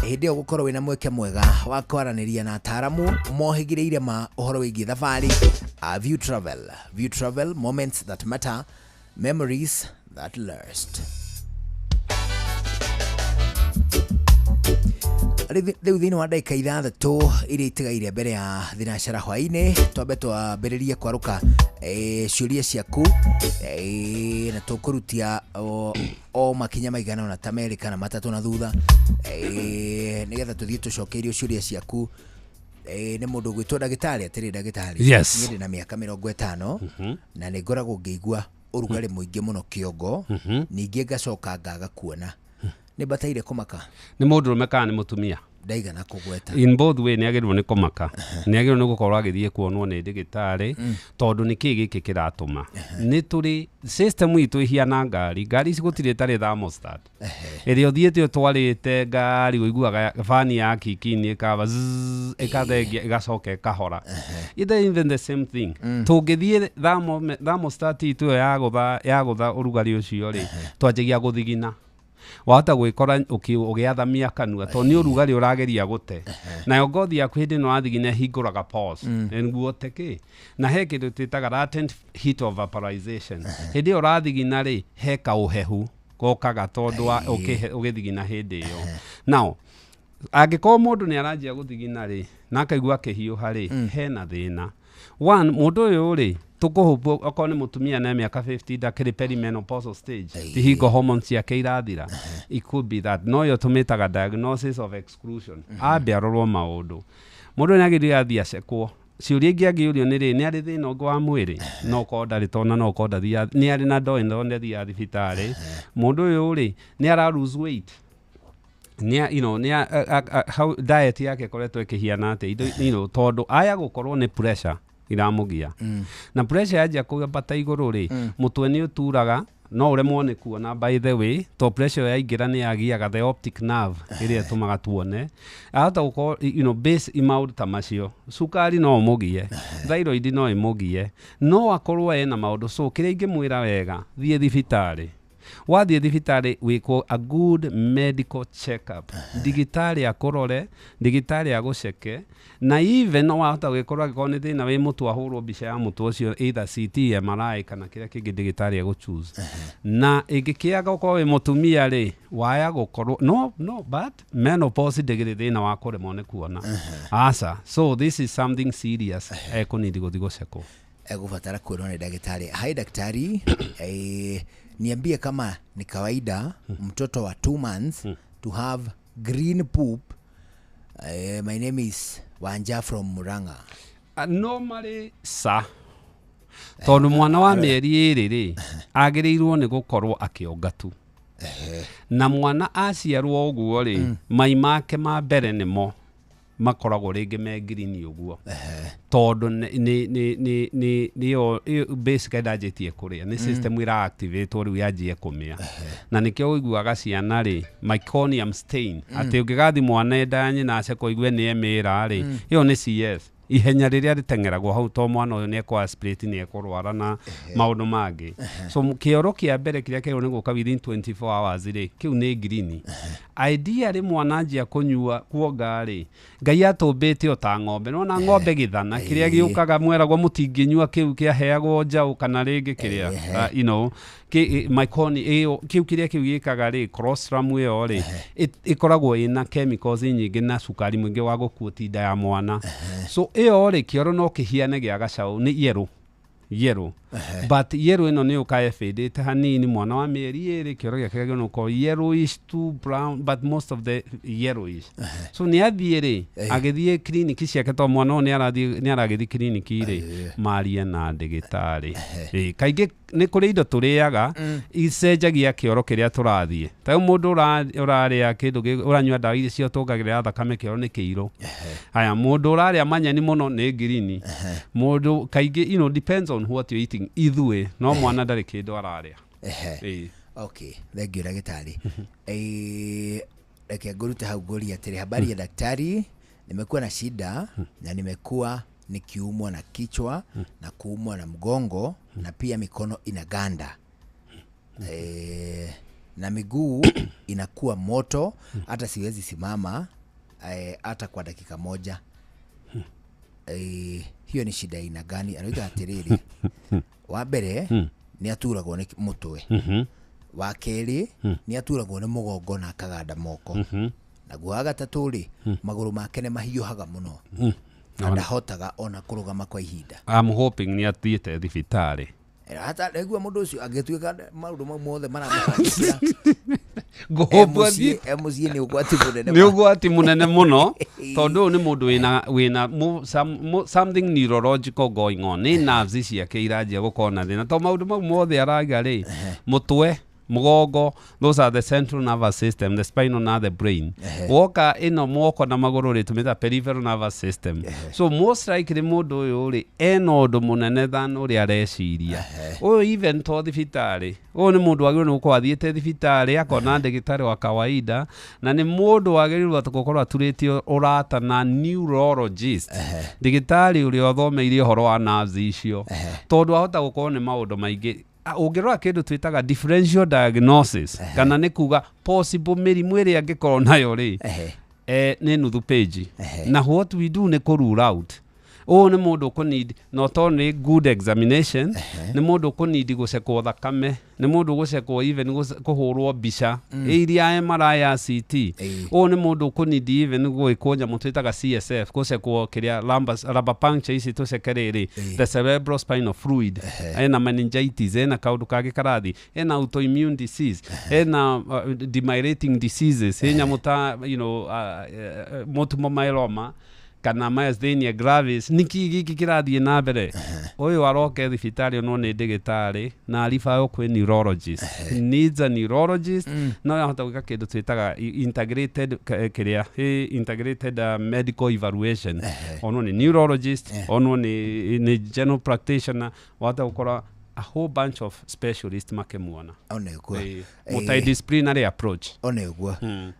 Speaker 10: Hĩndĩ ĩyo gũkorwo wĩna mweke mwega wa kwaranĩria na ataaramu mohĩgĩrĩire ma ũhoro wĩgiĩ thabarĩ. View Travel, View Travel, moments that matter, memories that last. Rĩu thĩinĩ wa ndagĩka 6 iria itigaire mbere ya thinacara hwaĩ-inĩ, twambe twambĩrĩrie kwarũka ciũria ciaku, na tũkũrutia o makinya maigana ona ta 2 kana 3 na thutha, nĩgetha tũthiĩ tũcokeirio ciũria ciaku nĩ mũndũ ũgwĩtwo ndagĩtarĩ. Atĩrĩ ndagĩtarĩ,
Speaker 11: Yes.
Speaker 10: niĩ ndĩ na mĩaka 50 na nĩ ngoragwo ngĩigua ũrugarĩ mũingĩ mũno kĩongo, ningĩ ngacoka ngaga kuona. Nĩ bataire kũmaka?
Speaker 11: Nĩ mũndũrũme kana nĩ mũtumia?
Speaker 10: Ndaigana kũgweta.
Speaker 11: In both way, nĩ agĩrĩirwo nĩ kũmaka, nĩ agĩrĩirwo nĩ gũkorwo agĩthiĩ kuonwo nĩ ndagĩtarĩ, tondũ nĩ kĩĩ gĩkĩ kĩratũma. Nĩ tũrĩ system itũ ihiana ngari. Ngari ici gũtirĩ ĩtarĩ thermostat ĩrĩa ũthiĩte ũtwarĩte ngari, ũiguaga bani ya kikini ĩkaba zzz, ĩkathengia, ĩgacoka ĩkahora. Either even the same thing, tũngĩthiĩ thermostat itũ ĩyo yagũtha ũrugarĩ ũcio rĩ, twanjagia gũthigina, wahota gwĩkora ũgĩathamia kanua tondũ nĩ ũrugarĩ ũrageria gũte. Nayo ngothi yaku hĩndĩ ĩno wathigina ĩhingũraga pores nĩguo ũte kĩ, na he kĩndũ twĩtaga latent heat of vaporization. Hĩndĩ ĩyo ũrathigina rĩ, he kaũhehu gokaga tondũ wa ũgĩthigina hĩndĩ ĩyo. Now angĩkorwo mũndũ nĩ aranjia gũthigina rĩ, na akaigua akĩhiũha rĩ, hena thĩna. One, mũndũ ũyũ rĩ, tũkũhũmbwo okorwo nĩ mũtumia na mĩaka 50, ndakĩrĩ perimenopausal stage, ti hingo hormones ciake irathira. It could be that, no ĩyo tũmĩtaga diagnosis of exclusion. Ambe arorwo maũndũ. Mũndũ nĩ agĩrĩire athiĩ acekwo. Ciũria ingĩ angĩũrio nĩ rĩ, nĩ arĩ thĩna ũngĩ wa mwĩrĩ? No ũkorwo ndarĩ, tona no ũkorwo ndathiaga, nĩ arĩ na ndoĩ, no ndathiaga thibitarĩ. Mũndũ ũyũ rĩ, nĩ ara lose weight, nĩ you know, nĩ how diet yake ĩkoretwo ĩkĩhiana atĩa, indo tondũ aya gũkorwo nĩ pressure iramũgia, na pressure yanjia kũambata igũrũ rĩ, mũtwe nĩ ũturaga, no ũremwo nĩ kuona. By the way, to pressure yaingĩra nĩ yagiaga the optic nerve ĩrĩa ĩtũmaga tuone. Ahota gũkorwo base maũndũ ta macio, cukari no ũmũgie, thyroid no ĩmũgie, no akorwo ena maũndũ. So kĩrĩa ingĩmwĩra wega, thiĩ thibitarĩ. Wathiĩ thibitarĩ wĩkwo a good medical check up, ndagĩtarĩ akũrore, ndagĩtarĩ agũceke, na even no wahota gwĩkorwo angĩkorwo nĩ thĩna wĩ mũtwe, ahũrwo mbica ya mũtwe ũcio, either CT, MRI kana kĩrĩa kĩngĩ ndagĩtarĩ egũchoose. Na ĩngĩkĩaga gũkorwo wĩ mũtumia rĩ, waya gũkorwo no but menopause ndĩgĩrĩ thĩna wa kũremwo nĩ kuona, aca. So this is something serious, ekũnidi gũthiĩ gũcekwo.
Speaker 10: Egũbatara kuonwo nĩ ndagĩtarĩ. Hai daktari, niambie kama ni kawaida mtoto wa 2 months to have green poop. My name is Wanja from Murang'a.
Speaker 11: Normally sa tondũ mwana wa mĩeri 2 rĩ, agĩrĩirwo nĩ gũkorwo akĩonga tu, na mwana aciarwo ũguo rĩ, mai make ma mbere nĩmo Makoragwo rĩngĩ me ngirini ũguo tondũ nĩyo basically ndanjĩtie kũrĩa nĩ system ĩra activate rĩu yanjie kũmĩa, na nĩkĩo ũiguaga ciana rĩ meconium stain, atĩ ũngĩgathi mwana nda ya nyina aceke ũigue nĩ emĩra rĩ, ĩyo nĩ CS ihenya rĩrĩa rĩteng'eragwo hau, to mwana ũyũ nĩ ekũ aspirate, nĩ ekũrwara na maũndũ mangĩ. So kĩoro kĩa mbere kĩrĩa kĩagĩrĩirwo nĩ gũka within 24 hours rĩ, kĩu nĩ ngirini. Ideally mwana anjia kũnyua kuonga rĩ, Ngai atũmbĩte o ta ng'ombe. Nĩwona ng'ombe gĩthana kĩrĩa gĩũkaga mweragwo mũtingĩnyua kĩu kĩaheagwo njaũ kana rĩngĩ kĩrĩa meconi ĩyo, kĩu kĩrĩa kĩu gĩkaga rĩ, colostrum ĩyo rĩ, ĩkoragwo ĩna chemicals nyingĩ na cukari mũingĩ wa gũkuotinda nda ya mwana. So ĩyo rĩ, kĩoro no kĩhiane gĩa gacaũ, nĩ yellow yellow, but yellow ĩno nĩ yũkaga ĩbĩndĩte hanini. Mwana wa mĩeri 2 kĩoro gĩake kĩagĩrĩirwo nĩ gũkorwo yellowish to brown, but most of the yellowish. So nĩ athiĩ rĩ, agĩthiĩ kiriniki ciake, tondũ mwana ũyũ nĩ arathiĩ, nĩ aragĩthiĩ kiriniki rĩ, marie na ndĩgĩtarĩ. Kaingĩ nĩ kũrĩ indo tũrĩaga icenjagia kĩoro kĩrĩa tũrathiĩ. Ta rĩu mũndũ ũrarĩa kĩndũ ũranyua ndawa iria ciotũngagĩrĩra thakame, kĩoro nĩ kĩirũ. Haya, mũndũ ũrarĩa manyeni mũno nĩ ngirini. Mũndũ kaingĩ, depends on what you're eating. Ithuĩ no mwana ndarĩ kĩndũ ararĩa. Ĩĩ.
Speaker 10: Okay, thank you ndagĩtarĩ. Reke ngũrute hau ngũrie atĩrĩ, habari ya daktari, nimekuwa na shida na nimekuwa nikiumwa na kichwa na kuumwa na mgongo na pia mikono inaganda na miguu inakuwa moto, hata siwezi simama hata kwa dakika moja. Hiyo ni shida aina gani? Arauga atĩrĩrĩ, wa mbere nĩ aturagwo nĩ mũtwe, wa kerĩ nĩ aturagwo nĩ mũgongo na akaganda moko, naguo wa gatatũ rĩ, magũrũ make nĩ mahiũhaga mũno na ndahotaga ona kũrũgama kwa ihinda.
Speaker 11: I'm hoping nĩ athiĩte thibitarĩ.
Speaker 10: Hata naigua mũndũ ũcio angĩtuĩka maũndũ mau mothe maramũhangĩkĩra
Speaker 11: Ngũhope athiĩ.
Speaker 10: E mũciĩ nĩ ũgwati mũnene.
Speaker 11: Nĩ ũgwati mũnene mũno, tondũ ũyũ nĩ mũndũ wĩna something neurological going on, nĩ nerves ciake iranjia gũkorwo na thĩna, tondũ maũndũ mau mothe arauga rĩ, mũtwe, mũgongo, those are the central nervous system, the spinal na the brain. Woka ĩno moko na magũrũ rĩ, tũmĩta peripheral nervous system. So most likely mũndũ ũyũ rĩ, ena ũndũ mũnene than ũrĩa areciria ũyũ. Even to thibitarĩ, ũyũ nĩ mũndũ wagĩrĩirwo nĩ gũkorwo athiĩte thibitarĩ akona ndagĩtarĩ wa kawaida, na nĩ mũndũ wagĩrĩirwo atĩ gũkorwo aturĩtie ũrata na neurologist, ndagĩtarĩ ũrĩa ũthomeire ũhoro wa nerves icio, tondũ ahota gũkorwo nĩ maũndũ maingĩ. Ũngĩrora kĩndũ twĩtaga differential diagnosis, kana nĩ kuga possible mĩrimũ ĩrĩa angĩkorwo nayo rĩ, nĩ nuthu page. Na what we do nĩ kũ rule out. Ũyũ nĩ mũndũ ũkũneed not only good examination, nĩ mũndũ ũkũneed gũcekwo thakame, nĩ mũndũ ũgũcekwo even kũhũrwo mbica iria MRI ya CT. Ũyũ nĩ mũndũ ũkũneed even gwĩkwo nyamũ twĩtaga CSF, gũcekwo kĩrĩa lumbar puncture ici, tũceke rĩrĩ the cerebral spinal fluid. Ena meningitis, ena kaũndũ kangĩ karathi, ena autoimmune disease, ena demyelinating diseases, he nyamũ ta multiple myeloma kana myasthenia gravis. Nĩkĩ gĩkĩ kĩrathiĩ na mbere? Ũyũ aroke thibitarĩ no nĩ ndĩgĩtarĩ na aribayo kwĩ neurologist, needs a neurologist. No ahota gwĩka kĩndũ twĩtaga integrated kĩrĩa integrated medical evaluation. Onwo nĩ neurologist, onwo nĩ general practitioner, wahota gũkora a whole bunch of specialist makĩmuona.
Speaker 10: Ona ũguo.
Speaker 11: Multidisciplinary approach.
Speaker 10: Ona ũguo,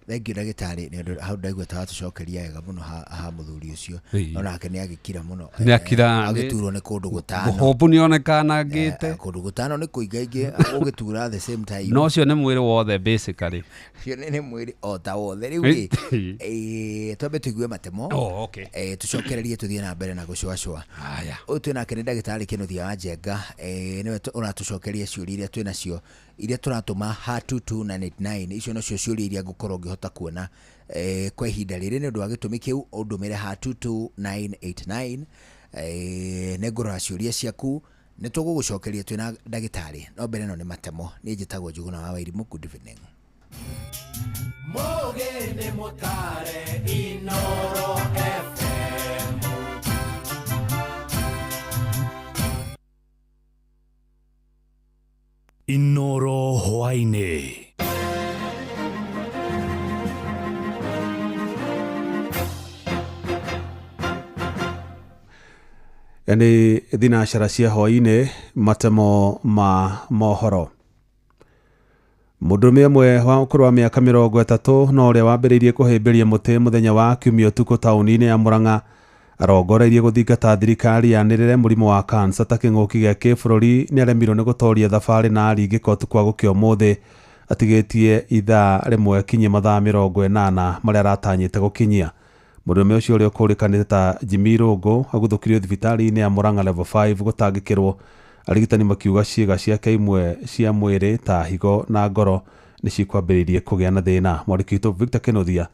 Speaker 10: thank you ndagĩtarĩ nĩ ũndũ hau ndaigua ta watũcokeria wega mũno ha mũthuri ũcio. Onake nĩ agĩkira mũno.
Speaker 11: Nĩ akira.
Speaker 10: Agĩturwo nĩ kũndũ gũtano.
Speaker 11: Ngũhũmbu nĩ onekanangĩte.
Speaker 10: Kũndũ gũtano nĩ kũingaingĩ ũgĩtura the same time.
Speaker 11: No ũcio nĩ mwĩrĩ wothe basically.
Speaker 10: Ũcio nĩ mwĩrĩ o ta wothe rĩu rĩ, twambe tũigue matemo.
Speaker 11: Oh, okay.
Speaker 10: Tũcokererie tũthiĩ na mbere na gũcũacũa.
Speaker 11: Haya.
Speaker 10: Ũyũ twĩ nake nĩ ndagĩtarĩ Kĩnuthia wa Njenga, nĩwe ũratũcokeria ciũria iria twĩ nacio iria tũratũma ha 22989. Icio nocio ciũria iria ngũkorwo ngĩhota kuona kwa ihinda rĩrĩ. Nĩ ũndũ wa gĩtũmi kĩu, ũndũmĩre ha 22989, nĩ ngũrora ciũria ciaku, nĩ tũgũgũcokeria twĩ na ndagĩtarĩ. No mbere ĩno nĩ matemo. Niĩ njĩtagwo Njũgũna wa Wairimũ. Good evening.
Speaker 9: Muge nĩ mũtare Inoro FM.
Speaker 2: Inoro hwaĩ-inĩ.
Speaker 12: Nĩ thinacara cia hwaĩ-inĩ, matemo ma mohoro. Mũndũrũme ũmwe wa ũkũrũ wa mĩaka 30 na ũrĩa wambĩrĩirie kũhĩmbĩria mũtĩ mũthenya wa Kiumia ũtukũ taũni-inĩ ya Murang'a arongoreirie gũthingata thirikari yanĩrĩre mũrimũ wa kansa ta kĩng'ũki gĩa kĩbũrũri. Nĩaremirwo nĩ gũtoria thabarĩ na aringĩka ũtukũ wa gũkĩa ũmũthĩ atigĩtie ithaa rĩmwe kinyie mathaa 80 marĩa aratanyĩte gũkinyia. Mũndũrũme ũcio ũrĩa ũkũrĩkanĩte ta Jimmy Irũngũ aguthũkirio thibitarĩ-inĩ ya Murang'a Level 5 gũtangĩkĩrwo, arigitani makiuga ciĩga ciake imwe cia mwĩrĩ ta higo na ngoro nĩ cikwambĩrĩirie kũgĩa na thĩna. Mwandĩki witũ Victor Kĩnuthia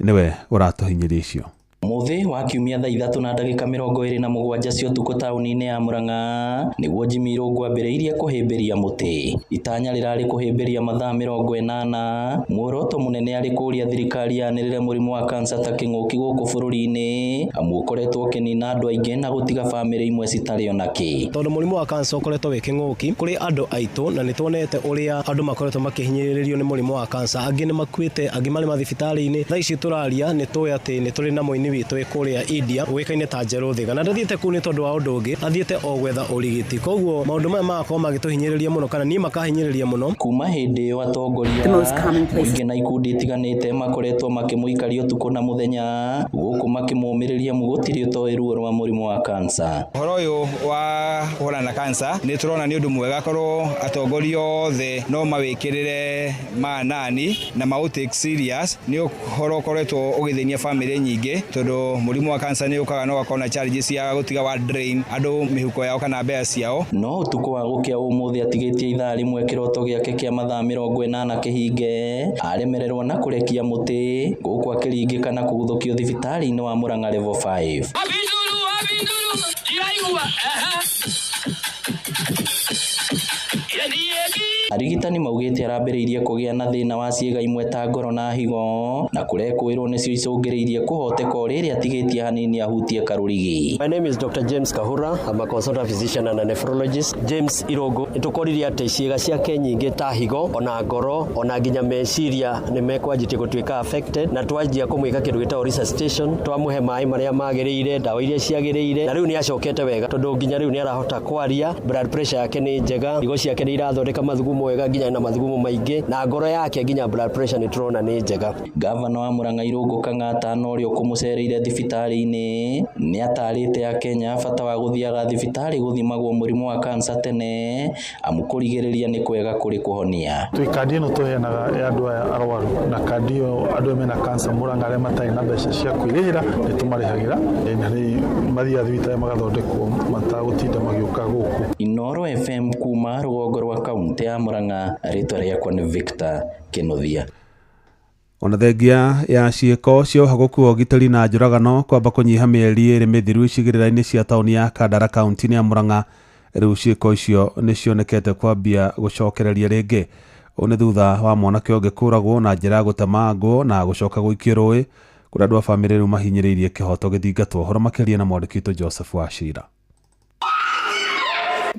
Speaker 12: nĩwe ũratũhinyĩria icio.
Speaker 13: Mũthĩ wa Kiumia thaa 3:27 cia ũtukũ taũni-inĩ ya Murang'a nĩguo Jimmy Irũngũ ambĩrĩirie kũhĩmbĩria mũtĩ. Itanya rĩrarĩ kũhĩmbĩria mathaa 80, muoroto mũnene arĩ kũũria thirikari yanĩrĩre mũrimũ wa kansa ta kĩng'ũki gũkũ bũrũri-inĩ, amu ũkoretwo ũkĩnina andũ aingĩ na gũtiga bamĩrĩ imwe citarĩ ona kĩ.
Speaker 14: Tondũ mũrimũ wa kansa ũkoretwo wĩ kĩng'ũki kũrĩ andũ aitũ, na nĩ tuonete ũrĩa andũ makoretwo makĩhinyĩrĩrio nĩ mũrimũ wa kansa. Angĩ nĩ makuĩte, angĩ marĩ mathibitarĩ-inĩ. Thaa ici tũraria nĩ tũĩ atĩ nĩ tũrĩ na mũini witũ kũrĩa India ũĩkaine ta Njerũ Thiga, na ndathiĩte kũu nĩ tondũ wa ũndũ ũngĩ, athiĩte o gwetha ũrigiti. Koguo maũndũ maya magakorwo magĩtũhinyĩrĩria mũno, kana niĩ makahinyĩrĩria mũno.
Speaker 13: Kuma hĩndĩ ĩyo atongoria mũingĩ na ikundi itiganĩte makoretwo makĩmũikaria ũtukũ na mũthenya gũkũ makĩmũmĩrĩria gũtirĩ ũtoĩ ruo rwa mũrimũ wa kansa.
Speaker 15: Ũhoro ũyũ wa kũhũrana na kansa nĩ tũrona nĩ ũndũ mwega korwo atongoria othe no mawĩkĩrĩre maanani na maũ take serious. Nĩ ũhoro ũkoretwo ũgĩthĩnia bamĩrĩ nyingĩ, tondũ mũrimũ wa kansa nĩ ũkaga na ũgakorwo na challenges cia gũtiga wa drain andũ mĩhuko yao kana mbeca ciao.
Speaker 13: No ũtukũ wa gũkĩa ũmũthĩ atigĩtie ithaa rĩmwe kĩroto gĩake kĩa mathaa 80 kĩhinge, aremererwo na kũrekia mũtĩ gũkũ akĩringĩka na kũguthũkio thibitarĩ-inĩ wa Murang'a Level 5. Arigitani maugĩte arambĩrĩirie kũgĩa na thĩna wa ciĩga imwe ta ngoro na higo, na kũrekũĩrwo nĩcio icũngĩrĩirie kũhoteka o rĩrĩa atigĩtie hanini ahutie karũrigi.
Speaker 16: My name is Dr. James Kahura. I'm a consultant physician and a nephrologist. James Irũngũ nĩtũkorire atĩ ciĩga ciake nyingĩ ta higo ona ngoro ona nginya meciria nĩ mekwanjĩtie gũtuĩka affected, na twanjia kũmwĩka kĩndũ gĩtagwo resuscitation, twamũhe maĩ marĩa magĩrĩire, ndawa iria ciagĩrĩire, na rĩu nĩ acokete wega tondũ nginya rĩu nĩ arahota kwaria, blood pressure yake nĩ njega, higo ciake nĩ irathondeka mathugumo wega nginya na mathugumo maingĩ, na ngoro yake nginya blood pressure nĩ tũrona nĩ njega.
Speaker 13: Gavana wa Murang'a Irũngũ Kang'ata na ũrĩa ũkũmũcereire thibitarĩ-inĩ nĩ atarĩte akenya bata wa gũthiaga thibitarĩ gũthimagwo mũrimũ wa kansa tene, amu kũrigĩrĩria nĩ kwega kũrĩ kũhonia.
Speaker 17: Twĩ kandi ĩno tũheanaga ya andũ aya arwaru, na kandi ĩyo andũ aya mena kansa Murang'a arĩa matarĩ na mbeca cia kwĩrĩhĩra nĩ tũmarĩhagĩra, na nĩ mathiaga thibitarĩ magathondekwo matagũtinda magĩũka gũkũ.
Speaker 13: Inooro FM kuma rũgongo rwa kaunti ya Murang'a, rĩtwa rĩakwa nĩ Victor Kĩnuthia.
Speaker 12: Ona thengia ya ciĩko cia ũhagũku wa ũgitĩri na njũragano kwamba kũnyiha mĩeri 2 mĩthiru icigĩrĩra-inĩ cia taũni ya Kandara kaunti-inĩ ya Murang'a, rĩu ciĩko icio nĩ cionekete kwambia gũcokereria rĩngĩ. Ũũ nĩ thutha wa mwanake ũngĩ kũragwo na njĩra ya gũtemangwo na gũcoka gũikio rũĩ, kũrĩa andũ a bamĩrĩ rĩu mahinyĩrĩirie kĩhoto gĩthingatwo. Ũhoro makĩria na mwandĩki witũ Joseph Wachira.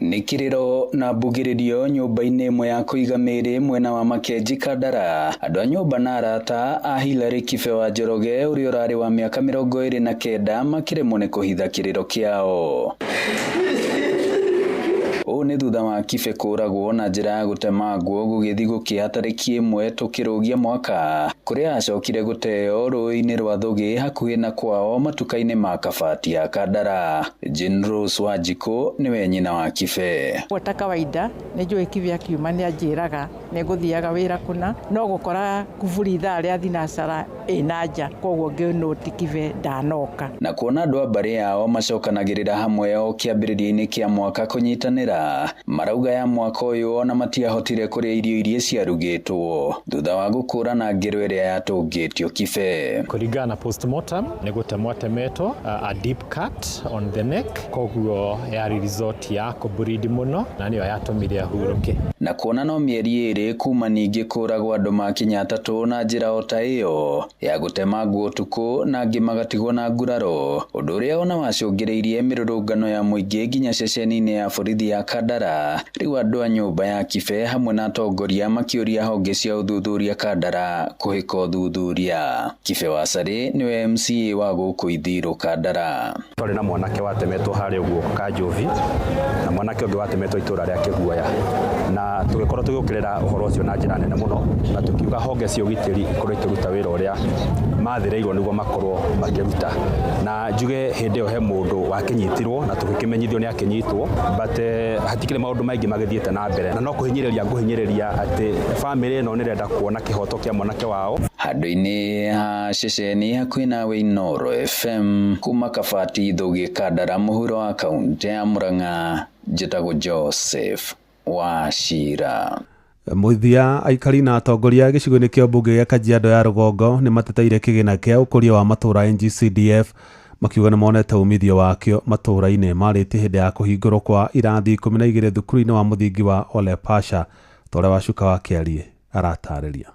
Speaker 18: Nĩ kĩrĩro na mbugĩrĩrio nyũmba-inĩ ĩmwe ya kũiga mĩĩrĩ mwena wa Makenji Kandara. Andũ a nyũmba na arata a Hilary Kibe wa Njoroge ũrĩa ũrarĩ wa mĩaka 29 makĩremwo nĩ kũhitha kĩrĩro kĩao. Ũũ nĩ thutha wa Kibe kũragwo na njĩra ya gũtemangwo gũgĩthiĩ gũkĩa tarĩki 1 tũkĩrũgia mwaka, kũrĩa acokire gũteo rũĩ-inĩ rwa Thũgĩ hakuhĩ na kwao matuka-inĩ ma Kabati ya Kandara. Jane Rose Wanjikũ nĩwe nyina wa Kibe.
Speaker 19: Ta kawaida nĩ njũĩ Kibe akiuma nĩ anjĩraga nĩ ngũthiaga wĩra kũna, no gũkora kuburi ithaa rĩa thinacara ĩna nja, koguo ngĩnũti Kibe ndanoka.
Speaker 18: Na kuona andũ a mbarĩ yao macokanagĩrĩra hamwe o kĩambĩrĩria-inĩ kĩa mwaka kũnyitanĩra, marauga ya mwaka ũyũ ona matiahotire kũrĩa irio iria ciarugĩtwo thutha wa gũkũrana ngero ĩrĩa yatũngĩtio Kibe.
Speaker 20: Kũringana na postmortem nĩ gũtemwo atemetwo a deep cut on the neck, koguo yarĩ result ya kũburidi mũno na nĩyo yatũmire ahurũke.
Speaker 18: Na kuona no mĩeri 2 kuma ningĩ kũragwo andũ makinya 3 na njĩra o ta ĩyo ya gũtemangwo ũtukũ na angĩ magatigwo na nguraro, ũndũ ũrĩa ona wacũngĩrĩirie mĩrũrũngano ya mũingĩ nginya ceceni-inĩ ya borithi ya Kandara. Rĩu andũ a nyũmba ya Kibe hamwe na atongoria makĩũria honge cia ũthuthuria Kandara kũhĩka ũthuthuria. Kibe wa Carĩ nĩwe MCA wa gũkũ Ithiru Kandara.
Speaker 3: Twarĩ na mwanake watemetwo harĩa ũguo Kanjovi na mwanake ũngĩ watemetwo itũra rĩa Kĩguoya, na tũgĩkorwo tũgĩũkĩrĩra ũhoro ũcio na njĩra nene mũno, na tũkiuga honge cia ũgitĩri ikorwo ikĩruta wĩra ũrĩa mathĩrĩirwo nĩguo makorwo makĩruta. Na njuge hĩndĩ ĩyo he mũndũ wakĩnyitirwo na tũgĩkĩmenyithio nĩ akĩnyitwo, but hatikĩrĩ maũndũ maingĩ magĩthiĩte na mbere, na no kũhinyĩrĩria ngũhinyĩrĩria atĩ bamĩrĩ ĩno nĩrenda kuona kĩhoto kĩa mwanake wao.
Speaker 18: Handũ-inĩ ha ceceni hakuhĩ nawe Inooro FM kuma Kabati Thũgĩ Kandara mũhuro wa kaũntĩ ya Murang'a, njĩtagwo Joseph Wachira.
Speaker 12: Mũthia aikari na atongoria gĩcigo-inĩ kĩa mbunge gĩa Kajiado ya rũgongo nĩ mateteire kĩgĩna kĩa ũkũria wa matũũra NGCDF makiuga nĩ monete umithio wakĩo matũũra-inĩ. Marĩtie hĩndĩ ya kũhingũrwo kwa irathi 12 thukuru-inĩ wa mũthingi wa Ole Pasha. Ta ũrĩa Wacuka wa Kĩarie aratarĩria.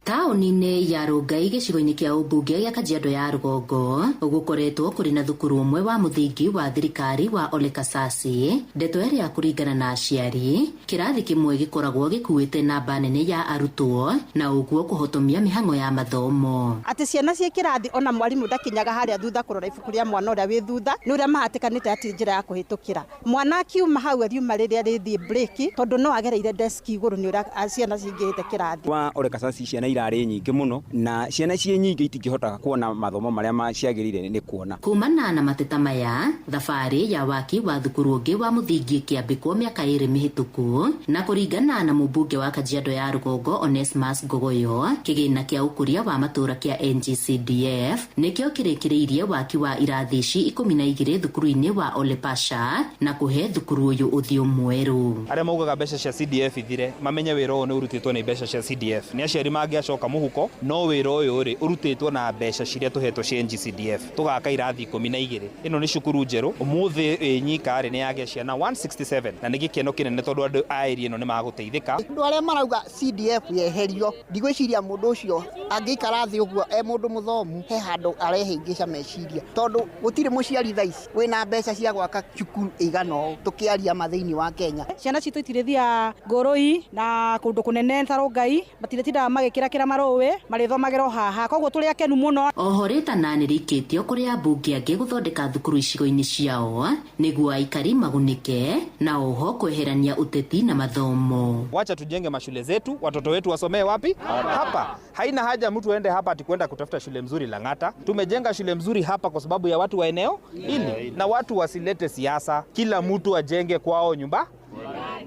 Speaker 21: Taũni-inĩ ya Rongai gĩcigo-inĩ kĩa ũmbunge gĩa Kajiado ya rũgongo gũkoretwo kũrĩ na thukuru ũmwe wa mũthingi wa thirikari wa Ole Kasasi. Ndeto ĩrĩa kũringana na aciari kĩrathi kĩmwe gĩkoragwo gĩkuĩte namba nene ya arutwo na ũguo kũhotomia mĩhang'o ya mathomo.
Speaker 22: Atĩ ciana ciĩ kĩrathi ona mwarimũ ndakinyaga harĩa thutha kũrora ibuku rĩa mwana ũrĩa wĩ thutha nĩ ũrĩa mahatĩkanĩte atĩ njĩra ya kũhĩtũkĩra. Mwana akiuma hau ariuma rĩrĩa rĩthiĩ break tondũ no agereire desk igũrũ nĩ ũrĩa ciana cingĩhĩte kĩrathi.
Speaker 23: Wa Ole Kasasi ciana irarĩ nyingĩ mũno na ciana ciĩ nyingĩ itingĩhota kuona mathomo marĩa ciagĩrĩire nĩ kuona.
Speaker 21: Kumana na mateta maya, thabarĩ ya waki wa thukuru ũngĩ wa mũthingi ĩkĩambĩkwo mĩaka 2 mĩhĩtũku, na kũringana na mũmbunge wa Kajiado ya rũgongo Onesmus Ngogoyo, kĩgĩna kĩa ũkũria wa matũũra kĩa NGCDF nĩkĩo kĩrĩkĩrĩirie waki wa irathi ici 12 thukuru-inĩ wa Ole Pasha na kũhe thukuru ũyũ ũthiũ mwerũ.
Speaker 24: Arĩa maugaga mbeca cia CDF ithire mamenye wĩra ũyũ nĩ ũrutĩtwo nĩ mbeca cia CDF. Nĩ aciari mangĩacoka mũhuko, no wĩra ũyũ rĩ ũrutĩtwo na mbeca ciria tũhetwo cia NGCDF. Tũgaka irathi 12. Ĩno nĩ cukuru njerũ ũmũthĩ ĩ nyika rĩ nĩ yagĩa ciana 167 na nĩ gĩkeno kĩnene tondũ andũ a area ĩno nĩ magũteithĩka.
Speaker 26: Andũ arĩa marauga CDF yeherio, ndigwĩciria mũndũ ũcio angĩikara thĩ ũguo e mũndũ mũthomu he handũ arehĩngĩca meciria, tondũ gũtirĩ mũciari thaa ici wĩna mbeca cia gwaka cukuru ĩigana ũũ tũkĩaria ma thĩinĩ wa Kenya.
Speaker 27: Ciana citũ itirĩthiaga Ngũrũi na kũndũ kũnene ta Rongai, matirĩtindaga magĩkĩrakĩra marũĩ, marĩthomagĩra o haha, koguo tũrĩ akenu mũno.
Speaker 21: Oho rĩtana nĩrĩikĩtio kũrĩ ambunge angĩ gũthondeka thukuru icigo-inĩ ciao nĩguo aikari magunĩke na oho kweherania ũteti na mathomo.
Speaker 24: Wacha tujenge mashule zetu, watoto wetu wasomee wapi? Hapa. Haina haja mtu aende hapa ati kwenda kutafuta shule mzuri Lang'ata. Tumejenga shule mzuri hapa kwa sababu ya watu wa eneo hili, na watu wasilete siasa, kila mtu ajenge kwao nyumba.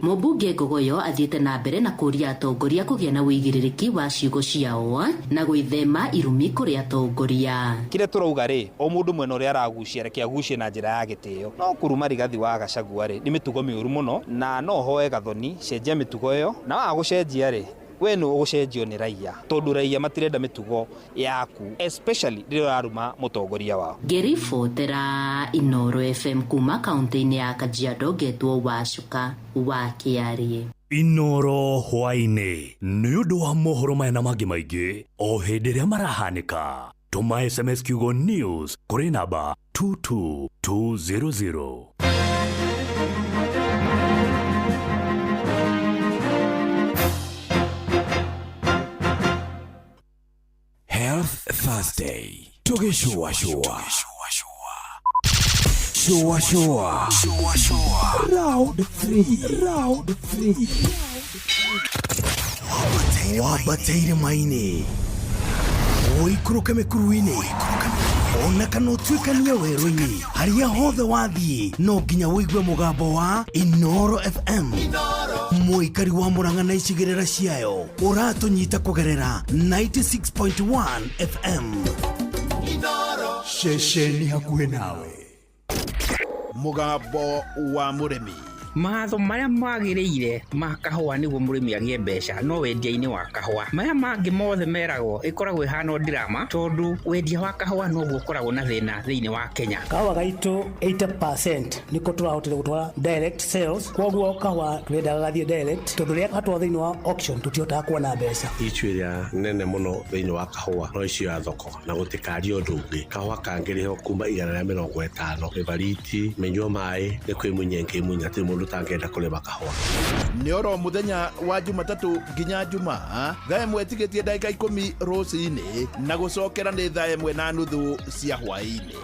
Speaker 21: Mũmbunge Ngogoyo athiĩte na mbere na kũria atongoria kũgĩa na ũigĩrĩrĩki wa ciugo ciao na gwĩthema irumi kũrĩ atongoria.
Speaker 24: Kĩrĩa tũrauga rĩ, o mũndũ mwena ũrĩa aragucia reke agucie na njĩra ya gĩtĩo. No kũruma Rigathi wa Gachagua rĩ, nĩ mĩtugo mĩũru mũno, na no hoe Gathoni cenjia mĩtugo ĩyo, na waga gũcenjia rĩ, we nĩ ũgũcenjio nĩ raia, tondũ raia matirenda mĩtugo yaku, especially rĩrĩa ũraruma mũtongoria wao.
Speaker 21: Ngĩribotera Inooro FM kuma kaũntĩ-inĩ ya Kajiado, ngetwo Wacuka wa Kĩarie.
Speaker 2: Inooro hwaĩ-inĩ nĩ ũndũ wa mohoro maya na mangĩ maingĩ o hĩndĩ ĩrĩa marahanĩka. Tũma SMS kiugo news kũrĩ namba 22200.
Speaker 4: Health Thursday. Tugishua shua. Shua shua. Round 3. Round 3.
Speaker 1: Wabataire maini. Ũikũrũke mĩkuru-inĩ. Ona kana ũtuĩkanie werũ-inĩ. Harĩa hothe wathiĩ no nginya ũigue mũgambo wa Inooro FM. Mũikari wa Murang'a na icigĩrĩra ciayo ũratũnyita kũgerera 96.1 FM.
Speaker 4: Ceceni hakuhĩ nawe.
Speaker 6: Mũgambo wa mũrĩmi.
Speaker 7: Matho marĩa magĩrĩire ma kahũa nĩguo mũrĩmi agĩe mbeca no wendia-inĩ wa kahũa. Maya mangĩ mothe meragwo ĩkoragwo ĩhana drama, tondũ wendia wa kahũa noguo ũkoragwo na thĩna thĩinĩ wa Kenya.
Speaker 25: Kahũa gaitũ 80% nĩko tũrahotire gũtwara direct sales, koguo kahũa tũrendaga gathiĩ direct tondũ rĩrĩa gatwarwo thĩinĩ wa auction tũtihotaga kuona mbeca.
Speaker 8: Issue ĩrĩa nene mũno thĩinĩ wa kahũa no issue ya thoko na gũtikaria ũndũ ũngĩ. Kahũa kangĩrĩhwo kuma 150 ĩbariti mĩnyua maĩ nĩ kwĩmunya ngĩmunya, hatirĩ mũndũ mũndũ ũtangĩenda kũrĩma kahũa.
Speaker 6: Nĩ oro mũthenya wa Jumatatũ nginya Jumaa thaa 1 tigĩtie ndagĩka 10 rũcinĩ na gũcokera nĩ thaa 1:30 cia hwaĩ-inĩ.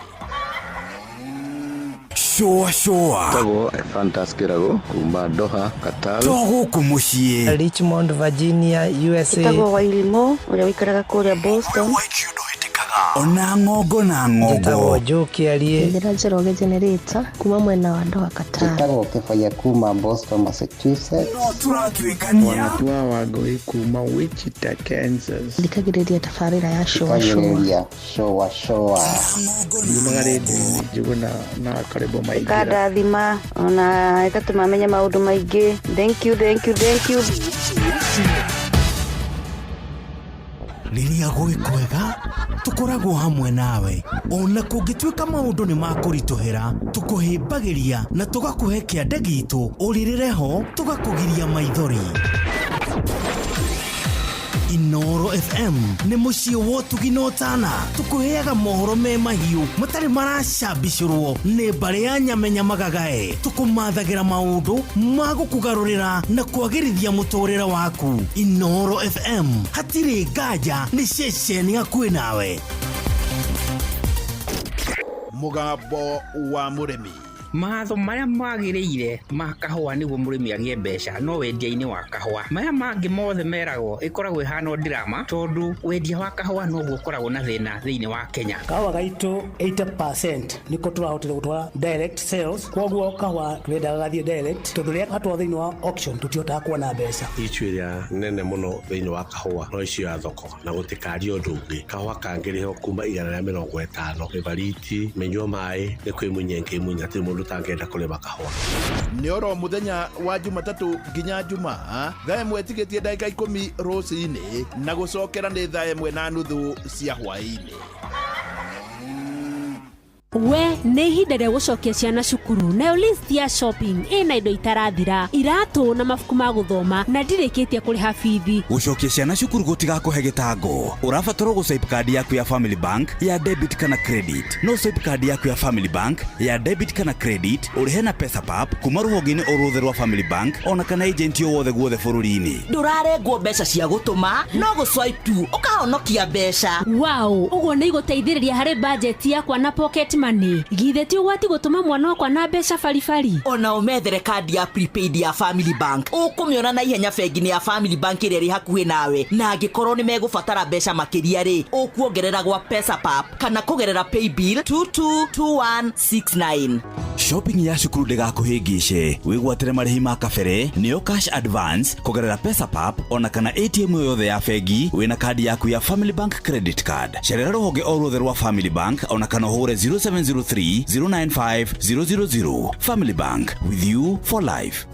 Speaker 4: Shũa shũa.
Speaker 5: Tagwo Ephantus Kĩrago kuma Doha, Qatar.
Speaker 4: To gũkũ mũciĩ.
Speaker 9: Richmond, Virginia, USA.
Speaker 10: Ĩtagwo Wairimũ ũrĩa ũikaraga kũrĩa Boston.
Speaker 4: Ona ng'ongo na ng'ongo.
Speaker 9: Njĩtagwo Joe Kĩarie.
Speaker 11: Njĩra Njoroge Generator kuma mwena wa Doha, Qatar.
Speaker 14: Njĩtagwo Kĩbaya kuma Boston, Massachusetts.
Speaker 4: No tũratuĩkania.
Speaker 15: Wanatua Wangũi kuma Wichita, Kansas.
Speaker 11: Thikagĩrĩria tabarĩra ya Shũa Shũa.
Speaker 14: Thikagĩrĩria Shũa Shũa.
Speaker 15: Yumaga rĩndiũ-inĩ Njũgũna na Karĩbo Maingĩra.
Speaker 10: Ĩkandathima ona ĩgatũma menye maũndũ maingĩ. Thank you, thank you, thank you.
Speaker 1: Rĩrĩa gwĩ kwega tũkoragwo hamwe nawe ona kũngĩtuĩka maũndũ nĩ makũritũhĩra, tũkũhĩmbagĩria na tũgakũhe kĩande gitũ ũrĩrĩre ho tũgakũgiria maithori. Inoro FM nĩ mũciĩ wa ũtugi na ũtana, tũkũheaga mohoro me mahiũ matarĩ maracambicũrwo nĩ mbarĩ ya nyamenya magagae, tũkũmathagĩra maũndũ ma gũkũgarũrĩra na kwagĩrithia mũtũrĩre waku. Inoro FM hatirĩ nganja nĩ ceceni hakuhĩ nawe.
Speaker 6: Mũgambo wa mũrĩmi.
Speaker 7: Matho marĩa magĩrĩire ma kahũa nĩguo mũrĩmi agĩe mbeca no wendia-inĩ wa kahũa. Maya mangĩ mothe meragwo ĩkoragwo ĩhana drama tondũ wendia wa kahũa noguo ũkoragwo na thĩna thĩinĩ wa Kenya.
Speaker 25: Kahũa gaitũ 80% nĩko tũrahotire gũtwara direct sales, koguo kahũa tũrendaga gathiĩ direct tondũ rĩrĩa gatwarwo thĩinĩ wa auction tũtihotaga kuona mbeca.
Speaker 8: Issue ĩrĩa nene mũno thĩinĩ wa kahũa no issue ya thoko na gũtikaria ũndũ ũngĩ. Kahũa kangĩrĩhwo kuma 150 mĩbariti mĩnyua maĩ nĩ kwĩmunya ngĩmunya, hatirĩ mũndũ ũtangĩenda kũrĩma kahũa.
Speaker 6: Nĩ oro mũthenya wa Jumatatũ nginya Jumaa thaa 1 tigĩtie ndagĩka 10 rũcinĩ na gũcokera nĩ thaa 1:30 cia hwaĩ-inĩ.
Speaker 16: We nĩ ihinda rĩa gũcokia ciana cukuru nayo list ya shopping ĩna indo itarathira, iratũ na mabuku ma gũthoma na ndirĩkĩtie kũrĩha bithi.
Speaker 4: Gũcokia ciana cukuru gũtigakũhe gĩtango. Ũrabatarwo gũ-swipe card yaku ya Family Bank ya debit kana credit. No swipe card yaku ya Family Bank ya debit kana credit ũrĩhe na Pesapap kuma rũhonge-inĩ o ruothe rwa Family Bank ona kana agent o wothe guothe bũrũri-inĩ.
Speaker 28: Ndũrarengwo mbeca cia gũtũma no gũ-swipe tu ũkahonokia mbeca.
Speaker 16: Wow, ũguo nĩ igũteithĩrĩria harĩ budget yakwa na pocket money. Githĩ ti ũgwati gũtũma mwana wakwa na mbeca baribari?
Speaker 28: Ona ũmethere kandi ya prepaid ya Family Bank ũkũmĩona na ihenya bengi-inĩ ya Family Bank ĩrĩa ĩrĩ hakuhĩ nawe, na angĩkorwo nĩ megũbatara mbeca makĩria rĩ, ũkuongerera gwa Pesapap kana kũgerera paybill 222169.
Speaker 4: Shopping ya cukuru ndĩgakũhĩngĩce, wĩgwatĩre marĩhi ma kabere nĩyo cash advance kũgerera Pesapap ona kana ATM yothe ya bengi wĩna kandi yaku ya Family Bank credit card. Cerera rũhonge o ruothe rwa Family Bank ona kana ũhũre 0703 095 000. Family Bank, with you for life.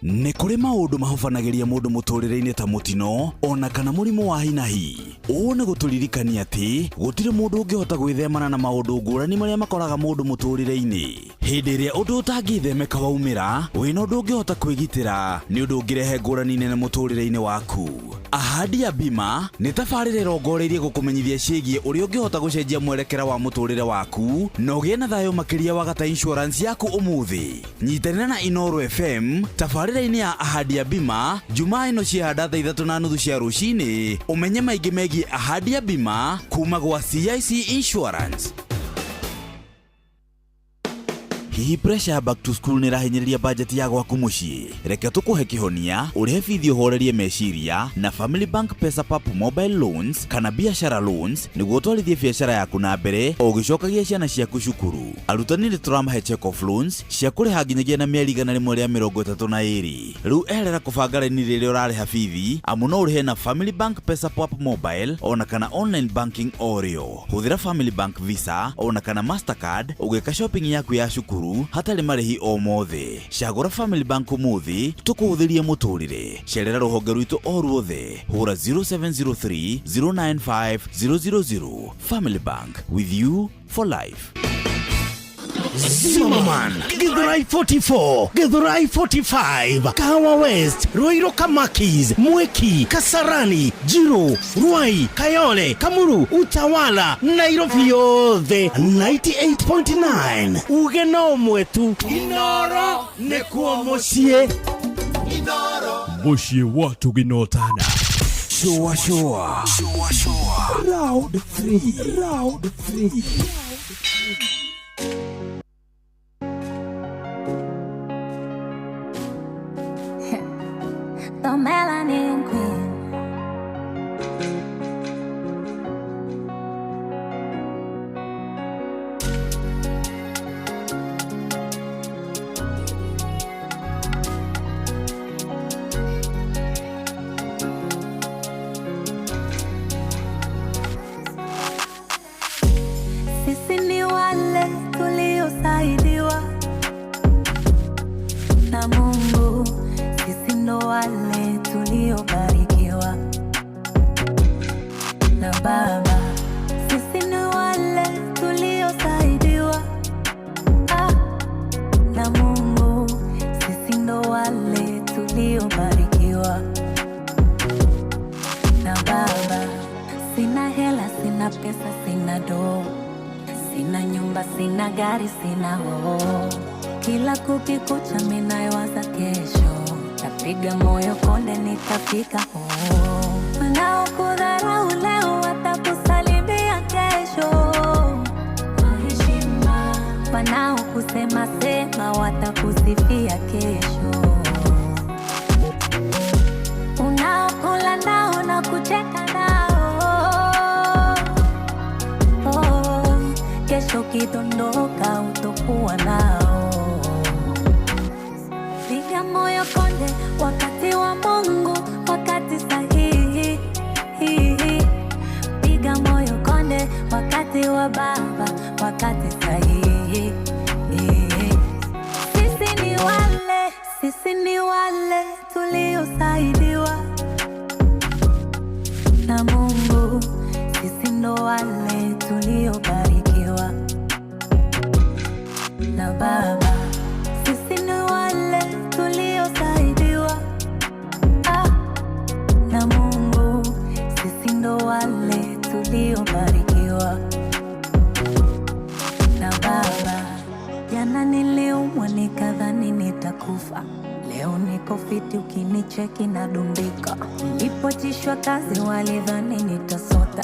Speaker 4: Nĩ kũrĩ maũndũ mahobanagĩria mũndũ mũtũrĩre-inĩ ta mũtino ona kana mũrimũ wa hinahi. Ũũ nĩ gũtũririkania atĩ gũtirĩ mũndũ ũngĩhota gwĩthemana na maũndũ ngũrani marĩa makoraga mũndũ mũtũrĩre-inĩ. Hĩndĩ ĩrĩa ũndũ ũtangĩthemeka waumĩra, wĩna ũndũ ũngĩhota kwĩgitĩra nĩ ũndũ ũngĩrehe ngũrani nene mũtũrĩre-inĩ waku. Ahadi ya Bima nĩ tabarĩra ĩrongoreirie gũkũmenyithia ciĩgiĩ ũrĩa ũngĩhota gũcenjia mwerekera wa mũtũrĩre waku na ũgĩe na thayũ makĩria wagata insurance yaku ũmũthĩ. Nyitanĩra na Inoro FM tabarĩra-inĩ ya Ahadi ya Bima Jumaa ĩno ciahanda thaa 3:30 cia rũcinĩ, ũmenye maingĩ megiĩ Ahadi ya Bima kuma gwa CIC Insurance. Hihi pressure ya back to school nĩ ĩrahinyĩrĩria budget ya gwaku mũciĩ? Reke tũkũhe kĩhonia, ũrĩhe bithi ũhorerie meciria na Family Bank Pesapap mobile loans kana biashara loans nĩguo ũtwarithie biashara yaku na mbere o ũgĩcokagia ciana ciaku cukuru. Arutani nĩ tũramahe check off loans cia kũrĩha nginyagia na mĩeri 132. Rĩu eherera kũbanga raini rĩrĩa ũrarĩha bithi, amu no ũrĩhe na Family Bank Pesapap mobile ona kana online banking o rĩo. Hũthĩra Family Bank Visa ona kana Mastercard ũgĩka shopping yaku ya cukuru hatarĩ marĩhi o mothe. Cagũra Family Bank ũmũthĩ tũkũhũthĩrie mũtũrĩre. Cerera rũhonge rwitũ o ruothe, hũra 0703 095 000. Family Bank, with you for life.
Speaker 1: Zimmerman, Githurai 44, Githurai 45, Kahawa West, Ruiru Kamakis, Mwiki, Kasarani, Jiru, Ruai, Kayole, Kamuru, Utawala, Nairobi yothe 98.9. Uge no ũmwe tu, Inoro nĩkuo mũciĩ.
Speaker 2: Mũciĩ wa tũginotana.
Speaker 4: Shua shua. Shua shua. Round 3. Round 3.
Speaker 3: The Melanin Queen. Sisi ni wale tuliosaidiwa na Mungu, sisi ndo wale tuliobarikiwa na Baba. Sisi ni wale tuliosaidiwa na Mungu, sisi ndo wale tuliobarikiwa na Baba. Sina hela, sina pesa, sina doo, sina nyumba, sina gari, sina hoo. Kila kukikucha minayowaza kesho, napiga moyo konde, nitafika hoo. Wanaokudharau leo watakusalimia kesho kwa heshima, wanaokusema sema watakusifia kesho. Unaokula nao na kucheka nao, oh, kesho kidondoka utokuwa nao. Piga moyo konde, wakati wa Mungu, wakati sahihi. Piga moyo konde, wakati wa Baba, wakati sahihi. Sisi ni wale tuliosaidiwa na Mungu, sisi ndo wale tuliobarikiwa na Baba. Sisi ni wale tuliosaidiwa na Mungu, sisi ndo wale tuliobarikiwa na Baba. Jana niliumwa nikadhani nitakufa, leo niko fiti, ukinicheki nadumbika. Nilipochishwa kazi walidhani nitasota,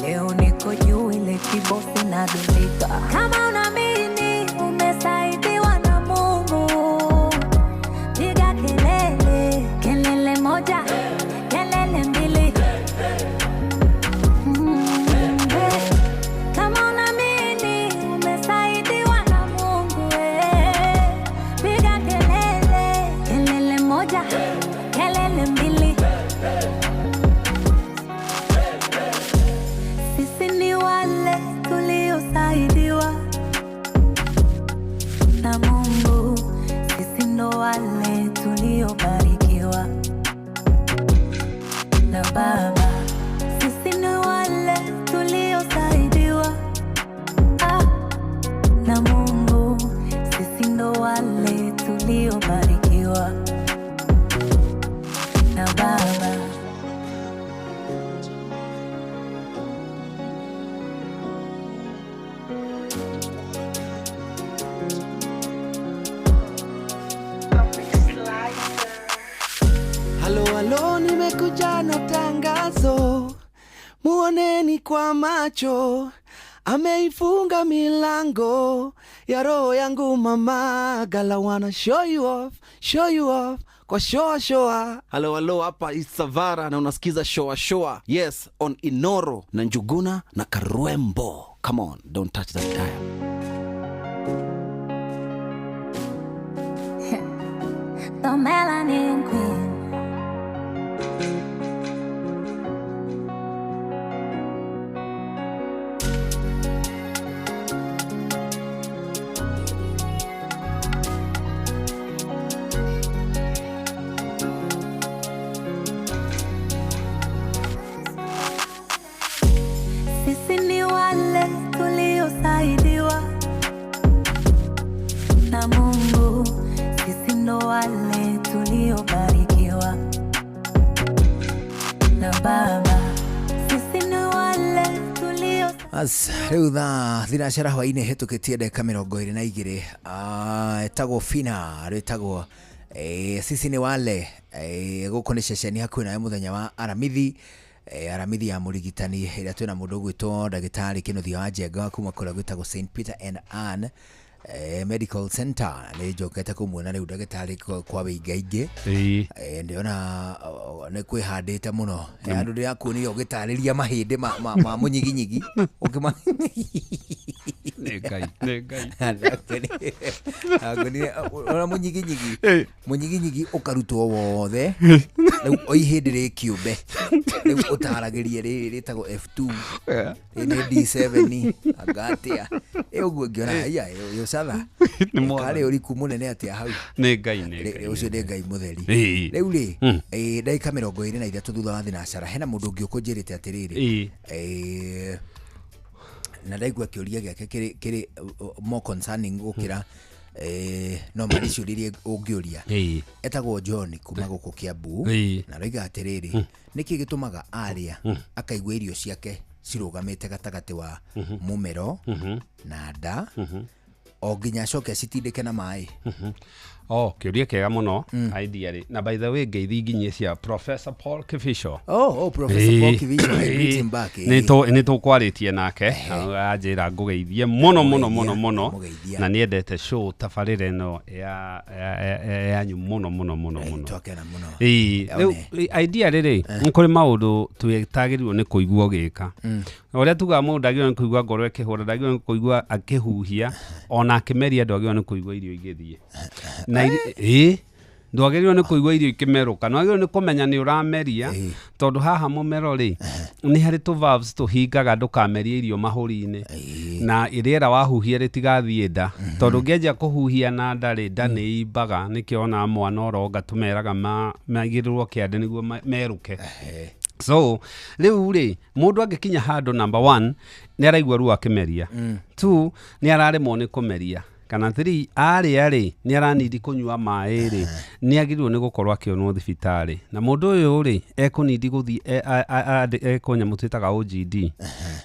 Speaker 3: leo niko juu ile kibosi nadumbika. Kama unaamini umesaidiwa na Mungu, piga kelele, kelele moja, kelele mbili. Kama unaamini umesaidiwa na Mungu, piga kelele, kelele moja, kelele mbili. Sisi ni wale tuliosaidiwa na Mungu, sisi ndo wale tuliobarikiwa na Baba. Sisi ni wale tuliosaidiwa na Mungu, sisi ndo wale tuliobarikiwa na Baba.
Speaker 12: Halo halo, nimekuja na tangazo, muoneni kwa macho, ameifunga milango ya roho yangu mama. Gala wanna show you off kwa shoa shoa. Halo halo, hapa Isavara na unasikiza shoa shoa. Yes, on Inoro na Njuguna na Karwembo. Come on, don't touch that dial.
Speaker 3: The Melanin Queen. Sisi ni wale tuliosaidiwa Baba. Sisi ni wale tulio
Speaker 13: As rĩu thaa thinacara hwainĩ hĩtũkĩtie ndagĩka 22. Ĩtagwo Fina, rĩtagwo sisi ni wale. Gũkũ nĩ ceceni hakuhĩ nawe mũthenya wa Aramithi, Aramithi ya mũrigitani ĩrĩa twĩna mũndũ ũgwĩtwo ndagĩtarĩ Kĩnuthia wa Njenga kuma kũrĩa gwĩtagwo St Peter and Ann Medical Center. Nĩ njokete kũmuona rĩu ndagĩtarĩ kwa wĩingaingĩ. Ndĩrona nĩ kwĩhandĩte mũno. Andũ ndĩrakuonire ũgĩtarĩria mahĩndĩ ma mũnyiginyigi ũkĩma
Speaker 17: Nĩ Ngai, nĩ Ngai.
Speaker 13: Ndakuonire ona mũnyiginyigi, mũnyiginyigi ũkarutwo wothe, rĩu o ihĩndĩ rĩ kĩũmbe, rĩu ũtaragĩrie rĩrĩ rĩtagwo F2, rĩrĩ nĩ D7, anga atĩa. Ĩ ũguo ngĩona haiya ũyũ catha
Speaker 17: Nĩ mwathani.
Speaker 13: karĩ ũriku mũnene atĩa hau.
Speaker 17: Nĩ Ngai, nĩ Ngai.
Speaker 13: Ũcio nĩ Ngai mũtheri. Rĩu rĩ, ndagĩka 23 thutha wa thinacara, hena mũndũ ũngĩ ũkũnjĩrĩte atĩrĩrĩ, na ndaigua kĩũria gĩake kĩrĩ more concerning gũkĩra no marĩ ciũria iria ũngĩũria. Etagwo John kuma gũkũ Kiambu, na aroiga atĩrĩrĩ, nĩkĩ gĩtũmaga arĩa akaigua irio ciake cirũgamĩte gatagatĩ wa mũmero na nda o nginya acoke acitindĩke na maĩ?
Speaker 17: Oh, kĩũria kĩega mũno ideally. Na by the way, ngeithi nginyie cia Professor Paul Kivisho.
Speaker 13: Oh, Professor Paul Kivisho, I greet him back.
Speaker 17: Nĩ tũkwarĩtie nake, anjĩra ngũgeithie mũno mũno mũno mũno, na nĩendete show tabarĩra ĩno yanyu mũno mũno mũno mũno.
Speaker 13: Twakena mũno.
Speaker 17: Rĩu idea rĩrĩ, nĩ kũrĩ maũndũ twĩtagĩrĩirwo nĩ kũigua ũgĩka. Ũrĩa tugaga mũndũ ndagĩrĩirwo nĩ kũigua ngoro ĩkĩhũra, ndagĩrĩirwo nĩ kũigua akĩhuhia, ona akĩmeria ndwagĩrĩirwo nĩ kũigua irio igĩthiĩ. Na ndwagĩrĩirwo nĩ kũigua irio ikĩmerũka, nĩwagĩrĩirwo nĩ kũmenya nĩ ũrameria, tondũ haha mũmero rĩ, nĩ harĩ tũ valves tũhingaga ndũkamerie irio mahũri-inĩ, na rĩera wahuhia rĩtigathiĩ nda, tondũ ũngĩanjia kũhuhia na nda rĩ, nda nĩ imbaga. Nĩkĩo ona mwana ũronga tũmeraga maigĩrĩrwo kĩande nĩguo merũke. So rĩu rĩ, mũndũ angĩkinya handũ, number one, nĩ araigua ruo akĩmeria, two, nĩ araremwo nĩ kũmeria, kana three, arĩa rĩ, nĩ aranidi kũnyua maĩ rĩ, nĩ agĩrĩirwo nĩ gũkorwo akĩonwo thibitarĩ. Na mũndũ ũyũ rĩ, ekũnidi gũthiĩ ekwo nyamũ twĩtaga OGD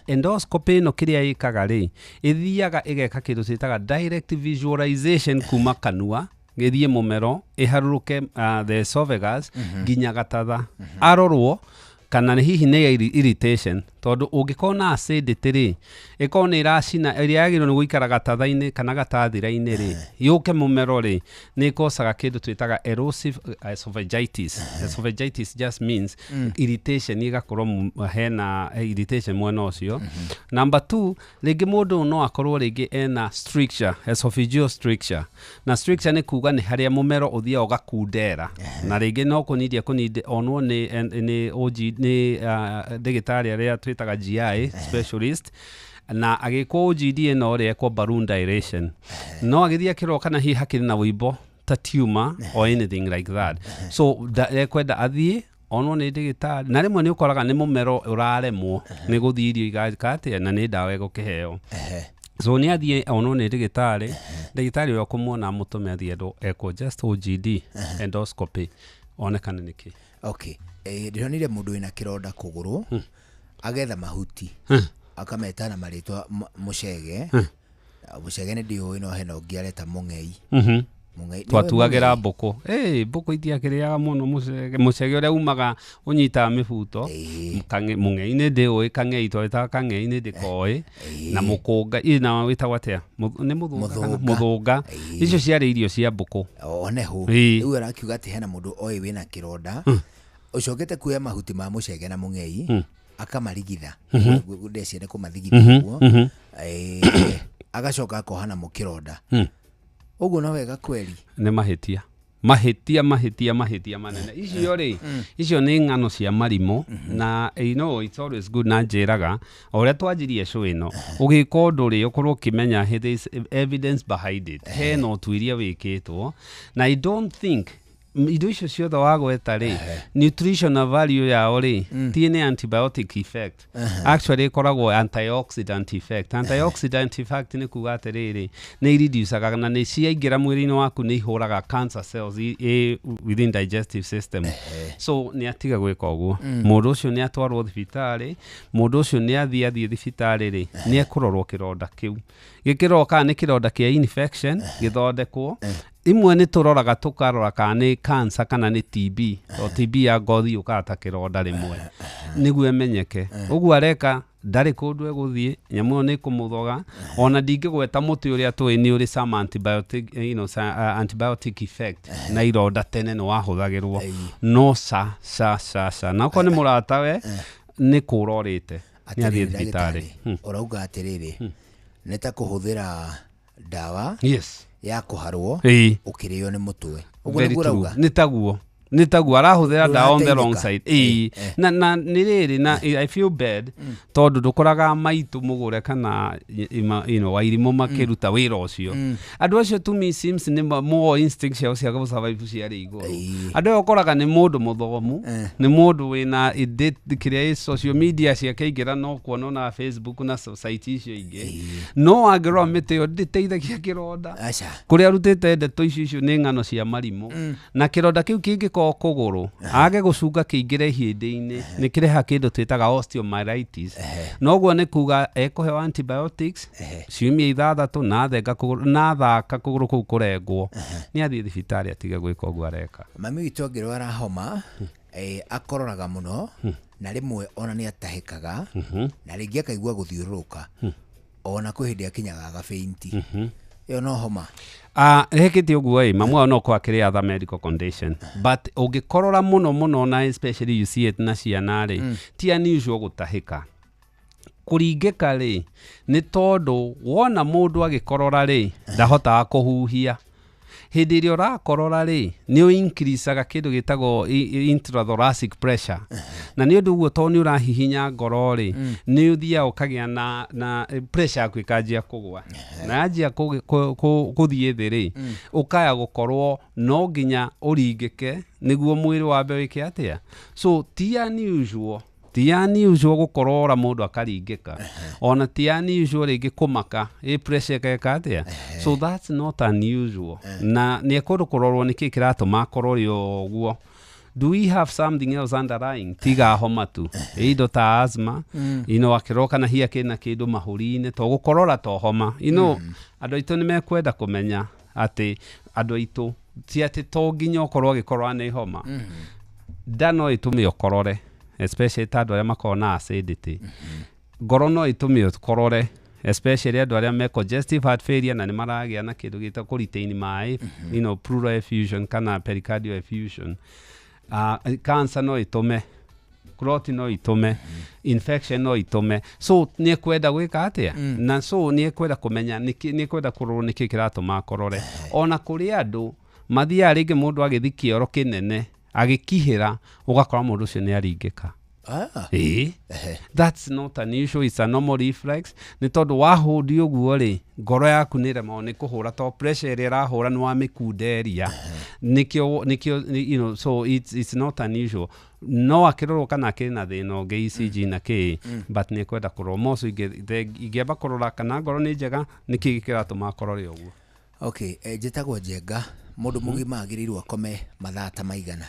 Speaker 17: endoscopy. Ĩno kĩrĩa ĩkaga rĩ, ĩthiaga ĩgeka kĩndũ twĩtaga direct visualization kuma kanua gĩthiĩ mũmero, ĩharũrũke the esophagus nginya gatatha, arorwo kana nĩ hihi nĩ irritation, tondũ ũngĩkorwo na acidity rĩ, ĩkorwo nĩ ĩracina ĩrĩa yagĩrĩirwo nĩ gũikara gatatha-inĩ kana gatathira-inĩ rĩ, yũke mũmero rĩ, nĩ ĩkocaga kĩndũ twĩtaga erosive esophagitis. Esophagitis just means irritation, ĩgakorwo hena irritation mwena ũcio. Number two, rĩngĩ mũndũ no akorwo rĩngĩ ena stricture, esophageal stricture. Na stricture nĩ kuga nĩ harĩa mũmero ũthiaga ũgakundera, na rĩngĩ no kũnindia kũnindi onwo nĩ OG, nĩ ndagĩtarĩ arĩa twĩtaga GI specialist, na agĩkwo OGD ĩno rĩ, ekwo balloon dilation, no agĩthiĩ akĩrwo kana hihi hakĩrĩ na wĩimbo ta tumor or anything like that. So ekwenda athiĩ onwo nĩ ndagĩtarĩ, na rĩmwe nĩ ũkoraga nĩ mũmero ũraremwo nĩ gũthiĩ irio igaka atĩa, na nĩ ndawa egũkĩheo. So nĩ athiĩ onwo nĩ ndagĩtarĩ, ndagĩtarĩ ũrĩa ũkũmuona amũtũme athiĩ ekwo just OGD endoscopy, onekane nĩkĩ.
Speaker 13: Okay, ndĩronire mũndũ wĩna kĩronda kũgũrũ agetha mahuti akameta na marĩtwa mũcege. Mũcege nĩ ndiũĩ, no hena ũngĩ areta mũng'ei. Mũng'ei nĩũĩ?
Speaker 17: Twatuagĩra
Speaker 13: Mũng'ei?
Speaker 17: Mbũkũ. Ĩ, mbũkũ itiakĩrĩaga mũno mũcege. Mũcege ũrĩa umaga ũnyitaga mĩbuto. Mũng'ei nĩ ndĩũĩ, kang'ei twawĩtaga kang'ei, nĩ ndĩkoĩ, na mũkũnga na wĩtagwo atĩa? Nĩ mũthũnga kana?
Speaker 13: Mũthũnga.
Speaker 17: Mũthũnga. Icio ciarĩ irio cia mbũkũ.
Speaker 13: Oneho. Rĩu arakiuga atĩ hena mũndũ oĩ wĩna kĩronda ũcokete kuoya mahuti ma mũcege na mũng'ei, akamarigitha, ndeciria nĩ kũmathigitha ũguo, agacoka akoha namo kĩronda. Ũguo no wega kweri?
Speaker 17: Nĩ mahĩtia, mahĩtia, mahĩtia, mahĩtia manene icio rĩ. Icio nĩ ng'ano cia marimũ. Na you know, it's always good, na njĩraga o ũrĩa twanjirie show ĩno, ũgĩka ũndũ rĩ, ũkorwo ũkĩmenya there is evidence behind it, hena ũtuĩria wĩkĩtwo. Na I don't think Indo icio ciothe wagweta rĩ, nutritional value yao rĩ, ti nĩ antibiotic effect. Actually ĩkoragwo antioxidant effect. Antioxidant effect nĩ kuga atĩrĩrĩ, nĩ ireducaga na nĩ ciaingĩra mwĩrĩ-inĩ waku nĩ ihũraga cancer cells within digestive system. So nĩ atiga gwĩka ũguo. Mũndũ ũcio nĩ atwarwo thibitarĩ. Mũndũ ũcio nĩ athiĩ thibitarĩ rĩ, nĩ ekũrorwo kĩronda kĩu gĩkĩrorwo kana nĩ kĩronda kĩa infection, gĩthondekwo. Imwe nĩ tũroraga, tũkarora kana nĩ cancer kana nĩ TB, to TB ya ngothi yũkaga ta kĩronda rĩmwe, nĩguo ĩmenyeke. Ũguo areka ndarĩ kũndũ egũthiĩ, nyamũ ĩyo nĩ ĩkũmũthoga. Ona ndingĩgweta mũtĩ ũrĩa tũĩ nĩ ũrĩ some antibiotic, antibiotic effect na ironda tene nĩ wahũthagĩrwo, no ca ca ca ca, na okorwo nĩ mũratawe nĩ kũra ũrĩte, nĩ athiĩ
Speaker 13: Atĩrĩrĩ,
Speaker 17: thibitarĩ.
Speaker 13: Ndagĩtarĩ, ũrauga atĩrĩrĩ, nĩ ta kũhũthĩra ndawa ya kũharwo ũkĩrĩo nĩ mũtwe, ũguo
Speaker 17: Very
Speaker 13: nĩguo
Speaker 17: true.
Speaker 13: ũrauga?
Speaker 17: Nĩ taguo arahũthĩra ndawa on the wrong
Speaker 13: Ndũrateithĩka.
Speaker 17: side. Ĩĩ. Na nĩ rĩrĩ, na I feel bad tondũ ndũkoraga maitũ mũgũre kana wairimũ makĩruta wĩra ũcio. Andũ acio to me seems nĩ more instinct ciao cia gũsurvive ciarĩ igũrũ. Andũ aya ũkoraga nĩ mũndũ mũthomu, nĩ mũndũ wĩna kĩrĩa ĩ social media ciake aingĩra no kuona ona Facebook na site icio ingĩ, no angĩrora mĩtĩ ĩyo ndĩteithagia kĩronda.
Speaker 13: Aca.
Speaker 17: Kũrĩa arutĩte ndeto icio nĩ ng'ano cia marimũ. Na kĩronda kĩu kĩngĩkorwo kũgũrũ age gũcunga kĩingĩre ihĩndĩ-inĩ, nĩ kĩrehaga kĩndũ twĩtaga osteomyelitis. Noguo nĩ kuga ekũheo antibiotics ciumia 6 na thenga kũgũrũ na thaka kũgũrũ kũu kũrengwo. Nĩ athiĩ thibitarĩ, atige gwĩka ũguo areka.
Speaker 13: Mami witũ angĩrwara homa, akororaga mũno na rĩmwe ona nĩ atahĩkaga na rĩngĩ akaigua gũthiũrũrũka, ona kwĩ hĩndĩ akinyaga agabeinti. Ĩyo no homa?
Speaker 17: Ah, hekĩte ũguo ĩ, mamu wao no korwo akĩrĩ other medical condition, but ũngĩkorora mũno mũno na especially you see it na ciana rĩ, ti unusual gũtahĩka, kũringĩka rĩ, nĩ tondũ wona mũndũ agĩkorora rĩ, ndahotaga kũhuhia. Hĩndĩ ĩrĩa ũrakorora rĩ, nĩ ũ increaseaga kĩndũ gĩtagwo intrathoracic pressure, na nĩ ũndũ ũguo tondũ nĩ ũrahihinya ngoro rĩ, nĩ ũthiaga ũkagĩa na pressure yaku ĩkanjia kũgwa, na yanjia gũthiĩ thĩ rĩ, ũkaya gũkorwo no nginya ũringĩke nĩguo mwĩrĩ wambe wĩke atĩa. So ti unusual gũkorora mũndũ akaringĩka, ona ti unusual rĩngĩ kũmaka ĩ pressure ĩgeka atĩa. So that's not unusual, na nĩ ekũndũ kũrorwo nĩkĩ kĩratũma akorore ũguo. Do we have something else underlying tiga homa tu, ĩ indo ta asthma, akĩrorwo kana hihi akĩna kĩndũ mahũri-inĩ, to gũkorora to homa. Andũ aitũ nĩ mekwenda kũmenya atĩ andũ aitũ ti atĩ to nginya ũkorwo agĩkorora nĩ homa. Nda no ĩtũme ũkorore, especially ta andũ arĩa makoragwo na acidity. Ngoro no ĩtũme ũkorore, especially andũ arĩa me congestive heart failure na nĩ maragĩa na kĩndũ gĩtagwo kũretain maĩ, pleural effusion kana pericardial effusion. Cancer no ĩtũme clot, no itũme infection, no itũme. So nĩ ekwenda gwĩka atĩa? Na so nĩ ekwenda kũmenya nĩ ekwenda kũrorwo nĩkĩ kĩratũma akorore. Ona kũrĩ andũ mathiaga rĩngĩ mũndũ agĩthi kĩoro kĩnene agĩkihĩra, ũgakora mũndũ ũcio nĩ aringĩka. Ĩĩ, that's not unusual, it's a normal reflex, nĩ tondũ wahũndi ũguo rĩ, ngoro yaku nĩ ĩremagwo nĩ kũhũra to pressure ĩrĩa ĩrahũra nĩ wamĩkunderia. Nĩkĩo so it's not unusual. No akĩrorwo kana akĩrĩ na thĩna ũngĩ, ECG na kĩ, but nĩ ekwenda kũrorwo moco. Ingĩamba kũrora kana ngoro nĩ njega, nĩkĩ kĩratũma akorore ũguo.
Speaker 13: Okay, njĩtagwo Njenga. Mũndũ mũgima agĩrĩirwo akome mathaa ta maigana?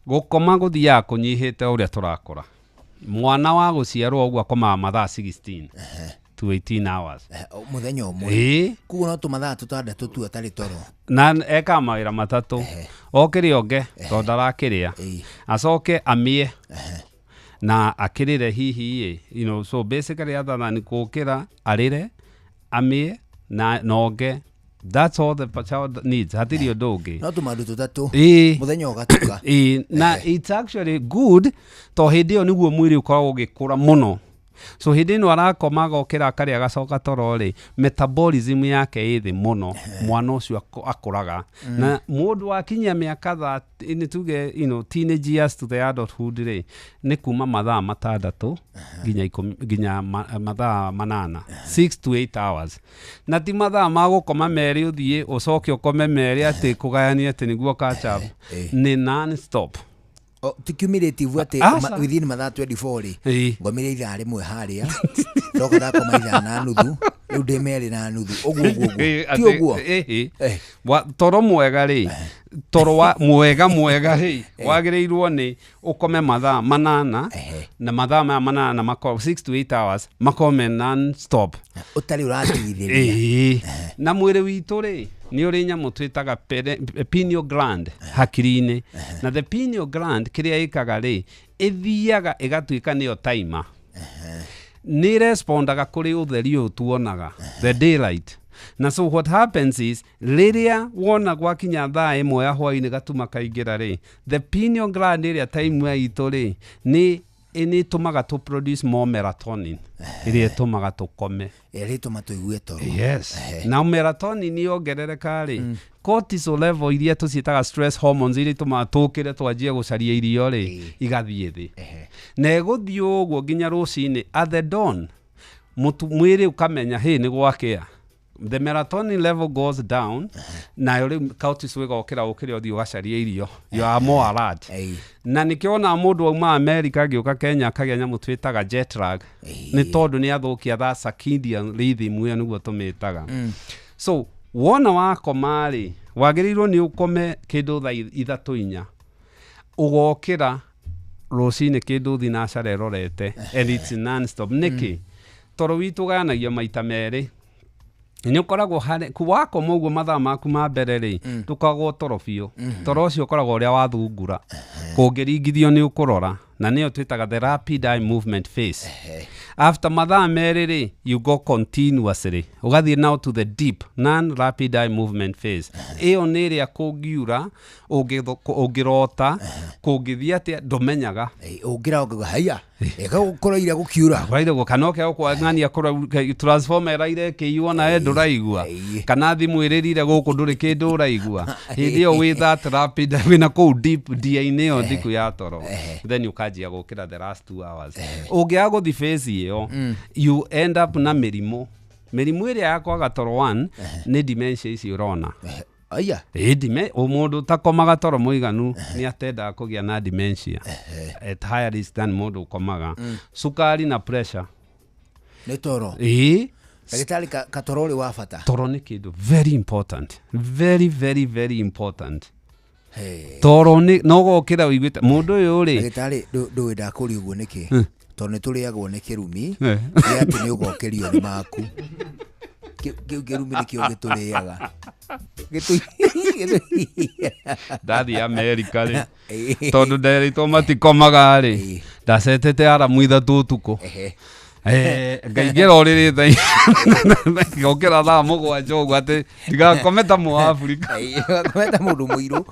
Speaker 17: Gũkoma gũthiaga kũnyihĩte ũrĩa tũrakũra. Mwana wa gũciarwo ũguo akomaga mathaa 16 to 18 hours.
Speaker 13: Mũthenya ũmwe?
Speaker 17: Ĩĩ.
Speaker 13: Koguo no tũmathaa 6 tu atarĩ toro.
Speaker 17: Na ekaga mawĩra matatũ: okĩre onge tondũ ndarakĩrĩa, acoke amĩe na akĩrĩre hihi ĩ, so basically other than gũkĩra arĩre, amĩe na nonge, that's all the child needs. Hatirĩ ũndũ ũngĩ.
Speaker 13: No tũmaũndũ 3.
Speaker 17: Ĩĩ.
Speaker 13: Mũthenya ũgatuka.
Speaker 17: Ĩĩ, na it's actually good to hĩndĩ ĩyo nĩguo mwĩrĩ ũkoragwo ũgĩkũra mũno. So hĩndĩ ĩno arakoma agokĩra akarĩa agacoka toro rĩ, metabolism yake ĩ thĩ mũno, mwana ũcio akũraga. Na mũndũ wakinyia mĩaka nĩ tuge teenage years to the adulthood rĩ, nĩ kuma mathaa 6 nginya 10 nginya mathaa 8, 6 to 8 hours. Na ti mathaa ma gũkoma 2 ũthiĩ ũcoke ũkome 2 atĩ kũgayania atĩ nĩguo catch up, nĩ non stop.
Speaker 13: Ti cumulative atĩ
Speaker 17: Aca.
Speaker 13: Within mathaa 24 rĩ, ngomire ithaa 1 harĩa, ndoka ndakoma ithaa na nuthu, rĩu ndĩ 2.5, ũguo ũguo ũguo. Ti ũguo?
Speaker 17: Toro mwega rĩ, toro wa mwega mwega rĩ, wagĩrĩirwo nĩ ũkome mathaa 8, na mathaa maya 8 makorwo 6 to 8 hours makorwo me non stop.
Speaker 13: Ũtarĩ ũratigithĩria.
Speaker 17: Na mwĩrĩ witũ rĩ, nĩ ũrĩ nyamũ twĩtaga pineal gland hakiri-inĩ. Na the pineal gland kĩrĩa ĩkaga rĩ, ĩthiaga ĩgatuĩka nĩyo timer. Nĩ respondaga kũrĩ ũtheri ũyũ tuonaga, the daylight. Na so what happens is, rĩrĩa wona gwakinya thaa 1 ya hwaĩ-inĩ gatuma kaingĩra rĩ, the pineal gland ĩrĩa time itũ rĩ, nĩ ĩtũmaga tũ produce more melatonin, ĩrĩa ĩtũmaga tũkome.
Speaker 13: Ĩrĩa ĩtũmaga tũigue toro.
Speaker 17: Yes. Na melatonin yongerereka rĩ, cortisol level iria tũciĩtaga stress hormones iria itũmaga tũkĩre twanjie gũcaria irio rĩ, igathiĩ thĩ. Na ĩgũthiĩ ũguo nginya rũcinĩ at the dawn, mwĩrĩ ũkamenya hĩ nĩ gwakĩa. The melatonin level goes down, nayo rĩu cortisol ĩgokĩra ũkĩre ũthiĩ ũgacarie irio. You are more alert. Na nĩkĩo ona mũndũ auma America agĩũka Kenya akagĩa nyamũ twĩtaga jet lag. Nĩ tondũ nĩ athũkia tha circadian rhythm ĩyo nĩguo tũmĩtaga. So wona wakoma rĩ, wagĩrĩirwo nĩ ũkome kĩndũ thaa 3 4. Ũgokĩra rũcinĩ kĩndũ thinacara ĩrorete, and it's non stop. Nĩkĩ? Toro witũ ũgayanagio maita 2. Nĩ ũkoragwo harĩ, wakoma ũguo mathaa maku ma mbere rĩ, ndũkoragwo toro biũ. Toro ũcio ũkoragwo ũrĩa wathungura. Kũngĩringithio nĩ ũkũrora, na nĩyo twĩtaga the rapid eye movement phase. After mathaa 2 rĩ, you go continuously. Ũgathiĩ now to the deep non rapid eye movement phase. Ĩyo nĩ ĩrĩa kũngiura, ũngĩrota, kũngĩthiĩ atĩa, ndũmenyaga.
Speaker 13: Ũngĩra ũngĩuga, haiya, ĩka gũkũraira gũkiura.
Speaker 17: Kũraire gũka, kana ũkĩaga gũkũng'ania transformer ĩraire ĩkĩiywo na we ndũraigua. Kana thimũ ĩrĩrire gũkũ ndũrĩ kĩndũ ũraigua. Hĩndĩ ĩyo wĩ that rapid, wĩna kũu deep D-inĩ ĩyo ndiku ya toro. Then ũkanjia gũkĩra the last 2 hours. Ũngĩaga gũthiĩ phase ĩyo, you end up na mĩrimũ. Mĩrimũ ĩrĩa ya kwaga toro 1, nĩ dementia ici ũrona.
Speaker 13: Aya.
Speaker 17: Ĩ, mũndũ ũtakomaga toro mũiganu nĩ atendaga kũgĩa na dementia. At higher risk than mũndũ ũkomaga. Cukari na pressure.
Speaker 13: Nĩ toro.
Speaker 17: Ĩ.
Speaker 13: Ndagĩtarĩ, katoro ũrĩ wa bata.
Speaker 17: Toro nĩ kĩndũ very important. Very, very, very important. Toro nĩ, no ũgokĩra ũiguĩte, mũndũ ũyũ rĩ.
Speaker 13: Ndagĩtarĩ, ndũĩ ndakũria ũguo nĩkĩ? Tondũ nĩ tũrĩagwo nĩ kĩrumi, nĩ atĩ nĩ ũgokĩrio nĩ maku. Kĩu kĩrumi nĩkĩo gĩtũrĩaga.
Speaker 17: Ndathiĩ Amerika rĩ, tondũ nderĩtwo matikomaga rĩ, ndacetete aramu 3 ũtukũ. Ngaingĩra ũrĩrĩ thaa ngokĩra thaa 7 ũguo atĩ ndigakome ta Mũafrika.
Speaker 13: Ngakome ta mũndũ mũirũ.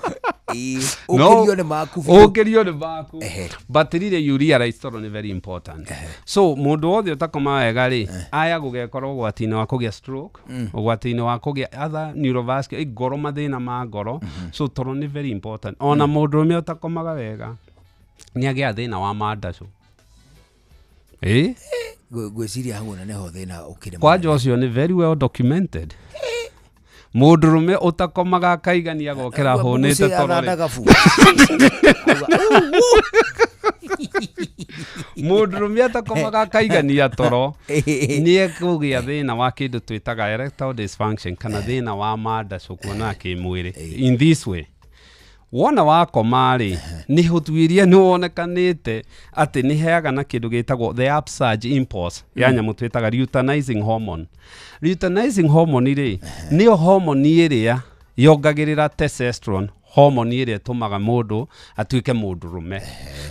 Speaker 17: No,
Speaker 13: Ũkĩrio nĩ maku biũ.
Speaker 17: ũkĩrio nĩ maku. But rĩrĩ you realize toro nĩ very important. So mũndũ wothe ũtakoma wega rĩ, aya gũgekora ũgwati-inĩ wa kũgĩa stroke, ũgwati-inĩ wa kũgĩa other neurovascular, ngoro, mathĩna ma ngoro. So toro nĩ very important. Ona mũndũrũme ũtakomaga wega nĩ agĩa thĩna wa mandacũ.
Speaker 13: Ngwĩciria hau ona nĩho thĩna ũkĩrĩ
Speaker 17: Kwanja
Speaker 13: mũnene.
Speaker 17: ũcio nĩ very well documented. Mũndũrũme ũtakomaga akaigania agokĩra
Speaker 13: Aigua
Speaker 17: hũnĩte
Speaker 13: mbucĩ
Speaker 17: toro rĩ.
Speaker 13: athandaga bu.
Speaker 17: Mũndũrũme atakomaga akaigania toro nĩ ekũgĩa thĩna wa kĩndũ twĩtaga erectile dysfunction kana thĩna wa mandacũ kuonana kĩmwĩrĩ. In this way, wona wakoma rĩ, nĩ ũtuĩria nĩ wonekanĩte atĩ nĩ heaga na kĩndũ gĩtagwo the upsurge impulse ya nyamũ twĩtaga luteinizing hormone. Luteinizing hormone rĩ, nĩyo hormone ĩrĩa yongagĩrĩra testosterone, hormone ĩrĩa ĩtũmaga mũndũ atuĩke mũndũrũme.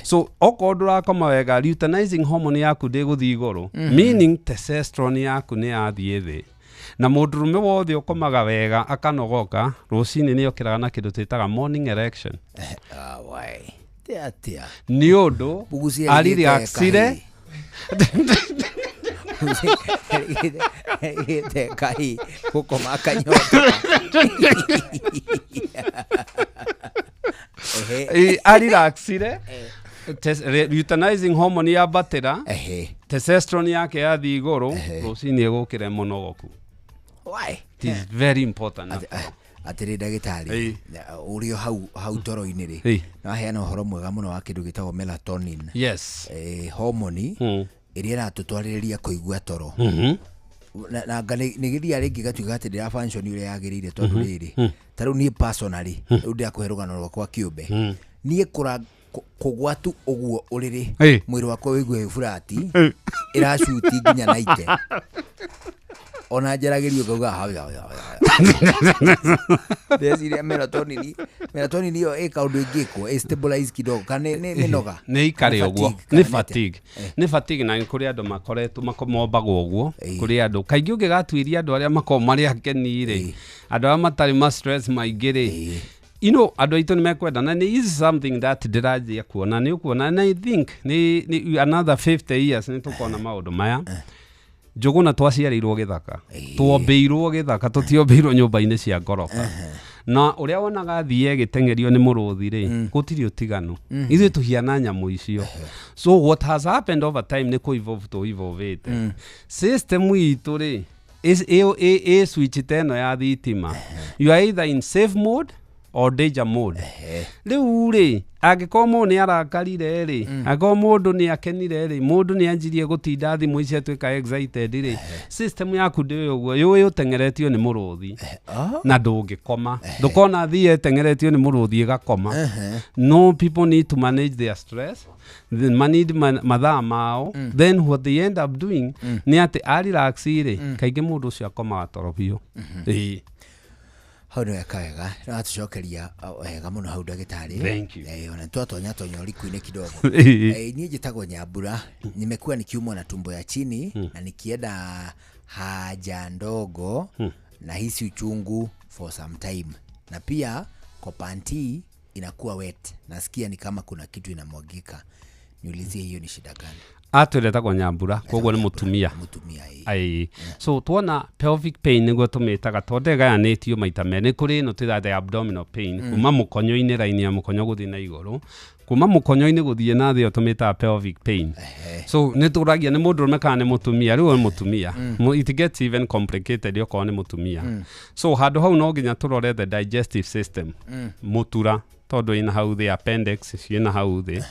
Speaker 17: So okorwo ndũrakoma wega, luteinizing hormone yaku ndĩgũthiĩ igũrũ, meaning testosterone yaku nĩ yathiĩ thĩ. Na mũndũrũme wothe ũkomaga wega akanogoka, rũcinĩ nĩ okĩraga na kĩndũ twĩtaga morning erection.
Speaker 13: Atĩa?
Speaker 17: Nĩ ũndũ
Speaker 13: Mbugucia
Speaker 17: arĩ
Speaker 13: ĩgĩte
Speaker 17: relaxire.
Speaker 13: kahĩĩ. Erĩgĩte Ngai gũkoma akanyota.
Speaker 17: Arelaxire, luteinizing hormone yambatĩra, testosterone yake yathiĩ igũrũ, rũcinĩ egũkĩra mũnogoku.
Speaker 13: Why?
Speaker 17: It is very important.
Speaker 13: Atĩrĩ ndagĩtarĩ, ũrĩ o hau hau toro-inĩ rĩ, no aheana ũhoro mwega mũno wa kĩndũ gĩtagwo melatonin. Homoni ĩrĩa ĩratũtwarĩrĩria kũigua toro. Na anga nĩ gĩthiaga rĩngĩ gatuĩka atĩ ndĩra function ũrĩa yagĩrĩire tondũ rĩrĩ, ta rĩu niĩ personally, rĩu ndĩrakũhe rũgano rwakwa kĩũmbe, niĩ kũra kũgwa tu ũguo ũrĩrĩ, mwĩrĩ wakwa wĩigue wĩ flat, ĩracuti nginya naite ona njaragĩrio ngauga hau hau hau. Ndeciria melatonin ĩyo ĩ kaũndũ ĩngĩkwo ĩ stabilize kidogo kana nĩ mĩnoga?
Speaker 17: Nĩ ikare
Speaker 13: Nĩ
Speaker 17: ũguo.
Speaker 13: fatigue, kana
Speaker 17: Nĩ
Speaker 13: nĩ atĩa?
Speaker 17: fatigue, nĩ fatigue, na nĩ kũrĩ andũ makoretwo mombagwo ũguo. Kũrĩ andũ kaingĩ ũngĩgatuĩria andũ arĩa makoragwo marĩ akeni rĩ, andũ arĩa matarĩ ma stress maingĩ rĩ, andũ aitũ nĩ mekwenda, na nĩ is something that ndĩranjia kuona, nĩ ũkuona, and I think nĩ another 50 years nĩ tũkona maũndũ maya. Njũgũna twaciarĩirwo gĩthaka, twombĩirwo gĩthaka, tũtiombĩirwo nyũmba-inĩ cia ngoroba, na ũrĩa wonaga thiĩ ĩgĩteng'erio nĩ mũrũthi rĩ, gũtirĩ ũtiganu. Ithuĩ tũhiana nyamũ icio. So what has happened over time nĩ kũ evolve tũ evolvĩte system itũ rĩ, ĩ switch ta ĩno ya thitima. You are either in safe mode or danger mode. Rĩu rĩ, angĩkorwo mũndũ nĩ arakarire rĩ, angĩkorwo mũndũ nĩ akenire rĩ, mũndũ nĩ anjirie gũtinda thimũ ici atuĩka excited rĩ, system yaku ndĩ ũguo yũĩ ũteng'eretio nĩ mũrũthi na ndũngĩkoma. Ndũkona thiĩ ĩteng'eretio nĩ mũrũthi ĩgakoma? No, people need to manage their stress. They manage mathaa mao. Then what they end up doing nĩ atĩ arelax rĩ, kaingĩ mũndũ ũcio akomaga toro biũ. Ĩĩ.
Speaker 13: Hau nĩ weka wega, nĩ watũcokeria wega mũno hau, ndagĩtarĩ.
Speaker 17: Thank you.
Speaker 13: Ona twatonya tonya ũriku-inĩ kidogo. Niĩ njĩtagwo Nyambura, nimekuwa nikiumwa na tumbo ya chini na nikienda haja ndogo nahisi uchungu for some time, na pia kwa panti inakuwa wet, nasikia ni kama kuna kitu inamwagika. Niulizie hiyo ni shida gani?
Speaker 17: Atwĩre etagwo Nyambura, koguo nĩ mũtumia.
Speaker 13: Mũtumia.
Speaker 17: Ĩĩ. So tuona pelvic pain nĩguo tũmĩtaga, tondũ ĩgayanĩtio maita merĩ. Nĩ kũrĩ ĩno twĩtaga the abdominal pain, kuma mũkonyo-inĩ, raini ya mũkonyo gũthiĩ na igũrũ, kuma mũkonyo-inĩ gũthiĩ na thĩ, ĩyo tũmĩtaga pelvic pain. So nĩ tũragia nĩ mũndũrũme kana nĩ mũtumia. Rĩu nĩ mũtumia. It gets even complicated okorwo nĩ mũtumia. So handũ hau no nginya tũrore the digestive system, mũtura, tondũ ĩna hau thĩ, appendix ciĩna hau thĩ.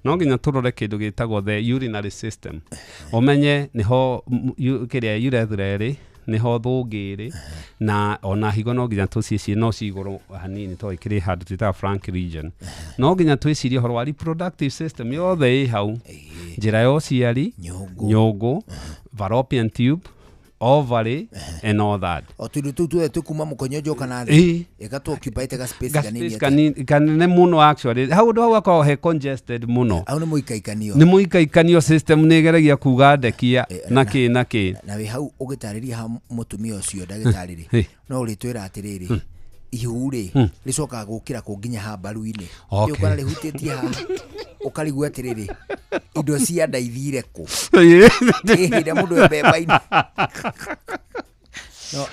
Speaker 17: No nginya tũrore kĩndũ gĩtagwo the urinary system, ũmenye nĩho kĩrĩa urethra ĩrĩ, nĩho thũngĩ ĩrĩ, na ona higo no nginya tũciĩcie no ci igũrũ hanini tondũ ĩkĩrĩ handũ twĩtaga flank region. No nginya twĩcirie ũhoro wa reproductive system yothe ĩ hau, njĩra ya ũciari, nyũngũ, fallopian tube, ovary and all that.
Speaker 13: O tũindo tũu tuothe tũkuma mũkonyo njoka na thĩ, ĩgatũ occupy ga space
Speaker 17: Ga
Speaker 13: kanini
Speaker 17: space
Speaker 13: atĩa?
Speaker 17: Kanene mũno actually. Hau ũndũ hau akoragwo he congested mũno.
Speaker 13: Hau nĩ mũikaikanio.
Speaker 17: Nĩ mũikaikanio, system nĩ ĩgeragia kuga ndekia na kĩ na kĩ.
Speaker 13: Na wĩ hau ũgĩtarĩria ha mũtumia ũcio, ndagĩtarĩ rĩ, no ũrĩtwĩra atĩrĩrĩ, ihu rĩ, rĩcokaga gũkĩra kũ nginya ha mbaru-inĩ? Ũkona rĩhutĩtie haha, ũkarigwo atĩrĩrĩ, indo cia nda ithire kũ hĩndĩ ĩrĩa mũndũ e mbemba-inĩ? No,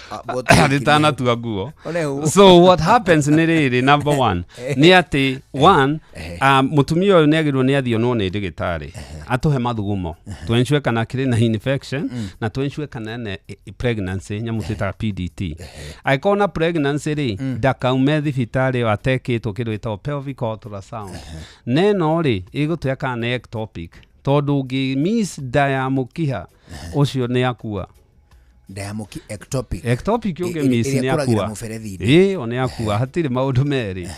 Speaker 17: Rĩtanatua nguo.
Speaker 13: One hau.
Speaker 17: So what happens nĩ rĩrĩ, number one nĩ atĩ one, mũtumia ũyũ nĩ agĩrĩirwo nĩ athiĩ onwo nĩ ndagĩtarĩ atũhe mathugumo, twensure kana akĩrĩ na infection, na twensure kana ena pregnancy, nyamũ twĩtaga PDT. Angĩkorwo na pregnancy rĩ, ndakaume thibitarĩ ĩyo atekĩtwo kĩndũ gĩtagwo pelvic ultrasound. Na ĩno rĩ, ĩgũtwĩra kana nĩ ectopic, tondũ ũngĩ miss nda ya mũkiha ũcio nĩ akua.
Speaker 13: Nda ya mũki ectopic.
Speaker 17: Ectopic ũngĩ miss
Speaker 13: ĩrĩa
Speaker 17: nĩ
Speaker 13: ĩkũragĩra
Speaker 17: akua.
Speaker 13: mũberethi-inĩ.
Speaker 17: Ĩĩ, o nĩ akua, hatirĩ maũndũ merĩ.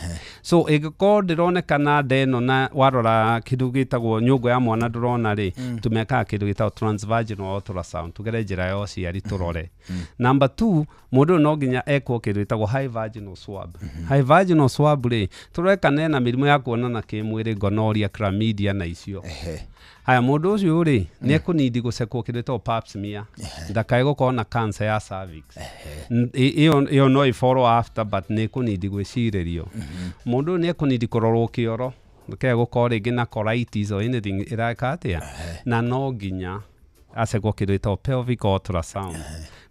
Speaker 17: So ĩngĩkorwo ndĩronekana nda ĩno, na warora kĩndũ gĩtagwo nyũngũ ya mwana ndũrona rĩ, tũmekaga kĩndũ gĩtagwo transvaginal ultrasound, tũgere njĩra ya ũciari tũrore. Number two, mũndũ ũyũ no nginya ekwo kĩndũ gĩtagwo high vaginal swab. High vaginal swab rĩ, tũrore kana ena mĩrimũ ya kuonana kĩmwĩrĩ, gonorrhea, chlamydia na icio. Haya, mũndũ ũcio rĩ, nĩ ekũnindi gũcekwo kĩndũ gĩtagwo pap smear, ndakae gũkorwo na cancer ya cervix. Ĩyo no ĩ follow after, but nĩ ĩkũnindi gwĩcirĩrio. Mũndũ ũyũ nĩ ekũnindi kũrorwo kĩoro, ndakae gũkorwo rĩngĩ na colitis or anything ĩreka atĩa. Na no nginya Acekwo kĩndũ gĩtagwo pelvic ultrasound.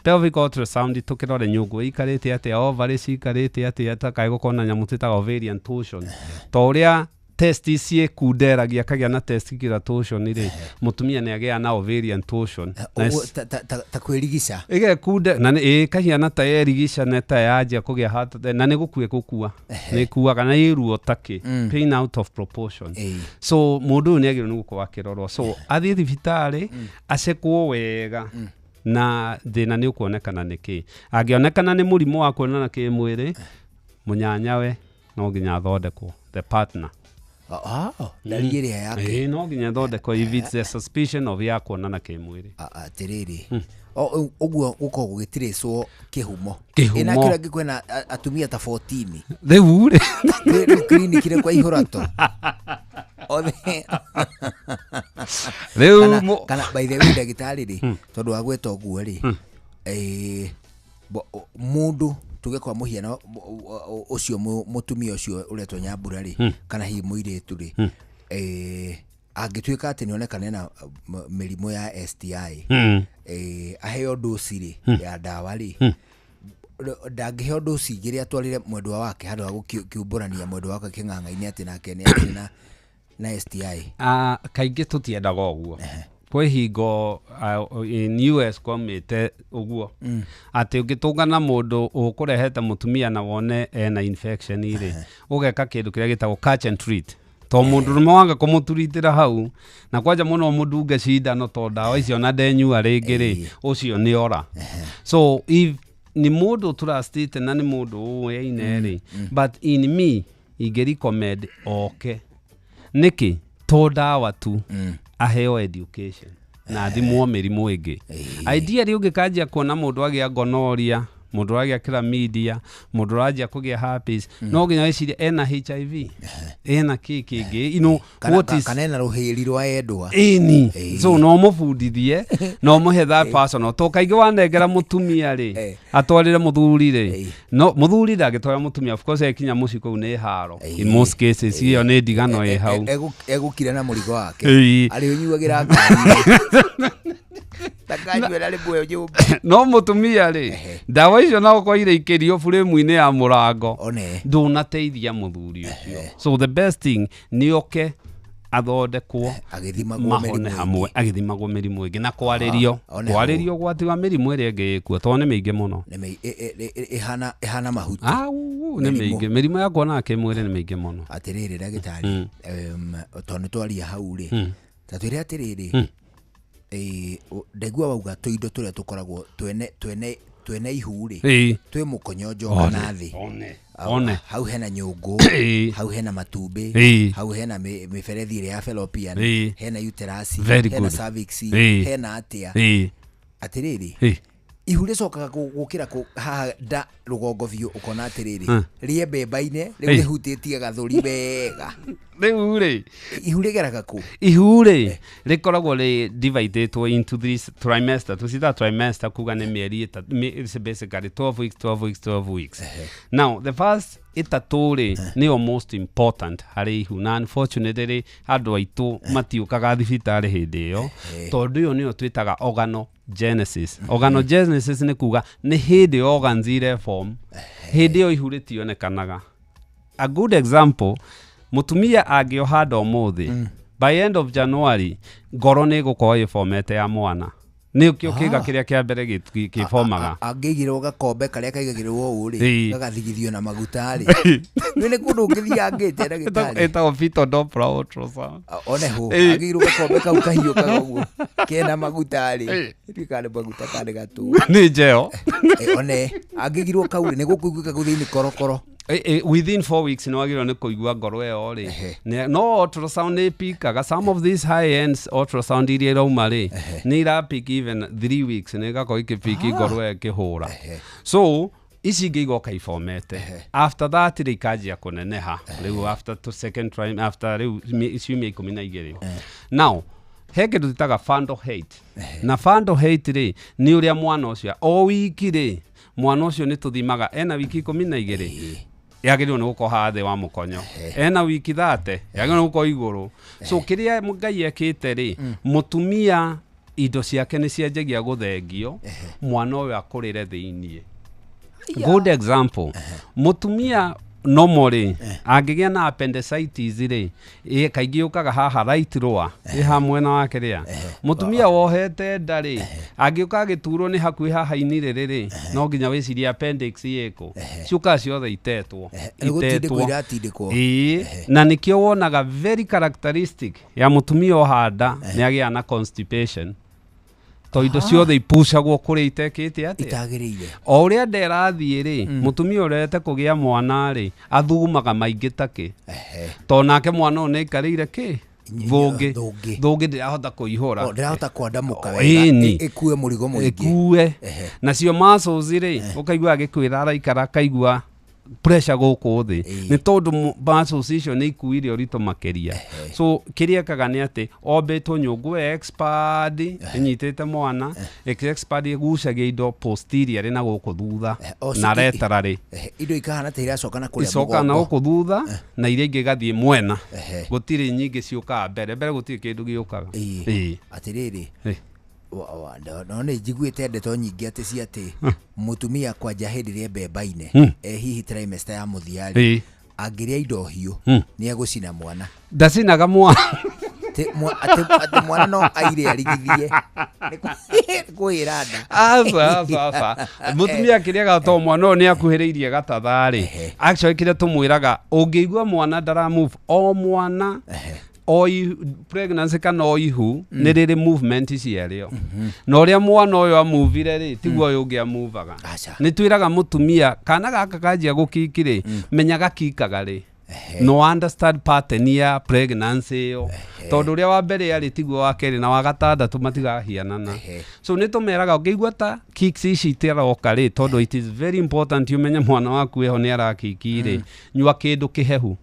Speaker 17: Pelvic ultrasound, tũkĩrore nyũngũ ĩikarĩte atĩa, ovary ciikarĩte atĩa, takae gũkorwo na nyamũ twĩtaga ovarian torsion, ta ũrĩa testis ciĩkunderagia akagĩa na testicular torsion rĩ, mũtumia nĩ agĩaga na ovarian torsion. Na
Speaker 13: Ũguo ta kwĩrigica.
Speaker 17: Ĩgekunde na ĩkahiana ta yerigica na ta yanjia kũgĩa heart attack, na nĩ gũkua ĩgũkua, nĩ ĩkuaga na ĩ ruo takĩ, pain out of proportion. So mũndũ ũyũ nĩ agĩrĩirwo nĩ gũkorwo akĩrorwo, so athiĩ thibitarĩ acekwo wega, na thĩna nĩ ũkuonekana nĩ kĩ. Angĩonekana nĩ mũrimũ wa kuonana kĩmwĩrĩ, mũnyanyawe no nginya athondekwo, the partner.
Speaker 13: Ah, ndari ĩrĩa yake.
Speaker 17: Ĩĩ, no nginya athondekwo if it's a suspicion of ya kuonana kĩmwĩrĩ.
Speaker 13: Atĩrĩrĩ, ũguo gũkoragwo gũgĩtirĩcwo kĩhumo.
Speaker 17: Kĩhumo.
Speaker 13: Ĩ, na kĩrĩa kwĩna atumia ta 14
Speaker 17: Rĩu rĩ,
Speaker 13: rĩu clinic rĩ kwa ihũra to othe.
Speaker 17: Rĩu
Speaker 13: Kana by the way, ndagĩtarĩ rĩ, tondũ wa gweta ũguo rĩ, mũndũ tuge kwa mũhiano ũcio mũtumia ũcio ũretwo Nyambura rĩ, kana hihi mũirĩtu rĩ, angĩtuĩka atĩ nĩonekana ena mĩrimũ ya STI, aheo dosi rĩ ya ndawa rĩ, ndangĩheo dosi igĩrĩ atwarĩre mwendwa wake handũ ha gũkiumbũrania mwendwa wake kĩng'ang'a-inĩ atĩ nake nĩ akĩrĩ na STI?
Speaker 17: Ah, kaingĩ tũtiendaga ũguo. Kwĩ hingo in US kwaumĩte ũguo atĩ ũngĩtũngana mũndũ ũkũrehete mũtumia na wone ena infection rĩ, ũgeka kĩndũ kĩrĩa gĩtagwo catch and treat, to mũndũ rũme wanga kũmũturitĩra hau na kwanja mũno mũndunge cindano, to ndawa icio na ndenyua rĩngĩ rĩ, ũcio nĩ ora. So if nĩ mũndũ trustĩte na nĩ mũndũ ũyaine rĩ, but in me ingĩ recommend oke. Nĩkĩ? To ndawa tu, aheo education na athimwo mĩrimũ ĩngĩ. Ideally ũngĩkanjia kuona mũndũ agĩa gonorrhea, mũndũ ũragĩa chlamydia, mũndũ ũranjia kũgĩa herpes, no nginya wĩcirie ena HIV, ena kĩ kĩngĩ.
Speaker 13: Kana,
Speaker 17: What is
Speaker 13: kana ena rũhĩri rwa endwa.
Speaker 17: Ĩni, so no mũbundithie, no mũhe that personal, to kaingĩ wanengera mũtumia rĩ atwarĩre mũthuri rĩ, no mũthuri ndangĩtwara mũtumia. Of course ekinya mũciĩ kũu nĩ haro in most cases, ĩyo nĩ ndigano ĩ hau.
Speaker 13: Egũkira na mũrigo wake, arĩ ũnyuagĩra ngari ndakanyuĩra rĩmwe nyũmba.
Speaker 17: No mũtumia rĩ, ndawa icio no ũkorwo irĩikĩrio buremu-inĩ ya mũrango,
Speaker 13: One.
Speaker 17: ndũnateithia mũthuri ũcio. So the best thing nĩ oke athondekwo,
Speaker 13: agĩthimagwo
Speaker 17: mahone
Speaker 13: mĩrimũ.
Speaker 17: Hamwe agĩthimagwo mĩrimũ ĩngĩ na kwarĩrio,
Speaker 13: One.
Speaker 17: Kwarĩrio ũgwati wa mĩrimũ ĩrĩa ĩngĩ ĩkuo, tondũ nĩ mĩingĩ mũno.
Speaker 13: Nĩ ĩhana mahuti.
Speaker 17: Ah, uu, nĩ
Speaker 13: Mĩrimũ.
Speaker 17: mĩingĩ. Mĩrimũ ya kuonana kĩmwĩrĩ nĩ mĩingĩ mũno.
Speaker 13: Atĩrĩrĩ ndagĩtarĩ, tondũ nĩ twaria hau rĩ, ta twĩre atĩrĩrĩ, ndaigua wauga tũindo tũrĩa tũkoragwo twene ihu rĩ, twĩ mũkonyonjo kana thĩ.
Speaker 17: One. One.
Speaker 13: Hau hena nyũngũ, hau hena matumbĩ, hau hena mĩberethi ĩrĩa ya fallopian, hena uterus,
Speaker 17: Very
Speaker 13: hena
Speaker 17: good.
Speaker 13: cervix, hena atĩa. Atĩrĩrĩ, ihu rĩcokaga gũkĩra haha nda rũgongo biũ, ũkona atĩrĩrĩ, rĩembemba-inĩ rĩu, rĩhutĩtie gathũri wega.
Speaker 17: Rĩu rĩ,
Speaker 13: ihu rĩgeraga kũ?
Speaker 17: Ihu rĩ, rĩkoragwo rĩ divided into this trimester, tũcita trimester, kuga nĩ mĩeri ĩtatũ. It's basically 12 weeks, 12 weeks, 12 weeks. Now the first ĩtatũ rĩ, nĩyo most important harĩ ihu, na unfortunately rĩ, andũ aitũ matiũkaga thibitarĩ hĩndĩ ĩyo, tondũ ĩyo nĩyo twĩtaga organogenesis. Organogenesis nĩ kuga nĩ hĩndĩ organs ireform. Hĩndĩ ĩyo ihu rĩtionekanaga. A good example, mũtumia angĩoha nda ũmũthĩ, by end of January ngoro nĩ ĩgũkorwo ĩfomete ya mwana. Nĩkĩo kĩga kĩrĩa kĩa mbere kĩfomaga.
Speaker 13: Angĩigĩrwo gakombe karĩa kaigagĩrĩrwo ũũ rĩ, gagathigithio na maguta rĩ, nĩ kũndũ ũngĩthiangĩte, ndagĩtarĩ?
Speaker 17: Ĩtagwo fetal Doppler ultrasound.
Speaker 13: One ho, angĩigĩrwo gakombe kau kahiũkaga ũguo kena maguta rĩ, ndiũĩ kana nĩ maguta kana nĩ gatũ.
Speaker 17: Nĩ njeo.
Speaker 13: One angĩigirwo kau rĩ, nĩ gũkũiguĩka kau thĩinĩ korokoro.
Speaker 17: Within 4 weeks nĩ wagĩrĩirwo nĩ kũigua ngoro ĩyo rĩ. No ultrasound nĩ pikaga some of these high ends ultrasound iria irauma rĩ, nĩ irapik even 3 weeks, nĩ igakorwo ikĩpiki ngoro ĩyo ĩkĩhũra. So ici ingĩ igoka ifomete after that rĩ, ikanjia kũneneha rĩu after to second trim, after rĩu ciumia 12. Now he kĩndũ twĩtaga fundal height, na fundal height rĩ, nĩ ũrĩa mwana ũcio o wiki rĩ, mwana ũcio nĩ tũthimaga ena wiki 12 yagĩrĩirwo nĩ gũkorwo haha thĩ wa mũkonyo, ena wiki 30 yagĩrĩirwo nĩ gũkorwo igũrũ. So kĩrĩa Ngai ekĩte rĩ, mũtumia Indo ciake nĩ cianjagia gũthengio, mwana ũyũ akũrĩre thĩiniĩ. Good example, mũtumia normal angĩgĩa na appendicitis rĩ, kaingĩ yũkaga haha right lower, ĩ haha mwena wake rĩa mũtumia wohete nda rĩ, angĩũka agĩturwo nĩ hakuhĩ haha ini rĩrĩ rĩ, no nginya wĩcirie appendix ĩkũ. Ciũkaga ciothe itetwo.
Speaker 13: Nĩ gũtindĩkwo iratindĩkwo.
Speaker 17: Ĩĩ, na nĩkĩo wonaga very characteristic ya mũtumia oha nda nĩ agĩaga na constipation, to indo ciothe ipucagwo kũrĩa itekĩte atĩa,
Speaker 13: itagĩrĩire.
Speaker 17: O ũrĩa nda ĩrathiĩ rĩ, mũtumia ũrete kũgĩa mwana rĩ, athugumaga maingĩ takĩ, to nake mwana ũyũ nĩ aikarĩire kĩ thũngĩ, thũngĩ ndĩrahota kũihũra.
Speaker 13: O, ndĩrahota kwandamũka wega,
Speaker 17: Ĩni.
Speaker 13: ĩkue mũrigo mũingĩ.
Speaker 17: Ĩkue nacio muscles rĩ, ũkaigua agĩkwĩra araikara akaigua pressure gũkũ thĩ, nĩ tondũ muscles icio nĩ ikuire ũritũ makĩria. So kĩrĩa ekaga nĩ atĩ ombĩtwo nyũngũ ĩyo expand ĩnyitĩte mwana, expand ĩgucagia indo posterior na gũkũ thutha na laterally.
Speaker 13: Indo ikahana ta iracoka na kũrĩa
Speaker 17: icoka na
Speaker 13: mũgongo.
Speaker 17: gũkũ thutha na iria ingĩ igathiĩ mwena. Gũtirĩ nyingĩ ciũkaga mbere, mbere gũtirĩ kĩndũ gĩũkaga. Ĩĩ.
Speaker 13: Atĩrĩrĩ, no nĩ njiguĩte ndeto nyingĩ atĩ cia atĩ mũtumia kwanja hĩndĩ ĩrĩa mbemba-inĩ, hihi trimester ya mũthia rĩ, angĩrĩa indo hiũ nĩ egũcina mwana.
Speaker 17: Ndacinaga mwana.
Speaker 13: Atĩ mwana no aire arigithie. Nĩ kwĩra nda.
Speaker 17: Aca, aca, aca. Mũtumia akĩrĩaga to mwana ũyũ nĩ akuhĩrĩirie gatatha rĩ, actually kĩrĩa tũmwĩraga, ũngĩigua mwana ndara move, o mwana o pregnancy kana o ihu nĩ rĩrĩ movement ciarĩo, na ũrĩa mwana ũyũ amuvire rĩ, tiguo ũyũ ũngĩ amuvaga. Nĩ twĩraga mũtumia kana gaka kanjia gũkiki rĩ, menya gakikaga rĩ, no understand pattern ya pregnancy ĩyo, tondũ ũrĩa wa mbere arĩ tiguo wa kerĩ na wa gatandatũ matigahianana. So nĩ tũmeraga ũngĩigua ta kicks ici itiroka rĩ, tondũ it is very important ũmenye mwana waku ĩho nĩ arakiki rĩ, nyua kĩndũ kĩhehu,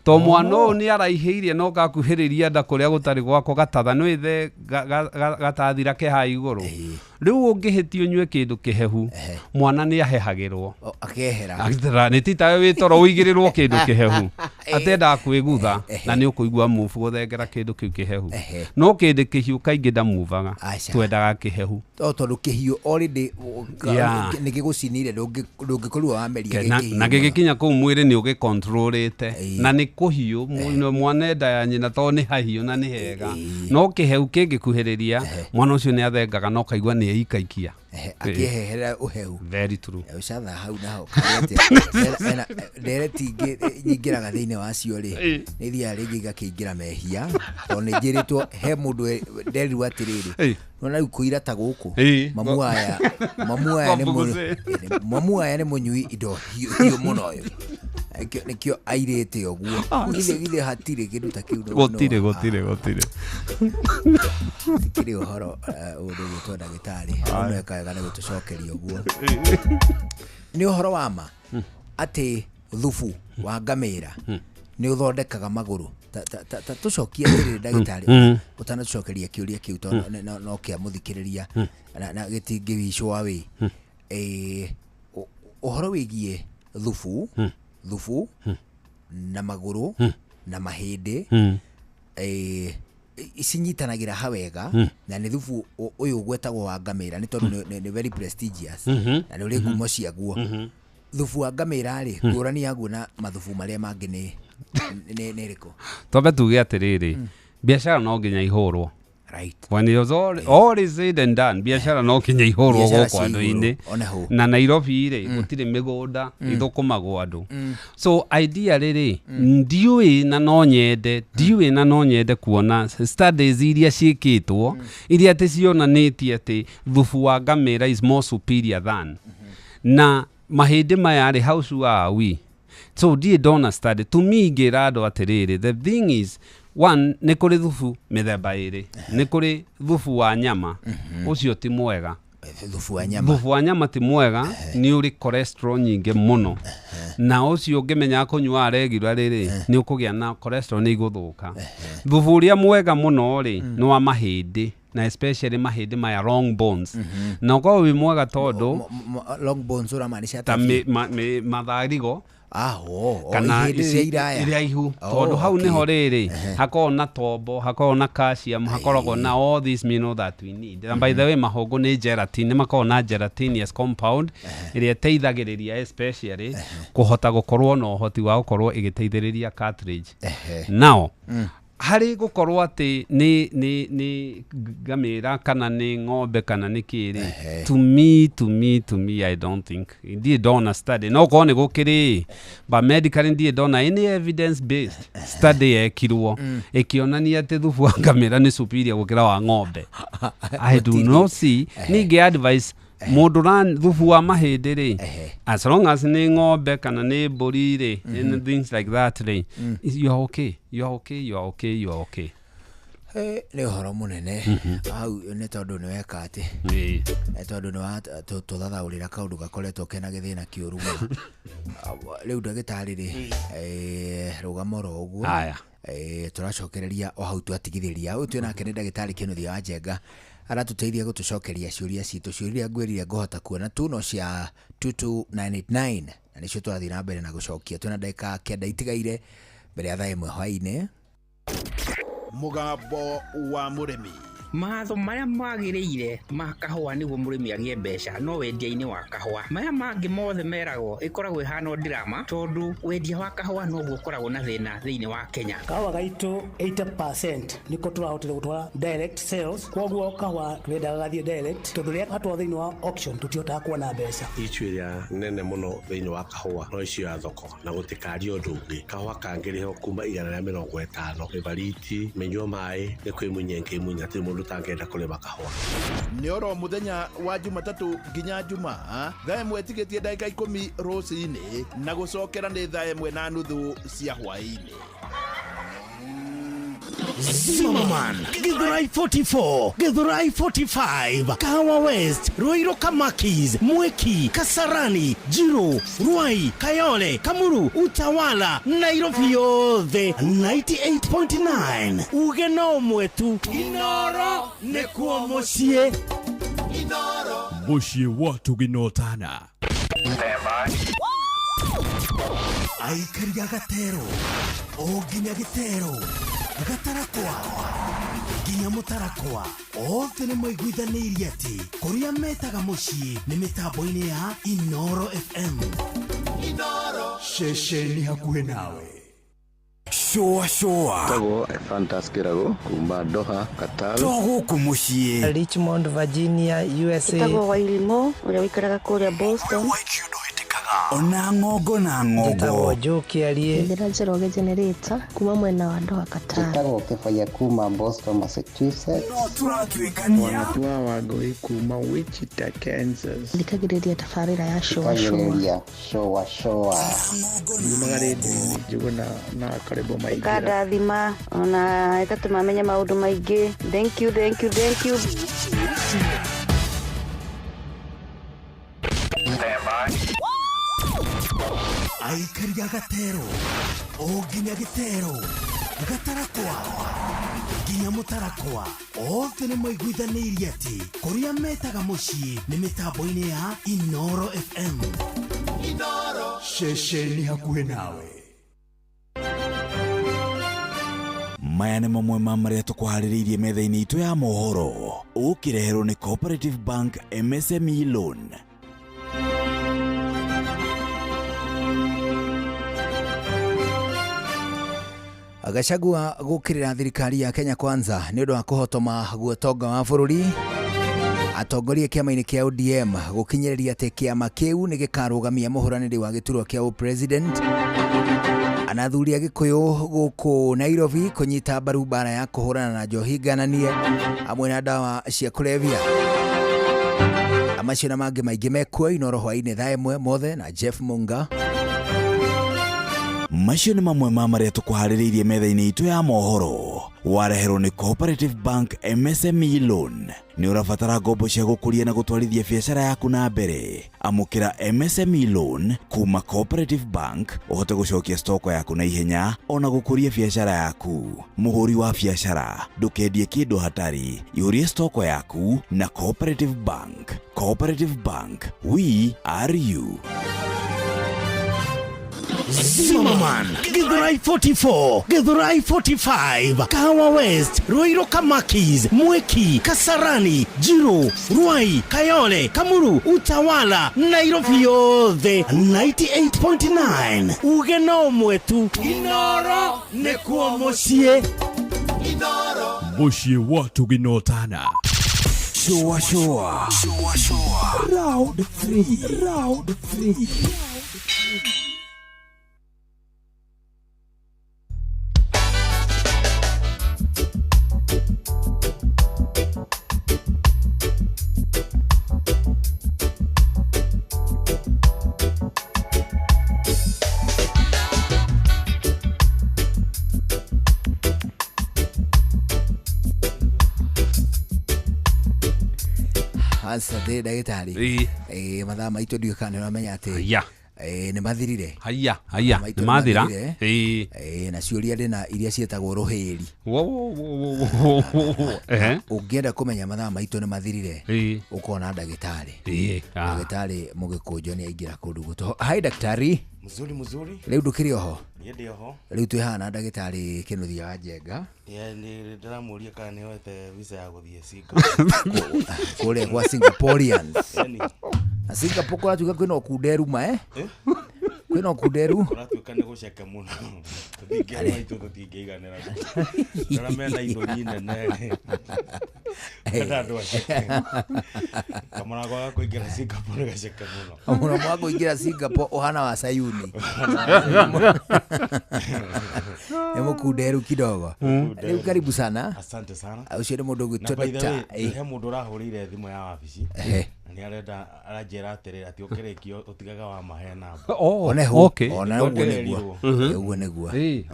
Speaker 17: to mwana ũyũ nĩ araihĩirie no gakuhĩrĩria nda kũrĩa gũtarĩ gwako gatatha nĩ wĩthe gatathira ke haha igũrũ. Rĩu ũngĩhĩtia ũnyue kĩndũ kĩhehu, mwana nĩ ahehagĩrwo.
Speaker 13: Akehera.
Speaker 17: Nĩ ti tawe wĩ toro ũigĩrĩrwo kĩndũ kĩhehu atendaga kwĩgutha, na nĩ ũkũigua move gũthengera kĩndũ kĩu kĩhehu. No kĩndũ kĩhiũ kaingĩ ndamuvaga, twendaga kĩhehu.
Speaker 13: O tondũ kĩhiũ already nĩ gĩgũcinire, ndũngĩkorwo wameria gĩkĩhiũ.
Speaker 17: Na gĩgĩkinya kũu mwĩrĩ nĩ ũgĩcontrolĩte, na nĩ kũhiũ mwana nda ya nyina, tondũ nĩ hahiũ na nĩ hega. No kĩhehu kĩngĩkuhĩrĩria mwana ũcio nĩ athengaga na ũkaigua nĩ eikaikia,
Speaker 13: akĩeherera ũhehu.
Speaker 17: Very true.
Speaker 13: Ũcatha hau naho ndereti ingĩ nyingĩraga thĩinĩ wacio rĩ, nĩ thiaga rĩngĩ igakĩingĩra mehia, tondũ nĩ njĩrĩtwo he mũndũ nderirwo atĩrĩrĩ, nona rĩu kũira ta gũkũ, mamu aya nĩ mũnyui indo hiũ mũno ũyũ, nĩkĩo airĩte ũguo. Githĩ hatirĩ kĩndũ ta kĩu?
Speaker 17: Gũtirĩ, gũtirĩ, gũtirĩ.
Speaker 13: Tikĩrĩ ũhoro ũndũ ũgwĩtwo ndagĩtarĩ no eka wega nĩ gũtũcokeria ũguo. Nĩ ũhoro wa ma atĩ thubu wa ngamĩra nĩ ũthondekaga magũrũ? Tũcokie atĩrĩrĩ ndagĩtarĩ, ũtanatũcokeria kĩũria kĩu, tondũ no kĩa mũthikĩrĩria na gĩtingĩwicwo wĩ ũhoro wĩgiĩ thubu na magũrũ na mahĩndĩ icinyitanagĩra ha wega, na nĩ thubu ũyũ ũgwetagwo wa ngamĩra nĩ tondũ nĩ very prestigious na nĩ ũrĩ ngumo ciaguo. Thubu wa ngamĩra rĩ, ngũrani yaguo na mathubu marĩa mangĩ nĩ ĩrĩkũ?
Speaker 17: Twambe tuge atĩrĩrĩ, biacara no nginya ihũrwo.
Speaker 13: Right.
Speaker 17: When it was all is said and done, biacara no nginya ihũrwo gũkũ andũ-inĩ. Na Nairobi rĩ, gũtirĩ mĩgũnda ithũkũmagwo andũ. So idea rĩrĩ, ndiũĩ na no nyende, ndiũĩ na no nyende kuona studies iria ciĩkĩtwo, iria atĩ cionanĩtie atĩ thubu wa ngamĩra is more superior than. Na mahĩndĩ maya rĩ, how sure are we? So ndiĩ ndona study. To me ingĩra andũ atĩrĩrĩ, the thing is, one, nĩ kũrĩ thubu mĩthemba ĩrĩ. Nĩ kũrĩ thubu wa nyama, ũcio ti mwega. Thubu wa nyama ti mwega, nĩ ũrĩ cholesterol nyingĩ mũno. Na ũcio ũngĩmenya kũnyua regular rĩrĩ, nĩ ũkũgĩa na cholesterol nĩ igũthũka. Thubu ũrĩa mwega mũno rĩ, nĩ wa mahĩndĩ, na especially mahĩndĩ maya long bones. Na ũkorwo wĩ mwega tondũ
Speaker 13: long bones ũramaanisha
Speaker 17: ta matharigo.
Speaker 13: Ah, oh, oh,
Speaker 17: Kana
Speaker 13: ihĩndĩ rĩrĩa iraya.
Speaker 17: iraihu.
Speaker 13: Oh,
Speaker 17: Tondũ hau
Speaker 13: okay.
Speaker 17: nĩho rĩrĩ hakoragwo na tombo, hakoragwo na calcium, hakoragwo na all these mineral that we need. And by the way, mahũngũ nĩ gelatin, nĩ makoragwo na gelatinous compound ĩrĩa ĩteithagĩrĩria especially kũhota gũkorwo na ũhoti wa gũkorwo ĩgĩteithĩrĩria cartilage. Now, harĩ gũkorwo atĩ nĩ ngamĩra kana nĩ ng'ombe kana nĩ kĩrĩ, to me I don't think, ndirĩ ndona study, no korwo nĩ gũkĩrĩ, but medically ndirĩ ndona any evidence based study yekirwo ĩkĩonania atĩ thubu wa ngamĩra nĩ superior gũkĩra wa ng'ombe. I do not see. Ningĩ advice mũndũ ra thubu wa mahĩndĩ rĩ, as long as nĩ ng'ombe kana nĩ mbũri rĩ and things like that rĩ, you are okay, you are okay, you are okay, you are okay.
Speaker 13: Nĩ ũhoro mũnene hau, nĩ tondũ nĩ weka atĩ nĩ tondũ nĩ tũthathaũrĩra kaũndũ gakoretwo kena gĩthĩna kĩũru mũno. Rĩu ndagĩtarĩ rĩ, rũgama oro ũguo.
Speaker 17: Aya.
Speaker 13: Tũracokereria o hau twatigithĩria. Ũyũ twĩ nake nĩ ndagĩtarĩ Kĩnuthia wa Njenga, aratũteithia gũtũcokeria ciũria citũ. Ciũria ngwĩrire ngũhota kuona tu no cia 22989, na nĩcio tũrathiĩ na mbere na gũcokia. Twĩna ndagĩka 9 itigaire mbere ya thaa 1 hwaĩ-inĩ.
Speaker 6: Mũgambo wa mũrĩmi.
Speaker 7: Matho marĩa magĩrĩire ma kahũa nĩguo mũrĩmi agĩe mbeca no wendia-inĩ wa kahũa. Maya mangĩ mothe meragwo ĩkoragwo ĩhana o drama, tondũ wendia wa kahũa noguo ũkoragwo na thĩna thĩinĩ wa Kenya.
Speaker 25: Kahũa gaitũ 80% nĩko tũrahotire gũtwara direct sales, koguo kahũa tũrendaga gathiĩ direct, tondũ rĩrĩa gatwarwo thĩinĩ wa auction tũtihotaga kuona mbeca.
Speaker 8: Issue ĩrĩa nene mũno thĩinĩ wa kahũa no issue ya thoko, na gũtikaria ũndũ ũngĩ. Kahũa kangĩrĩhwo kuma 150, mĩbariti, mĩnyua maĩ, nĩ kwĩmunya ĩngĩmunya, hatirĩ mũndũ ũtangĩenda kũrĩma kahũa.
Speaker 6: Nĩ oro mũthenya wa Jumatatũ nginya Jumaa, thaa 1 tigĩtie ndagĩka 10 rũcinĩ, na gũcokera nĩ thaa 1:30 cia hwaĩ-inĩ.
Speaker 1: Zimmerman, Githurai 44, Githurai 45, Kahawa West, Ruiru Kamakis, Mwiki, Kasarani, Jiro, Ruai, Kayole, Kamuru, Utawala, Nairobi yothe 98.9. Uge no mwetu. Inoro nĩkuo mũciĩ.
Speaker 2: Mũciĩ wa Tuginotana.
Speaker 1: Aikari a Gatero o nginya Gĩtero, Gatarakwa nginya Mũtarakwa, othe nĩ maiguithanĩirie atĩ kũrĩa metaga mũciĩ nĩ mĩtambo-inĩ ya Inoro FM.
Speaker 2: Ceceni hakuhĩ nawe. Shũa shũa.
Speaker 5: Tagwo Fantas Kĩrago kuma Doha, Qatar.
Speaker 2: To gũkũ mũciĩ.
Speaker 9: Richmond, Virginia, USA.
Speaker 10: Ĩtagwo Wairimũ ũrĩa ũikaraga kũrĩa Boston.
Speaker 4: Ona ng'ongo na ng'ongo.
Speaker 9: Njĩtagwo Joe Kĩarie.
Speaker 11: Njĩra Njoroge Generator kuma mwena wa Doha, Qatar.
Speaker 14: Njĩtagwo Kĩbaya kuma Boston, Massachusetts.
Speaker 2: No tũratuĩkania.
Speaker 15: Wanatua Wangũi kuma Wichita, Kansas.
Speaker 11: Thikagĩrĩria tabarĩra ya Shũa Shũa.
Speaker 14: Thikagĩrĩria Shũa Shũa.
Speaker 15: Yumaga rĩndiũ-inĩ Njũgũna na Karĩbo Maingĩra.
Speaker 10: Ĩkandathima ona ĩgatũma menye maũndũ maingĩ. Thank you, thank you, thank you.
Speaker 1: Aikari a Gatero o nginya Gĩtero, Gatarakwa nginya Mũtarakwa, othe nĩ maiguithanĩirie atĩ kũrĩa metaga mũciĩ nĩ mĩtambo-inĩ ya Inoro FM.
Speaker 2: Ceceni hakuhĩ nawe.
Speaker 4: Maya nĩ mamwe ma marĩa tũkũharĩrĩirie metha-inĩ itũ ya mohoro, ũkĩreherwo nĩ Cooperative Bank MSME Loan.
Speaker 13: Gachagua gũkĩrĩra thirikari ya Kenya Kwanza nĩ ũndũ wa kũhotoma guotonga wa bũrũri. Atongoria kĩama-inĩ kĩa ODM gũkinyĩrĩria atĩ kĩama kĩu nĩ gĩkarũgamia mũhũranĩri wa gĩturwa kĩa president. Anathuri a Gĩkũyũ gũkũ Nairobi kũnyita mbaru mbara ya kũhũrana na njohi ngananie hamwe na ndawa cia kũrebia. Macio na mangĩ maingĩ mekuo Inoro hwaĩ-inĩ thaa 1 mothe na Jeff Munga.
Speaker 4: Macio nĩ mamwe ma marĩa tũkũharĩrĩirie metha-inĩ itũ ya mohoro, wareherwo nĩ Cooperative Bank MSME Loan. Nĩ ũrabatara ngombo cia gũkũria na gũtwarithia biacara yaku na mbere? Amũkĩra MSME Loan kuma Cooperative Bank ũhote gũcokia stoko yaku na ihenya ona gũkũria biacara yaku. Mũhũri wa biacara, ndũkendie kĩndũ hatarĩ, ihũrie stoko yaku na Cooperative Bank. Cooperative Bank, we are you.
Speaker 1: Zimmerman, Githurai 44, Githurai 45, Kahawa West, Ruiru Kamakis, Mwiki, Kasarani, Jiru, Ruai, Kayole, Kamuru, Utawala, Nairobi yothe 98.9. Uge no mwetu Inoro nĩkuo mũciĩ.
Speaker 2: Mũciĩ wa tũginotana.
Speaker 13: Shua shua. Shua shua.
Speaker 1: Round 3. Round 3.
Speaker 13: Asante ndagĩtarĩ. Mathaa maitũ ndiũĩ kana nĩũramenya atĩ nĩ mathirire.
Speaker 17: Haya haya
Speaker 13: Maitũ
Speaker 17: nĩ mathira.
Speaker 13: nĩmathirire. Na ciũria ndĩna iria ciĩtagwo rũhĩri. Ũngĩenda kũmenya mathaa maitũ nĩ mathirire, ũkona ndagĩtarĩ. Ndagĩtarĩ Mũgĩkũnjo nĩ aingĩra kũndũ gũtũ. Hi daktari.
Speaker 18: Mzuri mzuri.
Speaker 13: Rĩu ndũkĩrĩ oho?
Speaker 18: Niĩ ndĩ oho.
Speaker 13: Rĩu twĩ haha na ndagĩtarĩ Kĩnuthia wa Njenga.
Speaker 18: Nĩ ndĩramũria kana nĩ oete visa ya gũthiĩ Singapore.
Speaker 13: Kũrĩa kwa Singaporeans.
Speaker 18: Yaani.
Speaker 13: Na Singapore kũratuĩka kwĩna ũkunderu ma Kwĩna ũkunderu.
Speaker 18: Kũratuĩka nĩ gũceke mũno. Tũtingĩ maitũ tũtingĩiganĩra. Arĩa mena ithũri nene rĩ. Mena andũ aceke. Kamũrango ga kũingĩra Singapore nĩ gaceke mũno.
Speaker 13: Mũrango wa kũingĩra Singapore ũhana wa Sayuni. Nĩ mũkunderu kidogo. Rĩu karibu sana.
Speaker 18: Asante sana.
Speaker 13: Ũcio nĩ mũndũ ũgwĩtwo
Speaker 18: Na by the
Speaker 13: Dr.
Speaker 18: way, he mũndũ ũrahũrĩire thimũ ya wabici. Na nĩ arenda aranjĩra atĩrĩrĩ atĩ ũkĩrĩkia ũtigaga wa mahe namba.
Speaker 17: Oh,
Speaker 13: Oneho.
Speaker 17: okay.
Speaker 13: Ona ũguo nĩguo. Ũguo nĩguo.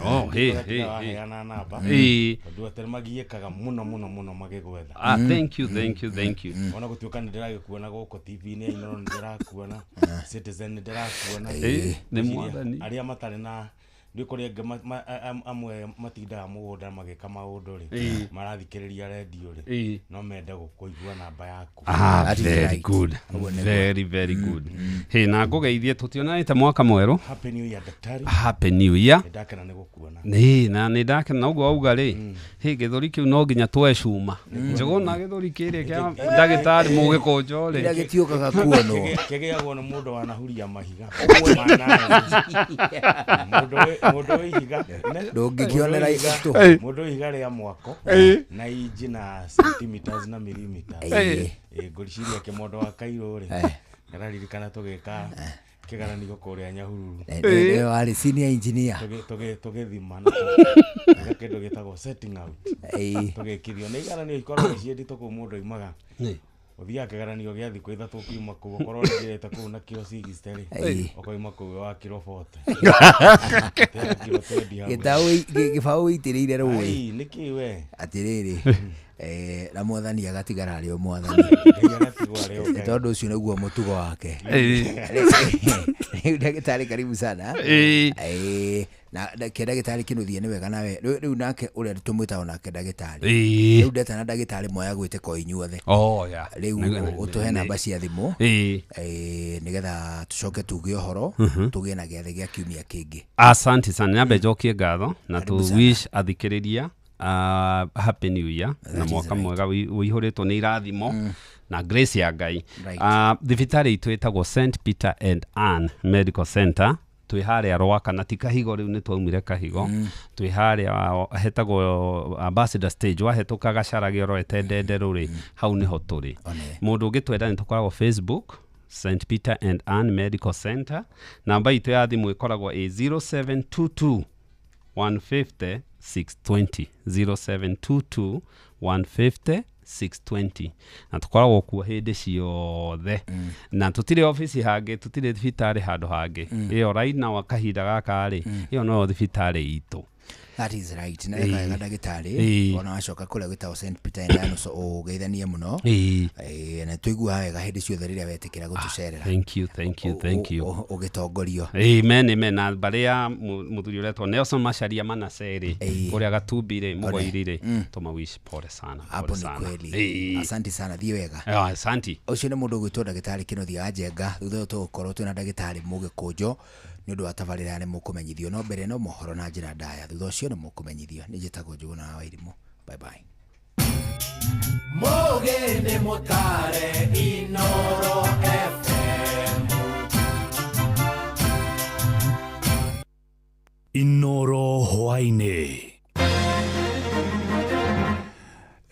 Speaker 17: Oh, hey,
Speaker 18: Ũgatiga
Speaker 17: hey,
Speaker 18: waheana namba. Tondũ atĩ nĩmagiĩkaga mũno mũno mũno magĩgwetha.
Speaker 17: Ah, thank you, thank you, thank you.
Speaker 18: Ona gũtuĩka nĩ ndĩragĩkuona gũkũ TV-inĩ ĩno nĩ ndĩrakuona, Citizen nĩ ndĩrakuona.
Speaker 17: Nĩ mwathani.
Speaker 18: Arĩa matarĩ na nĩ kũrĩ angĩ amwe matindaga mũgũnda magĩka maũndũ rĩ, marathikĩrĩria redio rĩ, no mende gũkũigua namba yaku.
Speaker 17: Ah, very good. Very, very good. Hey, na ngũgeithie tũtionanĩte mwaka mwerũ.
Speaker 18: Happy New Year daktari.
Speaker 17: Happy New Year.
Speaker 18: Nĩ ndakena nĩ gũkuona.
Speaker 17: Nĩ na nĩ ndakena na ũguo wauga rĩ, hĩ gĩthũri kĩu no nginya twoe cuma. Njũgũna gĩthũri kĩrĩa kĩa ndagĩtarĩ Mũgĩkũnjo rĩ.
Speaker 13: Kĩrĩa gĩtiũkaga kuonwo.
Speaker 18: Kĩgĩagwo nĩ mũndũ wanahuria mahiga. Mũndũ wĩ ihiga.
Speaker 13: Ndũngĩkĩonera itũ.
Speaker 18: Mũndũ wĩ ihiga rĩa mwako na inji na centimeters na millimeters. Ngũriciria kĩmondo wa Kairũ rĩ, ndĩraririkana tũgĩka kĩgaranio kũrĩa Nyahururu.
Speaker 13: Nĩwe warĩ senior engineer.
Speaker 18: Tũgĩthima na tũgĩka kĩndũ gĩtagwo setting out. Tũgĩkithio nĩ igaranio ikoragwo ciĩ nditũ kũu mũndũ oimaga. Ũthiaga kĩgeranio gĩa thikũ ithatũ ũkiuma kũu ũkorwo ũrĩngĩrĩte kũu na kiro 60 rĩ, ũkoima kũu wĩ wa kiro 40. Kiro 20 hau.
Speaker 13: Gĩbaũ wĩitĩrĩire rũĩ.
Speaker 18: Ai, nĩkĩ we?
Speaker 13: Atĩrĩrĩ, na mwathani agatigara arĩ o mwathani.
Speaker 18: Ngai agatigwo arĩ o Ngai.
Speaker 13: Tondũ ũcio nĩguo mũtugo wake. Rĩu ndagĩtarĩ karibu sana. Na ke ndagĩtarĩ Kĩnuthia nĩ wega nawe. Rĩu nake ũrĩa tũmwĩtaga nake ndagĩtarĩ. Rĩu ndetana ndagĩtarĩ moya gwĩtĩka o inyuothe.
Speaker 17: Oh, yeah.
Speaker 13: Rĩu ũtũhe namba cia thimũ. Nĩgetha tũcoke tuge ũhoro, tũgĩe na gĩathĩ gĩa kiumia kĩngĩ.
Speaker 17: Asante sana. Nyambe njokie ngatho na tũ wish athikĩrĩria Happy New Year na mwaka mwega ũihũrĩtwo nĩ irathimo na grace ya Ngai. Thibitarĩ itũ ĩtagwo St Peter and Ann Medical Center. Twĩ harĩa Rwaka na ti Kahigo rĩu nĩ twaumire Kahigo. Twĩ harĩa hetagwo Ambassador Stage wahetũka Gacarage ũrorete Ndenderũ rĩ, hau nĩho tũrĩ. Mũndũ ũngĩtwenda nĩ tũkoragwo Facebook St Peter and Ann Medical Center. Namba itũ ya thimũ ĩkoragwo ĩ 0722 150 620, 0722 150 620, na tũkoragwo kuo hĩndĩ ciothe. Na tũtirĩ obici hangĩ, tũtirĩ thibitarĩ handũ hangĩ. Ĩyo right now kahinda gaka rĩ, ĩyo noyo thibitarĩ itũ.
Speaker 13: That is right. Na wega wega ndagĩtarĩ, ona wacoka kũrĩa gwĩtagwo St Peter and Ann ũgeithanie mũno. Na tũiguaga wega hĩndĩ ciothe rĩrĩa wetĩkĩra gũtũcerera.
Speaker 17: Thank you, thank you, thank you.
Speaker 13: Ũgĩtongorio.
Speaker 17: Amen, amen. Na mbarĩ ya mũthuri ũretwo Nelson Macharia Manase rĩ, kũrĩa Gatumbi rĩ, Mũgoiri rĩ, tũma wish pole sana,
Speaker 13: Hapo
Speaker 17: pole
Speaker 13: ni
Speaker 17: sana.
Speaker 13: kweli. Asante sana, thiĩ wega.
Speaker 17: Asante.
Speaker 13: Ũcio nĩ mũndũ ũgwĩtwo ndagĩtarĩ Kĩnuthia wa Njenga. Thutha ũyũ tũgũkorwo twĩna ndagĩtarĩ Mũgĩkũnjo. Nĩ ũndũ wa tabarĩra nĩ mũkũmenyithio, no mbere no mohoro na njĩra ndaya, thutha ũcio nĩ mũkũmenyithio. Nĩ njĩtagwo Njũgũna wa Wairimũ. Bye bye.
Speaker 12: Muge nĩ mũtare Inoro FM.
Speaker 2: Inoro hwaĩ-inĩ.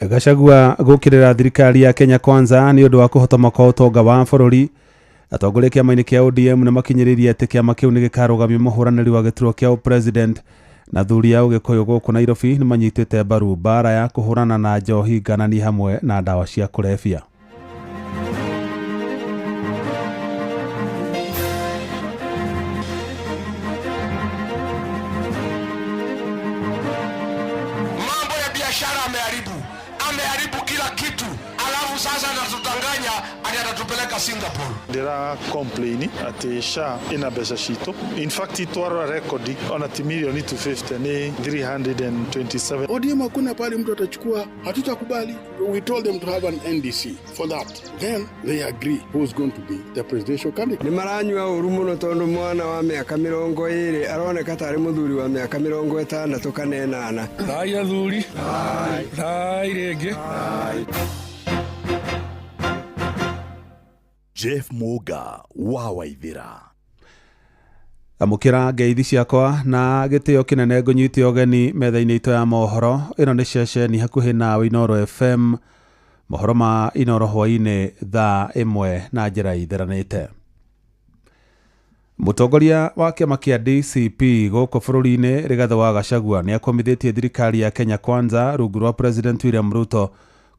Speaker 17: Gachagua gũkĩrĩra thirikari ya Kenya Kwanza nĩ ũndũ wa kũhotoma kwa ũtonga wa bũrũri. Atongoria kĩama-inĩ kĩa ODM nĩ makinyĩrĩirie atĩ kĩama kĩu nĩ gĩkarũgamia mũhũranĩri wa gĩturwa kĩa president, na athuri a Ũgĩkũyũ gũkũ Nairobi nĩ manyitĩte mbaru mbara ya kũhũrana na njohi nganani hamwe na ndawa cia kũrebia.
Speaker 19: Mambo ya biashara ameharibu kila kitu, alafu sasa anatudanganya ati atatupeleka Singapore.
Speaker 20: Ndĩra complain atĩ SHA ĩna mbeca citũ. In fact twarora record ona ti milioni 250 nĩ 327.
Speaker 21: ODM hakuna pale mtu atachukua, hatutakubali. We told them to have an NDC for that. Then they agree who's going to be the presidential candidate.
Speaker 22: Nĩ maranyua ũru mũno tondũ mwana wa mĩaka 20 aroneka tarĩ mũthuri wa mĩaka 60 kana 80.
Speaker 23: Thai athuri, thai rĩngĩ.
Speaker 2: Jeff Muga wa Waithira.
Speaker 17: Amũkĩra ngeithi ciakwa na gĩtĩo kĩnene ngũnyite ũgeni metha-inĩ itũ ya mohoro. Ĩno nĩ ceceni hakuhĩ nawe Inoro FM. Mohoro ma Inoro hwaĩ-inĩ thaa 1 na njĩra itheranĩte. Mũtongoria wa kĩama kĩa DCP gũkũ bũrũri-inĩ Rigathĩ wa Gachagua nĩ akomithĩtie thirikari ya Kenya Kwanza rungu rwa President William Ruto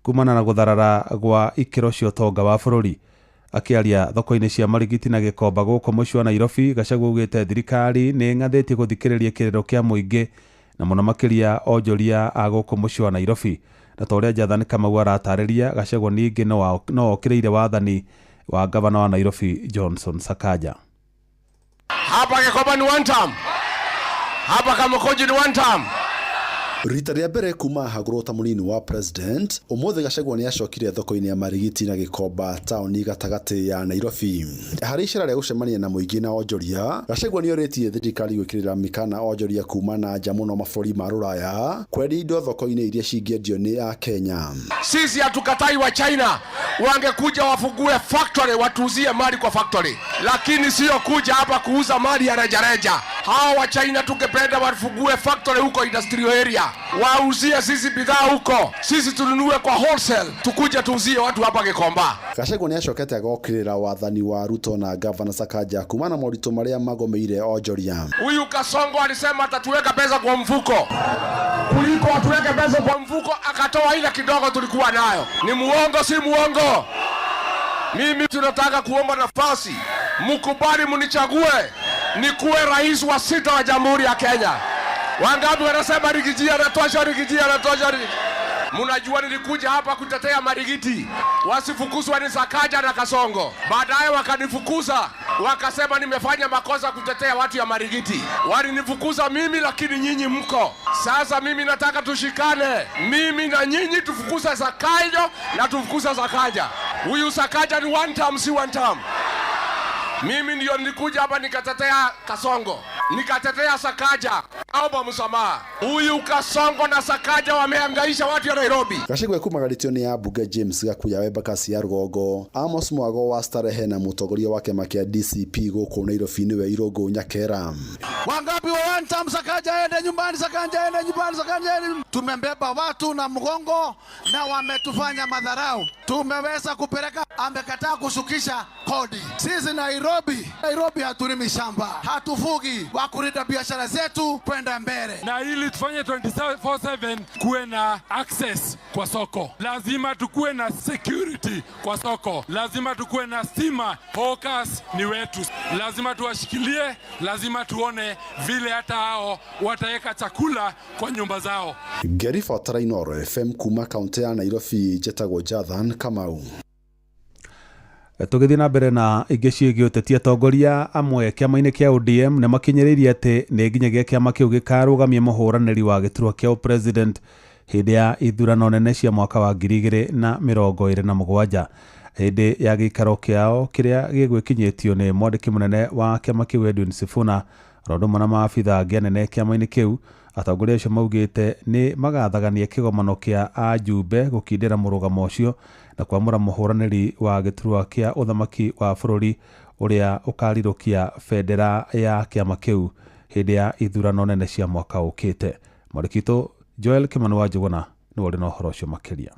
Speaker 17: kumana na gũtharara gwa ikĩro cia ũtonga wa bũrũri. Akĩaria thoko-inĩ cia Marigiti na Gĩkomba gũkũ mũciĩ wa Nairobi, Gachagua augĩte thirikari nĩ ĩng'athĩtie gũthikĩrĩria kĩrĩro kĩa mũingĩ na mũno makĩria onjoria a gũkũ mũciĩ wa Nairobi. Na ta ũrĩa Jathan Kamau aratarĩria, Gachagua ningĩ no okĩrĩire wathani wa gavana wa Nairobi Johnson Sakaja.
Speaker 19: Hapa Gĩkomba ni one term. Hapa Kamukunji ni one term.
Speaker 24: Rita rĩa mbere kuma ahagũrwo ta mũnini wa president, ũmũthĩ Gachagua nĩ acokire thoko-inĩ ya Marigiti na Gĩkomba taũni gatagatĩ ya Nairobi. Harĩ icera rĩa gũcemania na mũingĩ na onjoria, Gachagua nĩ orĩtie thirikari gwĩkĩrĩra mĩkana onjoria kuma na nja mũno mabũrũri ma rũraya kwendia indo thoko-inĩ iria cingĩendio nĩ a Kenya.
Speaker 19: Sisi hatukatai wa China wangekuja wafungue factory watuuzie mali kwa factory, lakini sio kuja hapa kuuza mali ya rejareja. Hawa wa China tungependa wafungue factory huko industrial area, wauzie sisi bidhaa huko, sisi tununue kwa wholesale, tukuje tuuzie watu hapa Gikomba.
Speaker 24: Gachagua nĩ acokete agokĩrĩra wathani wa Ruto na gavana Sakaja kumana na moritũ marĩa magomeire onjoria.
Speaker 19: Huyu Kasongo alisema atatuweka pesa kwa mfuko, kuliko atuweke pesa kwa mfuko akatoa ile kidogo tulikuwa nayo. Ni muongo, si muongo? Mimi tunataka kuomba nafasi, mkubali mnichague nikuwe rais wa 6 wa Jamhuri ya Kenya. Wangapi wanasema Rigiji anatosha, Rigiji anatosha? Mnajua nilikuja hapa kutetea Marigiti wasifukuzwe ni Sakaja na Kasongo. Baadaye wakanifukuza, wakasema nimefanya makosa kutetea watu ya Marigiti. Walinifukuza mimi, lakini nyinyi mko. Sasa mimi nataka tushikane, mimi na nyinyi, tufukuze Sakaja na tufukuze Sakaja. Huyu Sakaja ni one term, si one term. Mimi ndio nilikuja hapa nikatetea Kasongo, nikatetea Sakaja, naomba msamaha. Huyu Kasongo na Sakaja wamehangaisha watu ya Nairobi.
Speaker 24: Gachagua ekumagarĩtio nĩ ambunge James Gakuya wa Embakasi ya Rũgongo, Amos Mwago wa Starehe na mũtongoria wa kĩama kĩa DCP gũkũ Nairobi nĩwe Irũngũ Nyakera.
Speaker 26: Wangapi wa one term? Sakaja aende nyumbani, Sakaja aende nyumbani, Sakaja aende. Tumembeba watu na mgongo na wametufanya madharau. Tumeweza kupeleka, amekataa kushukisha kodi. Sisi Nairobi hatulimi shamba, hatufugi, wakulinda biashara zetu kwenda mbele.
Speaker 23: Na ili tufanye 24/7 kuwe na access kwa soko, lazima tukuwe na security kwa soko, lazima tukuwe na stima. Focus ni wetu, lazima tuwashikilie, lazima tuone vile hata hao wataweka chakula kwa nyumba zao.
Speaker 24: Ngĩribotera Inoro FM kuma kaunti ya Nairobi, njĩtagwo Jathan Kamau.
Speaker 17: Tũgĩthiĩ na mbere na ingĩ ciĩgiĩ ũteti, atongoria amwe kĩama-inĩ kĩa ODM nĩ makinyĩrĩirie atĩ nĩ nginyagia kĩama kĩu gĩkarũgamia mũhũranĩri wa gĩturwa kĩa president hĩndĩ ya ithurano nene cia mwaka wa 2027.
Speaker 3: Hĩndĩ ya gĩikaro kĩao kĩrĩa gĩgwĩkinyĩtio nĩ mwandĩki mũnene wa kĩama kĩu Edwin Sifuna oro ũndũ na maabitha angĩ anene kĩama-inĩ kĩu, atongoria acio maugĩte nĩ magathagania kĩgomano kĩa ajumbe gũkindĩra mũrũgamo ũcio na kwamũra mũhũranĩri wa gĩturwa kĩa ũthamaki wa bũrũri ũrĩa ũkarirũkia bendera ya kĩama kĩu hĩndĩ ya ithurano nene cia mwaka ũkĩte. Mwandĩki witũ Joel Kimani wa Njuguna nĩwe ũrĩ na ũhoro ũcio makĩria.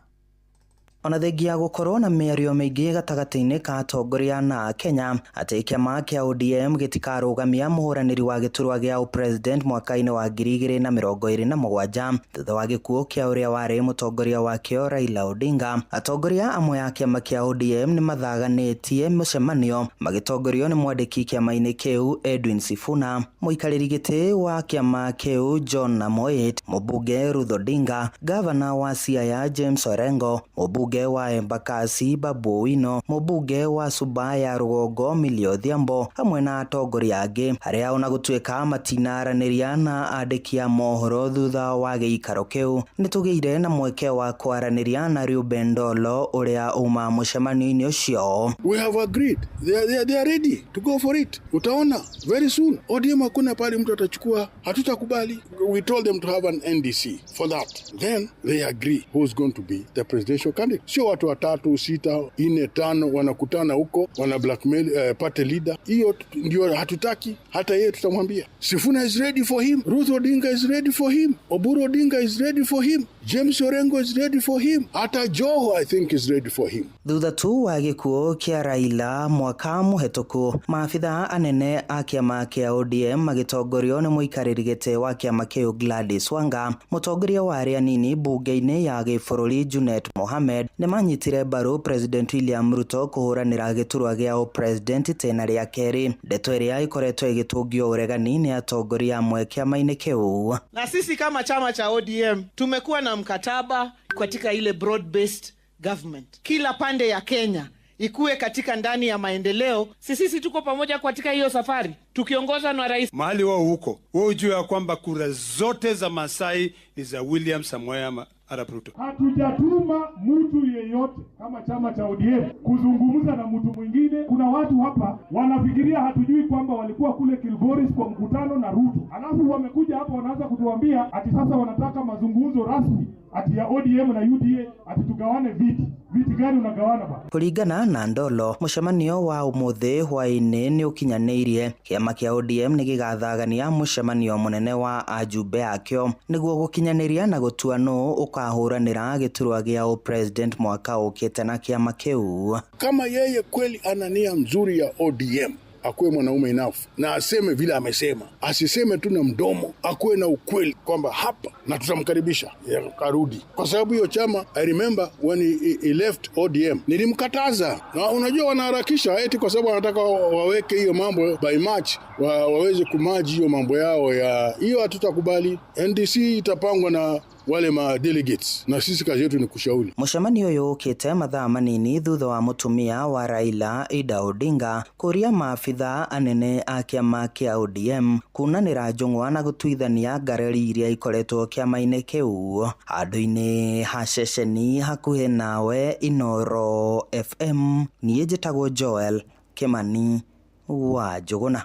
Speaker 6: Ona thengia gũkorwo na mĩario mĩingĩ gatagatĩ-inĩ ka atongoria na Kenya atĩ kĩama kĩa ODM gĩtikarũgamia mũhũranĩri wa gĩturwa gĩa ũpresident mwaka-inĩ wa 2027 thutha wa gĩkuũ kĩa ũrĩa warĩ mũtongoria wakĩo Raila Odinga. Atongoria amwe a kĩama kĩa ODM nĩ mathaganĩtie mũcemanio magĩtongorio nĩ mwandĩki kĩama-inĩ kĩu Edwin Sifuna, mũikarĩri gĩtĩ wa kĩama kĩu John Namoit, mũmbunge Ruth Odinga, gavana wa Siaya James Orengo, mũmbunge wa Embakasi Babu Owino, mũmbunge wa Suba ya Rũgongo Millie Odhiambo hamwe na atongoria angĩ arĩa ona gũtuĩka matinaranĩria na andĩki a mohoro thutha wa gĩikaro kĩu. Nĩtũgĩire na mweke wa kwaranĩria na Reuben Ndolo ũrĩa uma mũcemanio-inĩ ũcio.
Speaker 21: We have agreed. They are ready to go for it. Utaona very soon. ODM hakuna pale mtu atachukua, hatutakubali. We told them to have an NDC for that. Then they agree who's going to be the presidential candidate. Sio watu 3, 6, 4, 5 wanakutana huko wana blackmail party leader. Hiyo ndio hatutaki. Hata yeye tutamwambia. Sifuna is ready for him. Ruth Odinga is ready for him. Oburu Odinga is ready for him. James Orengo is ready for him. Hata Joho I think is ready for him.
Speaker 6: Thutha tu wa gĩkuũ kĩa Raila mwaka mũhetũku, maabitha anene a kĩama kĩa ODM magĩtongorio nĩ mũikarĩri gĩtĩ wa kĩama kĩu Gladys Wanga, mũtongoria wa arĩa anini mbunge-inĩ ya gĩbũrũri Junet Mohamed nĩ manyitire mbaru President William Ruto kũhũranĩra gĩturwa gĩa ũpresident itĩna rĩa kerĩ, ndeto ĩrĩa ĩkoretwo ĩgĩtũngio ũregani nĩ atongoria amwe kĩama-inĩ kĩu.
Speaker 7: Na sisi kama chama cha ODM tumekuwa na mkataba katika ile broad based government, kila pande ya Kenya ikuwe katika ndani ya maendeleo. Sisi tuko pamoja katika hiyo safari tukiongozwa na rais.
Speaker 8: Mahali wao huko wao ujue ya kwamba kura zote za Masai ni za William Samoei Arap Ruto.
Speaker 23: Hatujatuma mtu yeyote kama chama cha ODM kuzungumza na mtu mwingine. Kuna watu hapa wanafikiria hatujui kwamba walikuwa kule Kilgoris kwa mkutano na Ruto, alafu wamekuja hapa wanaanza kutuambia ati sasa wanataka mazungumzo rasmi ati ya ODM na UDA ati tugawane viti. Viti gani unagawana ba?
Speaker 6: Kuringana na Ndolo, mũcemanio wa ũmũthĩ hwaĩ-inĩ nĩ ũkinyanĩirie kĩama kĩa ODM nĩ gĩgathagania mũcemanio mũnene wa ajumbe akĩo nĩguo gũkinyanĩria na gũtua nũ ũkahũranĩra gĩturwa gĩa ũpresident mwaka ũkĩte na kĩama kĩu.
Speaker 21: Kama yeye kweli ana nia mzuri ya ODM, akuwe mwanaume enough na aseme vile amesema, asiseme tu na mdomo, akuwe na ukweli kwamba hapa na tutamkaribisha karudi. Kwa sababu hiyo chama, I remember when he left ODM nilimkataza, na unajua wanaharakisha eti kwa sababu wanataka waweke hiyo mambo by March waweze kumaji hiyo mambo yao ya hiyo. Hatutakubali. NDC itapangwa na wale ma delegates na sisi kazi yetu ni kushauri.
Speaker 6: Mũcemanio ũyũ ũkĩte mathaa manini thutha wa mũtumia wa Raila Ida Odinga kũria maabitha anene a kĩama kĩa ODM kunanĩra njũng'wa na gũtuithania ngarari iria ikoretwo kĩama-inĩ kĩu. Handũ-inĩ ha ceceni hakuhĩ nawe Inoro FM, niĩ njĩtagwo Joel Kimani wa Njũgũna.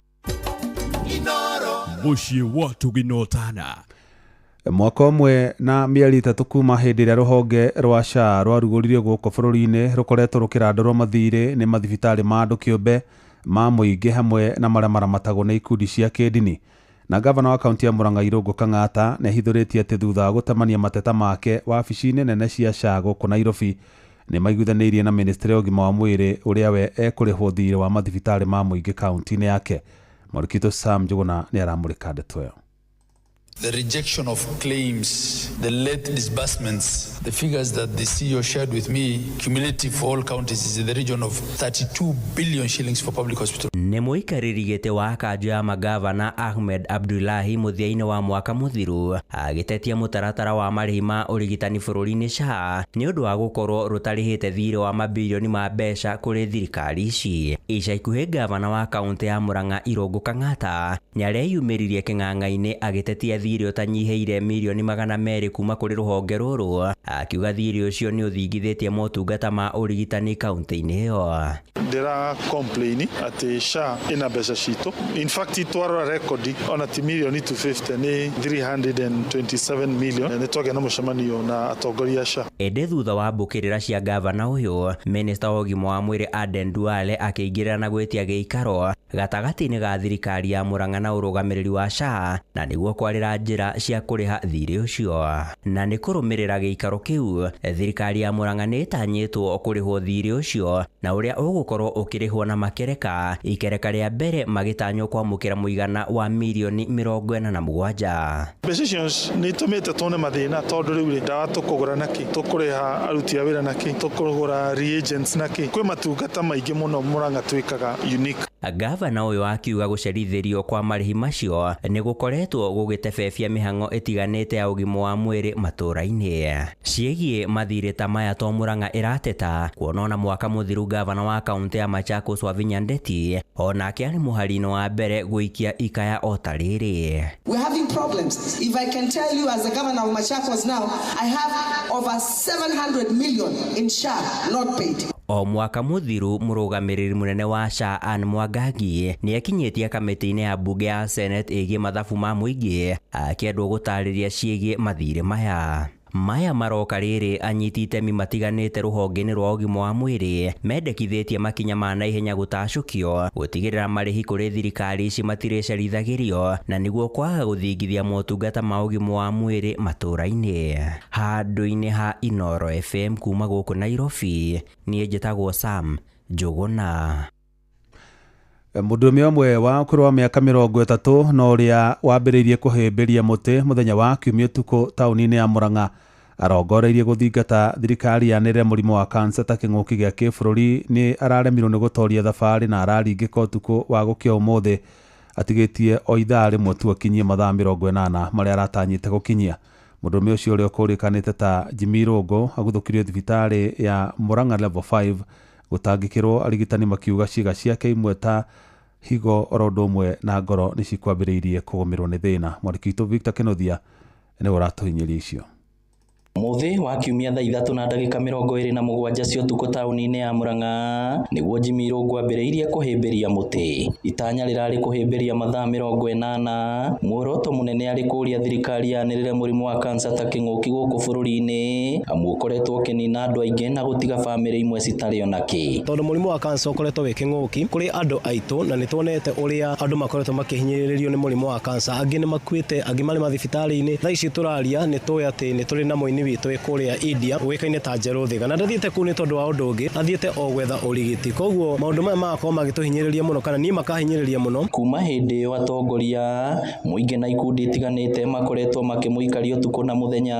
Speaker 2: Mũciĩ wa Tũginotana.
Speaker 3: Mwaka ũmwe na mĩeri 3 kuma hĩndĩ ĩrĩa rũhonge rwa SHA rwarugũririo gũkũ bũrũri-inĩ rũkoretwo rũkĩrandũrwo mathirĩ nĩ mathibitarĩ ma andũ kĩũmbe ma mũingĩ hamwe na marĩa maramatagwo nĩ ikundi cia kĩndini. Na gavana wa kaunti ya Murang'a Irũngũ Kang'ata nĩ ahithũrĩtie atĩ thutha wa gũtemania mateta make wabici-inĩ nene cia SHA gũkũ Nairobi nĩ maiguithanĩirie na ministry ya ũgima wa mwĩrĩ ũrĩa we ekũrĩhwo thirĩ wa mathibitarĩ ma mũingĩ kaunti-inĩ yake. Mwandĩki Sam Njũgũna nĩ aramũrĩka ndeto ĩyo.
Speaker 16: The rejection of claims, the late disbursements, the figures that the CEO shared with me, cumulative for all counties, is in the region of 32 billion shillings for public hospitals.
Speaker 25: Nĩ mũikarĩri gĩtĩ wa kanjũ ya magavana Ahmed Abdullahi mũthia-inĩ wa mwaka mũthiru agĩtetia mũtaratara wa marĩhi ma ũrigitani bũrũri-inĩ SHA nĩ ũndũ wa gũkorwo rũtarĩhĩte thirĩ wa mabirioni ma mbeca kũrĩ thirikari ici. Ica ikuhĩ gavana wa kaũntĩ ya Murang'a Irũngũ Kang'ata nĩareyumĩririe kĩng'ang'a-inĩ agĩtetia thirĩ ũtanyihĩire mirioni 200 kuma kũrĩ rũhonge rũrũ, akiuga thirĩ ũcio nĩ ũthingithĩtie motungata ma ũrigitani kaunti-inĩ ĩyo.
Speaker 20: Ndĩra complain atĩ SHA ĩna mbeca citũ. In fact twarora record ona ti mirioni 250 nĩ 327 million. Nĩ twagĩa na mũcemanio na atongoria a SHA.
Speaker 25: Ĩndĩ thutha wa mbũkĩrĩra cia gavana ũyũ, minista wa ũgima wa mwĩrĩ Aden Duale akĩingĩrĩra na gwĩtia gĩikaro gatagatĩ-inĩ ga thirikari ya Murang'a na ũrũgamĩrĩri wa SHA na nĩguo kwarĩra njĩra cia kũrĩha thirĩ ũcio. Na nĩ kũrũmĩrĩra gĩikaro kĩu, thirikari ya Murang'a nĩ ĩtanyĩtwo kũrĩhwo thirĩ ũcio na ũrĩa ũgũkorwo ũkĩrĩhwo na makereka, ikereka rĩa mbere magĩtanywo kwamũkĩra mũigana wa mirioni 47.
Speaker 20: Mbeca icio nĩ itũmĩte tuone mathĩna tondũ rĩu rĩ ndawa tũkũgũra nakĩ, tũkũrĩha aruti a wĩra nakĩ, tũkũgũra reagents nakĩ. Kwĩ matungata maingĩ mũno Murang'a twĩkaga unique.
Speaker 25: Gavana ũyũ akiuga gũcerithĩrio kwa marĩhi macio nĩ gũkoretwo gũgĩtebebia mĩhang'o ĩtiganĩte ya ũgima wa mwĩrĩ matũũra-inĩ. Ciĩgiĩ mathirĩ ta maya to Murang'a ĩrateta, kuona ona mwaka mũthiru gavana wa kaunti ya Machakos Wavinya Ndeti onake arĩ mũhari-inĩ wa mbere gũikia ikaya o ta rĩrĩ.
Speaker 5: We're having problems. If I can tell you as the governor of Machakos now, I have over 700 million in SHA not paid.
Speaker 25: O mwaka mũthiru mũrũgamĩrĩri mũnene wa SHA Anne Mwangangi nĩakinyĩtie kamĩtĩ-inĩ ya mbunge ya Senate ĩgiĩ mathabu ma mũingĩ akĩendwo gũtarĩria ciĩgiĩ mathirĩ maya. Maya maroka rĩrĩ anyiti itemi matiganĩte rũhonge-inĩ rwa ũgima wa mwĩrĩ mendekithĩtie makinya ma naihenya gũtacũkio gũtigĩrĩra marĩhi kũrĩ thirikari ici matirĩcerithagĩrio na nĩguo kwaga gũthingithia motungata ma ũgima wa mwĩrĩ matũũra-inĩ. Handũ-inĩ ha Inooro FM kuma gũkũ Nairobi, niĩ njĩtagwo Sam Njũgũna.
Speaker 3: Mũndũrũme ũmwe wa ũkũrũ wa mĩaka 30 na ũrĩa wambĩrĩirie kũhĩmbĩria mũtĩ mũthenya wa Kiumia ũtukũ taũni-inĩ ya Murang'a arongoreirie gũthingata thirikari yanĩrĩre mũrimũ wa kansa ta kĩng'ũki gĩa kĩbũrũri nĩ araremirwo nĩ gũtoria thabarĩ na araringĩka ũtukũ wa gũkĩa ũmũthĩ atigĩtie o ithaa rĩmwe tu akinyie mathaa 80 marĩa aratanyĩte gũkinyia. Mũndũrũme ũcio ũrĩa ũkũrĩkanĩte ta Jimmy Rũngũ aguthũkirio thibitarĩ ya Murang'a level 5 gũtangĩkĩrwo arigitani makiuga ciĩga ciake imwe ta higo oro ũndũ ũmwe na ngoro nĩ cikwambĩrĩirie kũgũmĩrwo nĩ thĩna. Mwandĩki witũ Victor Kenothia nĩwe ũratũhinyĩria icio.
Speaker 9: Mũthĩ wa Kiumia thaa 3:27 cia ũtukũ taũni-inĩ ya Murang'a nĩguo Jimmy Rũngũ ambĩrĩirie kũhĩmbĩria mũtĩ. Itanya rĩrarĩ kũhĩmbĩria mathaa 80, muoroto mũnene arĩ kũũria thirikari yanĩrĩre mũrimũ wa kansa ta kĩng'ũki gũkũ bũrũri-inĩ, amu ũkoretwo ũkĩnina andũ aingĩ na gũtiga bamĩrĩ imwe citarĩ ona kĩ.
Speaker 10: Tondũ mũrimũ wa kansa ũkoretwo wĩ kĩng'ũki kũrĩ andũ aitũ, na nĩ tuonete ũrĩa andũ makoretwo makĩhinyĩrĩrio nĩ mũrimũ wa kansa. Angĩ nĩ makuĩte, angĩ marĩ mathibitarĩ-inĩ. Thaa ici tũraria nĩ tũĩ atĩ nĩ tũrĩ na mũini witũ kũrĩa India ũĩkaine ta Njerũ Thĩga, na ndathiĩte kũu nĩ tondũ wa ũndũ ũngĩ, athiĩte o gwetha ũrigiti. Koguo maũndũ maya magakorwo magĩtũhinyĩrĩria mũno, kana niĩ makahinyĩrĩria mũno.
Speaker 9: Kuma hĩndĩ ĩyo atongoria mũingĩ na ikundi itiganĩte makoretwo makĩmũikaria ũtukũ na mũthenya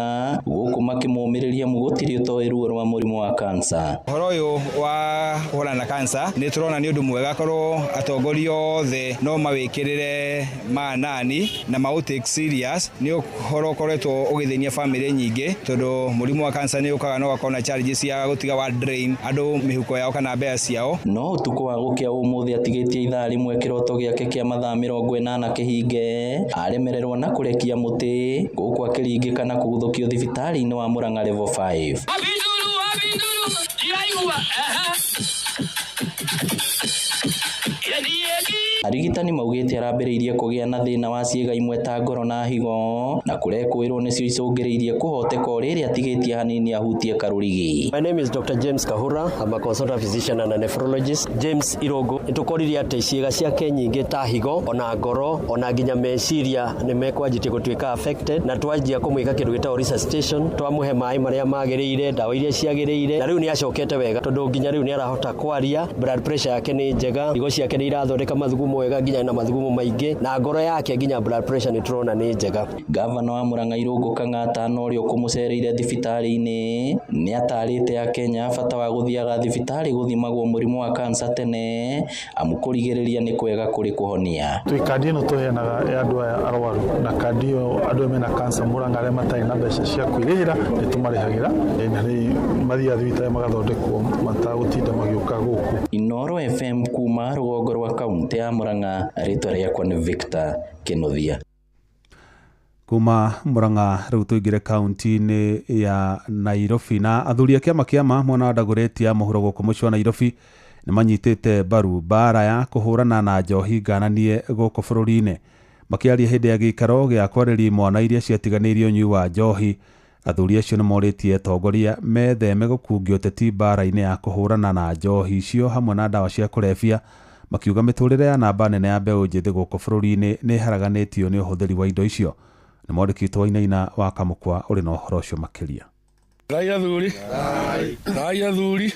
Speaker 9: gũkũ makĩmũmĩrĩria gũtirĩ ũtoĩ ruo rwa mũrimũ wa kansa.
Speaker 11: Ũhoro ũyũ wa kũhũrana na kansa nĩ tũrona nĩ ũndũ mwega korwo atongoria othe no mawĩkĩrĩre maanani na maũ take serious. Nĩ ũhoro ũkoretwo ũgĩthĩnia bamĩrĩ nyingĩ tondũ mũrimũ wa kansa nĩ ũkaga no ũgakorwo na challenges cia gũtiga wa drain andũ mĩhuko yao kana mbeca ciao.
Speaker 9: No ũtukũ wa gũkĩa ũmũthĩ atigĩtie ithaa rĩmwe kĩroto gĩake kĩa mathaa 80 kĩhinge, aremererwo na kũrekia mũtĩ gũkũ akĩringĩka na kũguthũkio thibitarĩ-inĩ wa Murang'a level 5. Arigitani maugĩte arambĩrĩirie kũgĩa na thĩna wa ciĩga imwe ta ngoro na higo, na kũrekwĩrwo nĩcio icũngĩrĩirie kũhoteka o rĩrĩa atigĩtie hanini ahutie karũrigi.
Speaker 10: My name is Dr. James Kahura. I'm a consultant physician and a nephrologist. James Irungu nĩtũkorire atĩ ciĩga ciake nyingĩ ta higo ona ngoro ona nginya meciria nĩ mekwanjĩtie gũtuĩka affected, na twanjia kũmwĩka kĩndũ gĩtagwo resuscitation, twamũhe maĩ marĩa magĩrĩire, ndawa iria ciagĩrĩire, na rĩu nĩ acokete wega tondũ nginya rĩu nĩ arahota kwaria, blood pressure yake nĩ njega, higo ciake nĩ irathondeka mathugumo wega nginya na mathugumo maingĩ, na ngoro yake nginya blood pressure nĩ tũrona nĩ njega.
Speaker 9: Gavana wa Murang'a Irungu Kang'ata na ũrĩa ũkũmũcereire thibitarĩ-inĩ nĩ atarĩte akenya bata wa gũthiaga thibitarĩ gũthimagwo mũrimũ wa kansa tene, amu kũrigĩrĩria nĩ kwega kũrĩ kũhonia.
Speaker 20: Twĩ kandi ĩno tũheanaga ya andũ aya arwaru, na kandi ĩyo andũ aya mena kansa Murang'a arĩa matarĩ na mbeca cia kwĩrĩhĩra nĩ tũmarĩhagĩra, na nĩ mathiaga thibitarĩ magathondekwo matagũtinda magĩũka gũkũ.
Speaker 9: Inooro FM kuma rũgongo rwa kaunti ya Murang'a, rĩtwa rĩakwa nĩ Victor Kĩnuthia.
Speaker 3: Kuma Murang'a rĩu tũingĩre kaunti-inĩ ya Nairobi, na athuri a kĩama kĩa mwena wa Dagoretti ya mũhuro gũkũ mũciĩ wa Nairobi nĩ manyitĩte mbaru mbara ya kũhũrana na njohi ngananie gũkũ bũrũri-inĩ. Makĩaria hĩndĩ ya gĩikaro gĩa kwarĩria imwana iria ciatiganĩirie ũnyui wa njohi, athuri acio nĩ morĩtie atongoria metheme gũkungio ũteti mbara-inĩ ya kũhũrana na njohi icio hamwe na ndawa cia kũrebia, makiuga mĩtũrĩre ya namba nene ya mbeũ njĩthĩ gũkũ bũrũri-inĩ nĩ ĩharaganĩtio nĩ ũhũthĩri wa indo icio. Nĩ mwandĩki witũ Wainaina wa Kamũkwa ũrĩ na ũhoro ũcio makĩria.
Speaker 1: Thai athuri, thai athuri,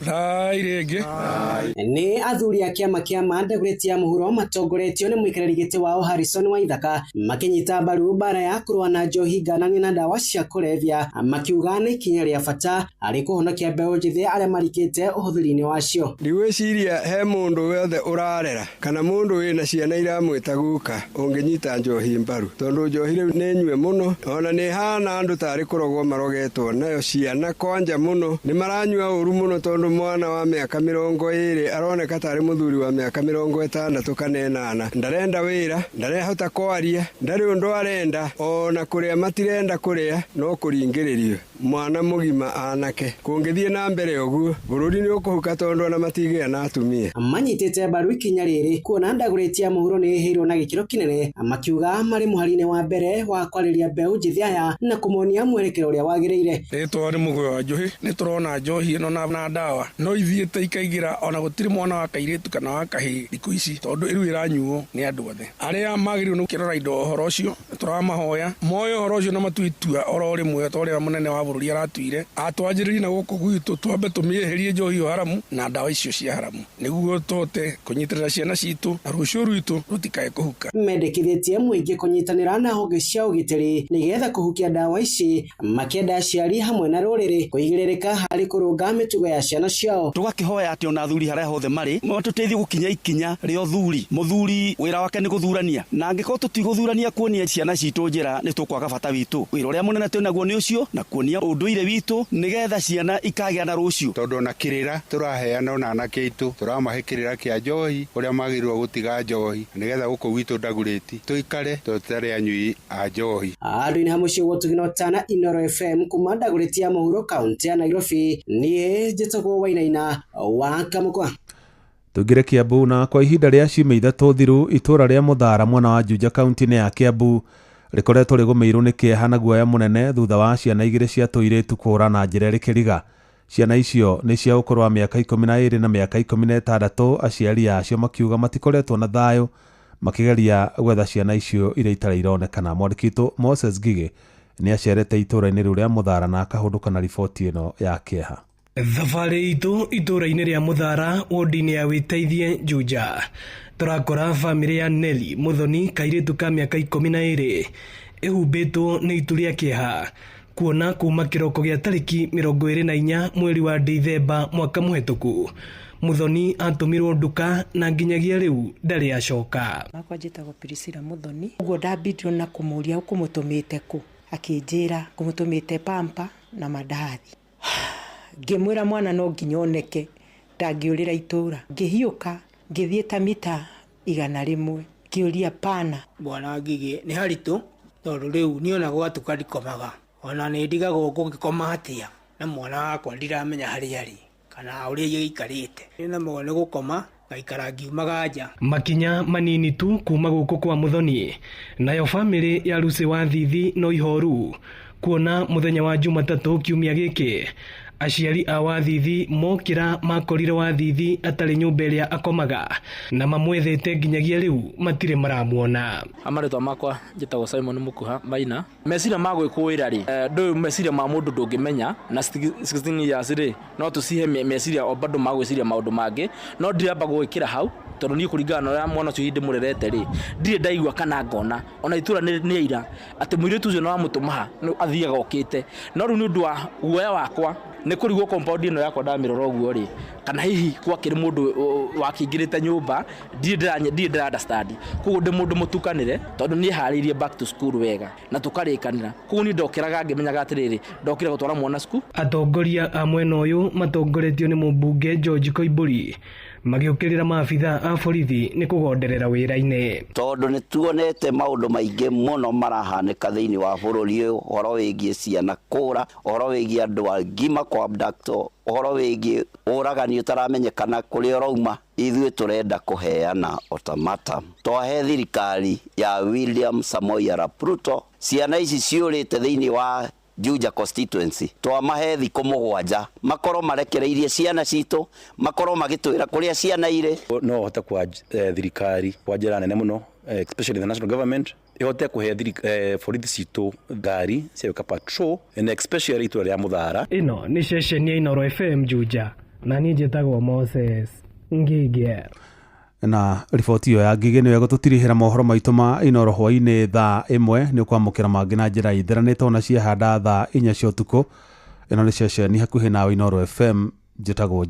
Speaker 1: thai rĩngĩ.
Speaker 4: Nĩ athuri a kĩama kĩa Dagoretti ya mũhuro matongoretio nĩ mũikarĩri gĩtĩ wao Harrison Waithaka makĩnyita mbaru mbara ya kũrũa na njohi ngananie na ndawa cia kũrebia, makiuga nĩ ikinya rĩa bata harĩ kũhonokia mbeũ njĩthĩ arĩa marikĩte ũhũthĩri-inĩ wacio.
Speaker 22: Ndigwĩciria he mũndũ wothe ũrarera kana mũndũ wĩna ciana iramwĩta guka ũngĩnyita njohi mbaru, tondũ njohi rĩu nĩ nyue mũno, ona nĩ hana andũ tarĩ kũrogwo marogetwo nayo ciana kwanja mũno nĩ maranyua ũru mũno, tondũ mwana wa mĩaka 20 aroneka tarĩ mũthuri wa mĩaka 68 kana 8. Ndarenda wĩra, ndarehota kwaria, ndarĩ ũndũ arenda, ona kũrĩa matirenda kũrĩa no kũringĩrĩrio. Mwana mũgima anake kũngĩthiĩ na mbere ũguo bũrũri nĩ ũkũhuka, tondũ ona matigĩa na atumia.
Speaker 4: Manyitĩte mbaru ikinya rĩrĩ kuona Dagoretti ya mũhuro nĩ ĩhĩirwo na gĩkĩro kĩnene, makiuga marĩ mũhari-inĩ wa mbere wa kwarĩria mbeũ njĩthĩ aya na kũmonia mwerekero ũrĩa wagĩrĩire.
Speaker 1: Rĩtwa nĩ Mũgũyũ wa Njũhĩ. Nĩ tũrona njohi ĩno na ndawa no ithiĩte ikaingĩra, ona gũtirĩ mwana wa kairĩtu kana wa kahĩĩ thikũ ici, tondũ rĩu ĩranyuo nĩ andũ othe arĩa magĩrĩirwo nĩ gũkĩrora indo. Ũhoro ũcio tũramahoya moe ũhoro ũcio na matue itua oro rĩmwe, ta ũrĩa mũnene wa bũrũri aratuire, atwanjĩrĩrie na gũkũ gwitũ, twambe tũmĩeherie njohi ĩyo haramu na ndawa icio cia haramu, nĩguo tũhote kũnyitĩrĩra ciana citũ na rũciũ rwitũ rũtikae kũhuka.
Speaker 4: Mendekithĩtie mũingĩ kũnyitanĩra na honge cia ũgitĩri nĩgetha kũhukia ndawa ici, makĩenda aciari hamwe na rũrĩrĩ kũigĩrĩrĩka harĩ kũrũnga mĩtugo ya ciana ciao.
Speaker 13: Tũgakĩhoya atĩ ona athuri harĩa hothe marĩ matũteithie gũkinya ikinya rĩa ũthuri. Mũthuri wĩra wake nĩ gũthurania, na angĩkorwo tũtigũthurania kuonia ciana citũ njĩra, nĩ tũkwaga bata witũ. Wĩra ũrĩa mũnene twĩnaguo nĩ ũcio, na kuonia ũndũire witũ nĩgetha ciana ikagĩa na rũciũ.
Speaker 14: Tondũ ona kĩrĩra tũraheana ona anake aitũ, tũramahe kĩrĩra kĩa njohi, ũrĩa magĩrĩirwo gũtiga njohi, nĩgetha gũkũ gwitũ Dagoretti tũikare tũtarĩ anyui a njohi.
Speaker 4: Andũ-inĩ ha mũciĩ wa Ũtugino Tana, Inooro FM, kuma Dagoretti ya mũhuro, kaunti ya Nairobi, niĩ njĩtagwo Wainaina wa Kamũkwa.
Speaker 3: Tũingĩre Kiambu, na kwa ihinda rĩa ciumia 3 thiru, itũra rĩa Mũthara mwena wa Juja kaunti-inĩ ya Kiambu rĩkoretwo rĩgũmĩirwo nĩ kĩeha na guoya mũnene thutha wa ciana 2 cia tũirĩtu kũũra na njĩra ĩrĩ kĩriga. Ciana icio nĩ cia ũkũrũ wa mĩaka 12 na mĩaka 16. Aciari acio makiuga matikoretwo na thayũ makĩgeria gwetha ciana icio iria itarĩ ironekana. Mwandĩki witũ Moses Ngigĩ nĩ acerete itũra-inĩ rĩu rĩa Mũthara na akahũndũka na riboti ĩno ya kĩeha.
Speaker 15: Thabarĩ itũ itũra-inĩ rĩa Mũthara, wodi-inĩ ya Wĩteithie, Juja, tũrakora bamĩrĩ ya Nelly Mũthoni, kairĩtu ka mĩaka 12, ĩhumbĩtwo nĩ itu rĩa kĩeha kuona kuma kĩroko gĩa tarĩki 24 mweri wa Dithemba mwaka mũhetũku Muthoni atũmirwo nduka na nginyagia rĩu ndarĩ acoka.
Speaker 18: Makwa njĩtagwo Priscilla Muthoni. Ũguo ndambirio na kũmũria ũkũmũtũmĩte kũ, akĩnjĩra ngũmũtũmĩte pampa na mandathi. Ngĩmwĩra mwana no nginya oneke, ndangĩũrĩra itũra. Ngĩhiũka ngĩthiĩ ta mita 100, ngĩũria pana.
Speaker 27: Bwana Ngigĩ, nĩ haritũ tondũ rĩu niĩ ona gwatuka ndikomaga, ona nĩ ndigagwo ngũgĩkoma atĩa na mwana wakwa ndiramenya harĩa arĩ kana ũrĩa gĩikarĩte. Nĩ nemagwo nĩ gũkoma, ngaikara ngiumaga nja.
Speaker 15: Makinya manini tu kuma gũkũ kwa Muthoni, nayo bamĩrĩ ya Lucy wa Thithi no ihoru kuona mũthenya wa Jumatatũ kiumia gĩkĩ aciari a Wathithi mokĩra makorire Wathithi atarĩ nyũmba ĩrĩa akomaga na mamwethete nginyagia rĩu matirĩ maramuona.
Speaker 28: Marĩtwa makwa njĩtagwo Simon Mukuha Maina. Meciria ma gwĩkũĩra rĩ, ndũĩ meciria ma mũndũ ndũngĩmenya, na 16 years rĩ, no tũcihe meciria o bado ma gwĩciria maũndũ mangĩ, no ndiramba gwĩkĩra hau tondũ niĩ kũringana na ũrĩa mwana ũcio ndĩmũrerete rĩ, ndirĩ ndaigua kana ngona ona itũra nĩ aira atĩ mũirĩtu ũcio nĩ wamũtũma ha athiaga okĩte. No rĩu nĩ ũndũ wa guoya wakwa nĩ kũrigwo compound ĩno yakwa ndamĩrora ũguo rĩ, kana hihi gwakĩrĩ mũndũ wakĩingĩrĩte nyũmba, ndirĩ ndĩra understand. Koguo ndĩ mũndũ mũtukanĩre tondũ niĩ harĩirie back to school wega na tũkarĩkanĩra, koguo niĩ ndokĩraga ngĩmenyaga atĩrĩrĩ, ndokĩra gũtwara mwana cukuru.
Speaker 15: Atongoria a mwena ũyũ matongoretio nĩ mũmbunge George Koimbũri Magĩũkĩrĩra maabitha a borithi nĩ kũgonderera wĩra-inĩ.
Speaker 7: Tondũ nĩ tuonete maũndũ maingĩ mũno marahanĩka thĩinĩ wa bũrũri ũyũ, ũhoro wĩgiĩ ciana kũra, ũhoro wĩgiĩ andũ agima kũ abduct, ũhoro wĩgiĩ ũragani ũtaramenyekana kũrĩa ũrauma. Ithuĩ tũrenda kũheana ultimatum, twahe thirikari ya William Samoei Arap Ruto ciana ici ciũrĩte thĩinĩ wa Juja constituency, twamahe thikũ 7 makorwo marekereirie ciana citũ, makorwo magĩtwĩra kũrĩa ciana irĩ.
Speaker 8: No hote kwa thirikari kwa njĩra nene mũno, especially the national government, ihote kuhe borithi citũ ngari cia gwĩka patrol and especially itũra rĩa Mũthara.
Speaker 15: Ĩno nĩ ceceni ya Inooro FM Juja, na niĩ njĩtagwo Moses Ngige.
Speaker 3: Na riboti ĩyo ya Ngigĩ nĩyo ĩgũtũtirihĩra mohoro maitũ ma Inooro hwainĩ thaa 1. Nĩ ũkwamũkĩra mangĩ na njĩra ithĩranĩte ona ciehanda thaa 4 cia ũtukũ. Ĩno nĩ ceceni hakuhĩ nawe, Inooro FM. Njĩtagwo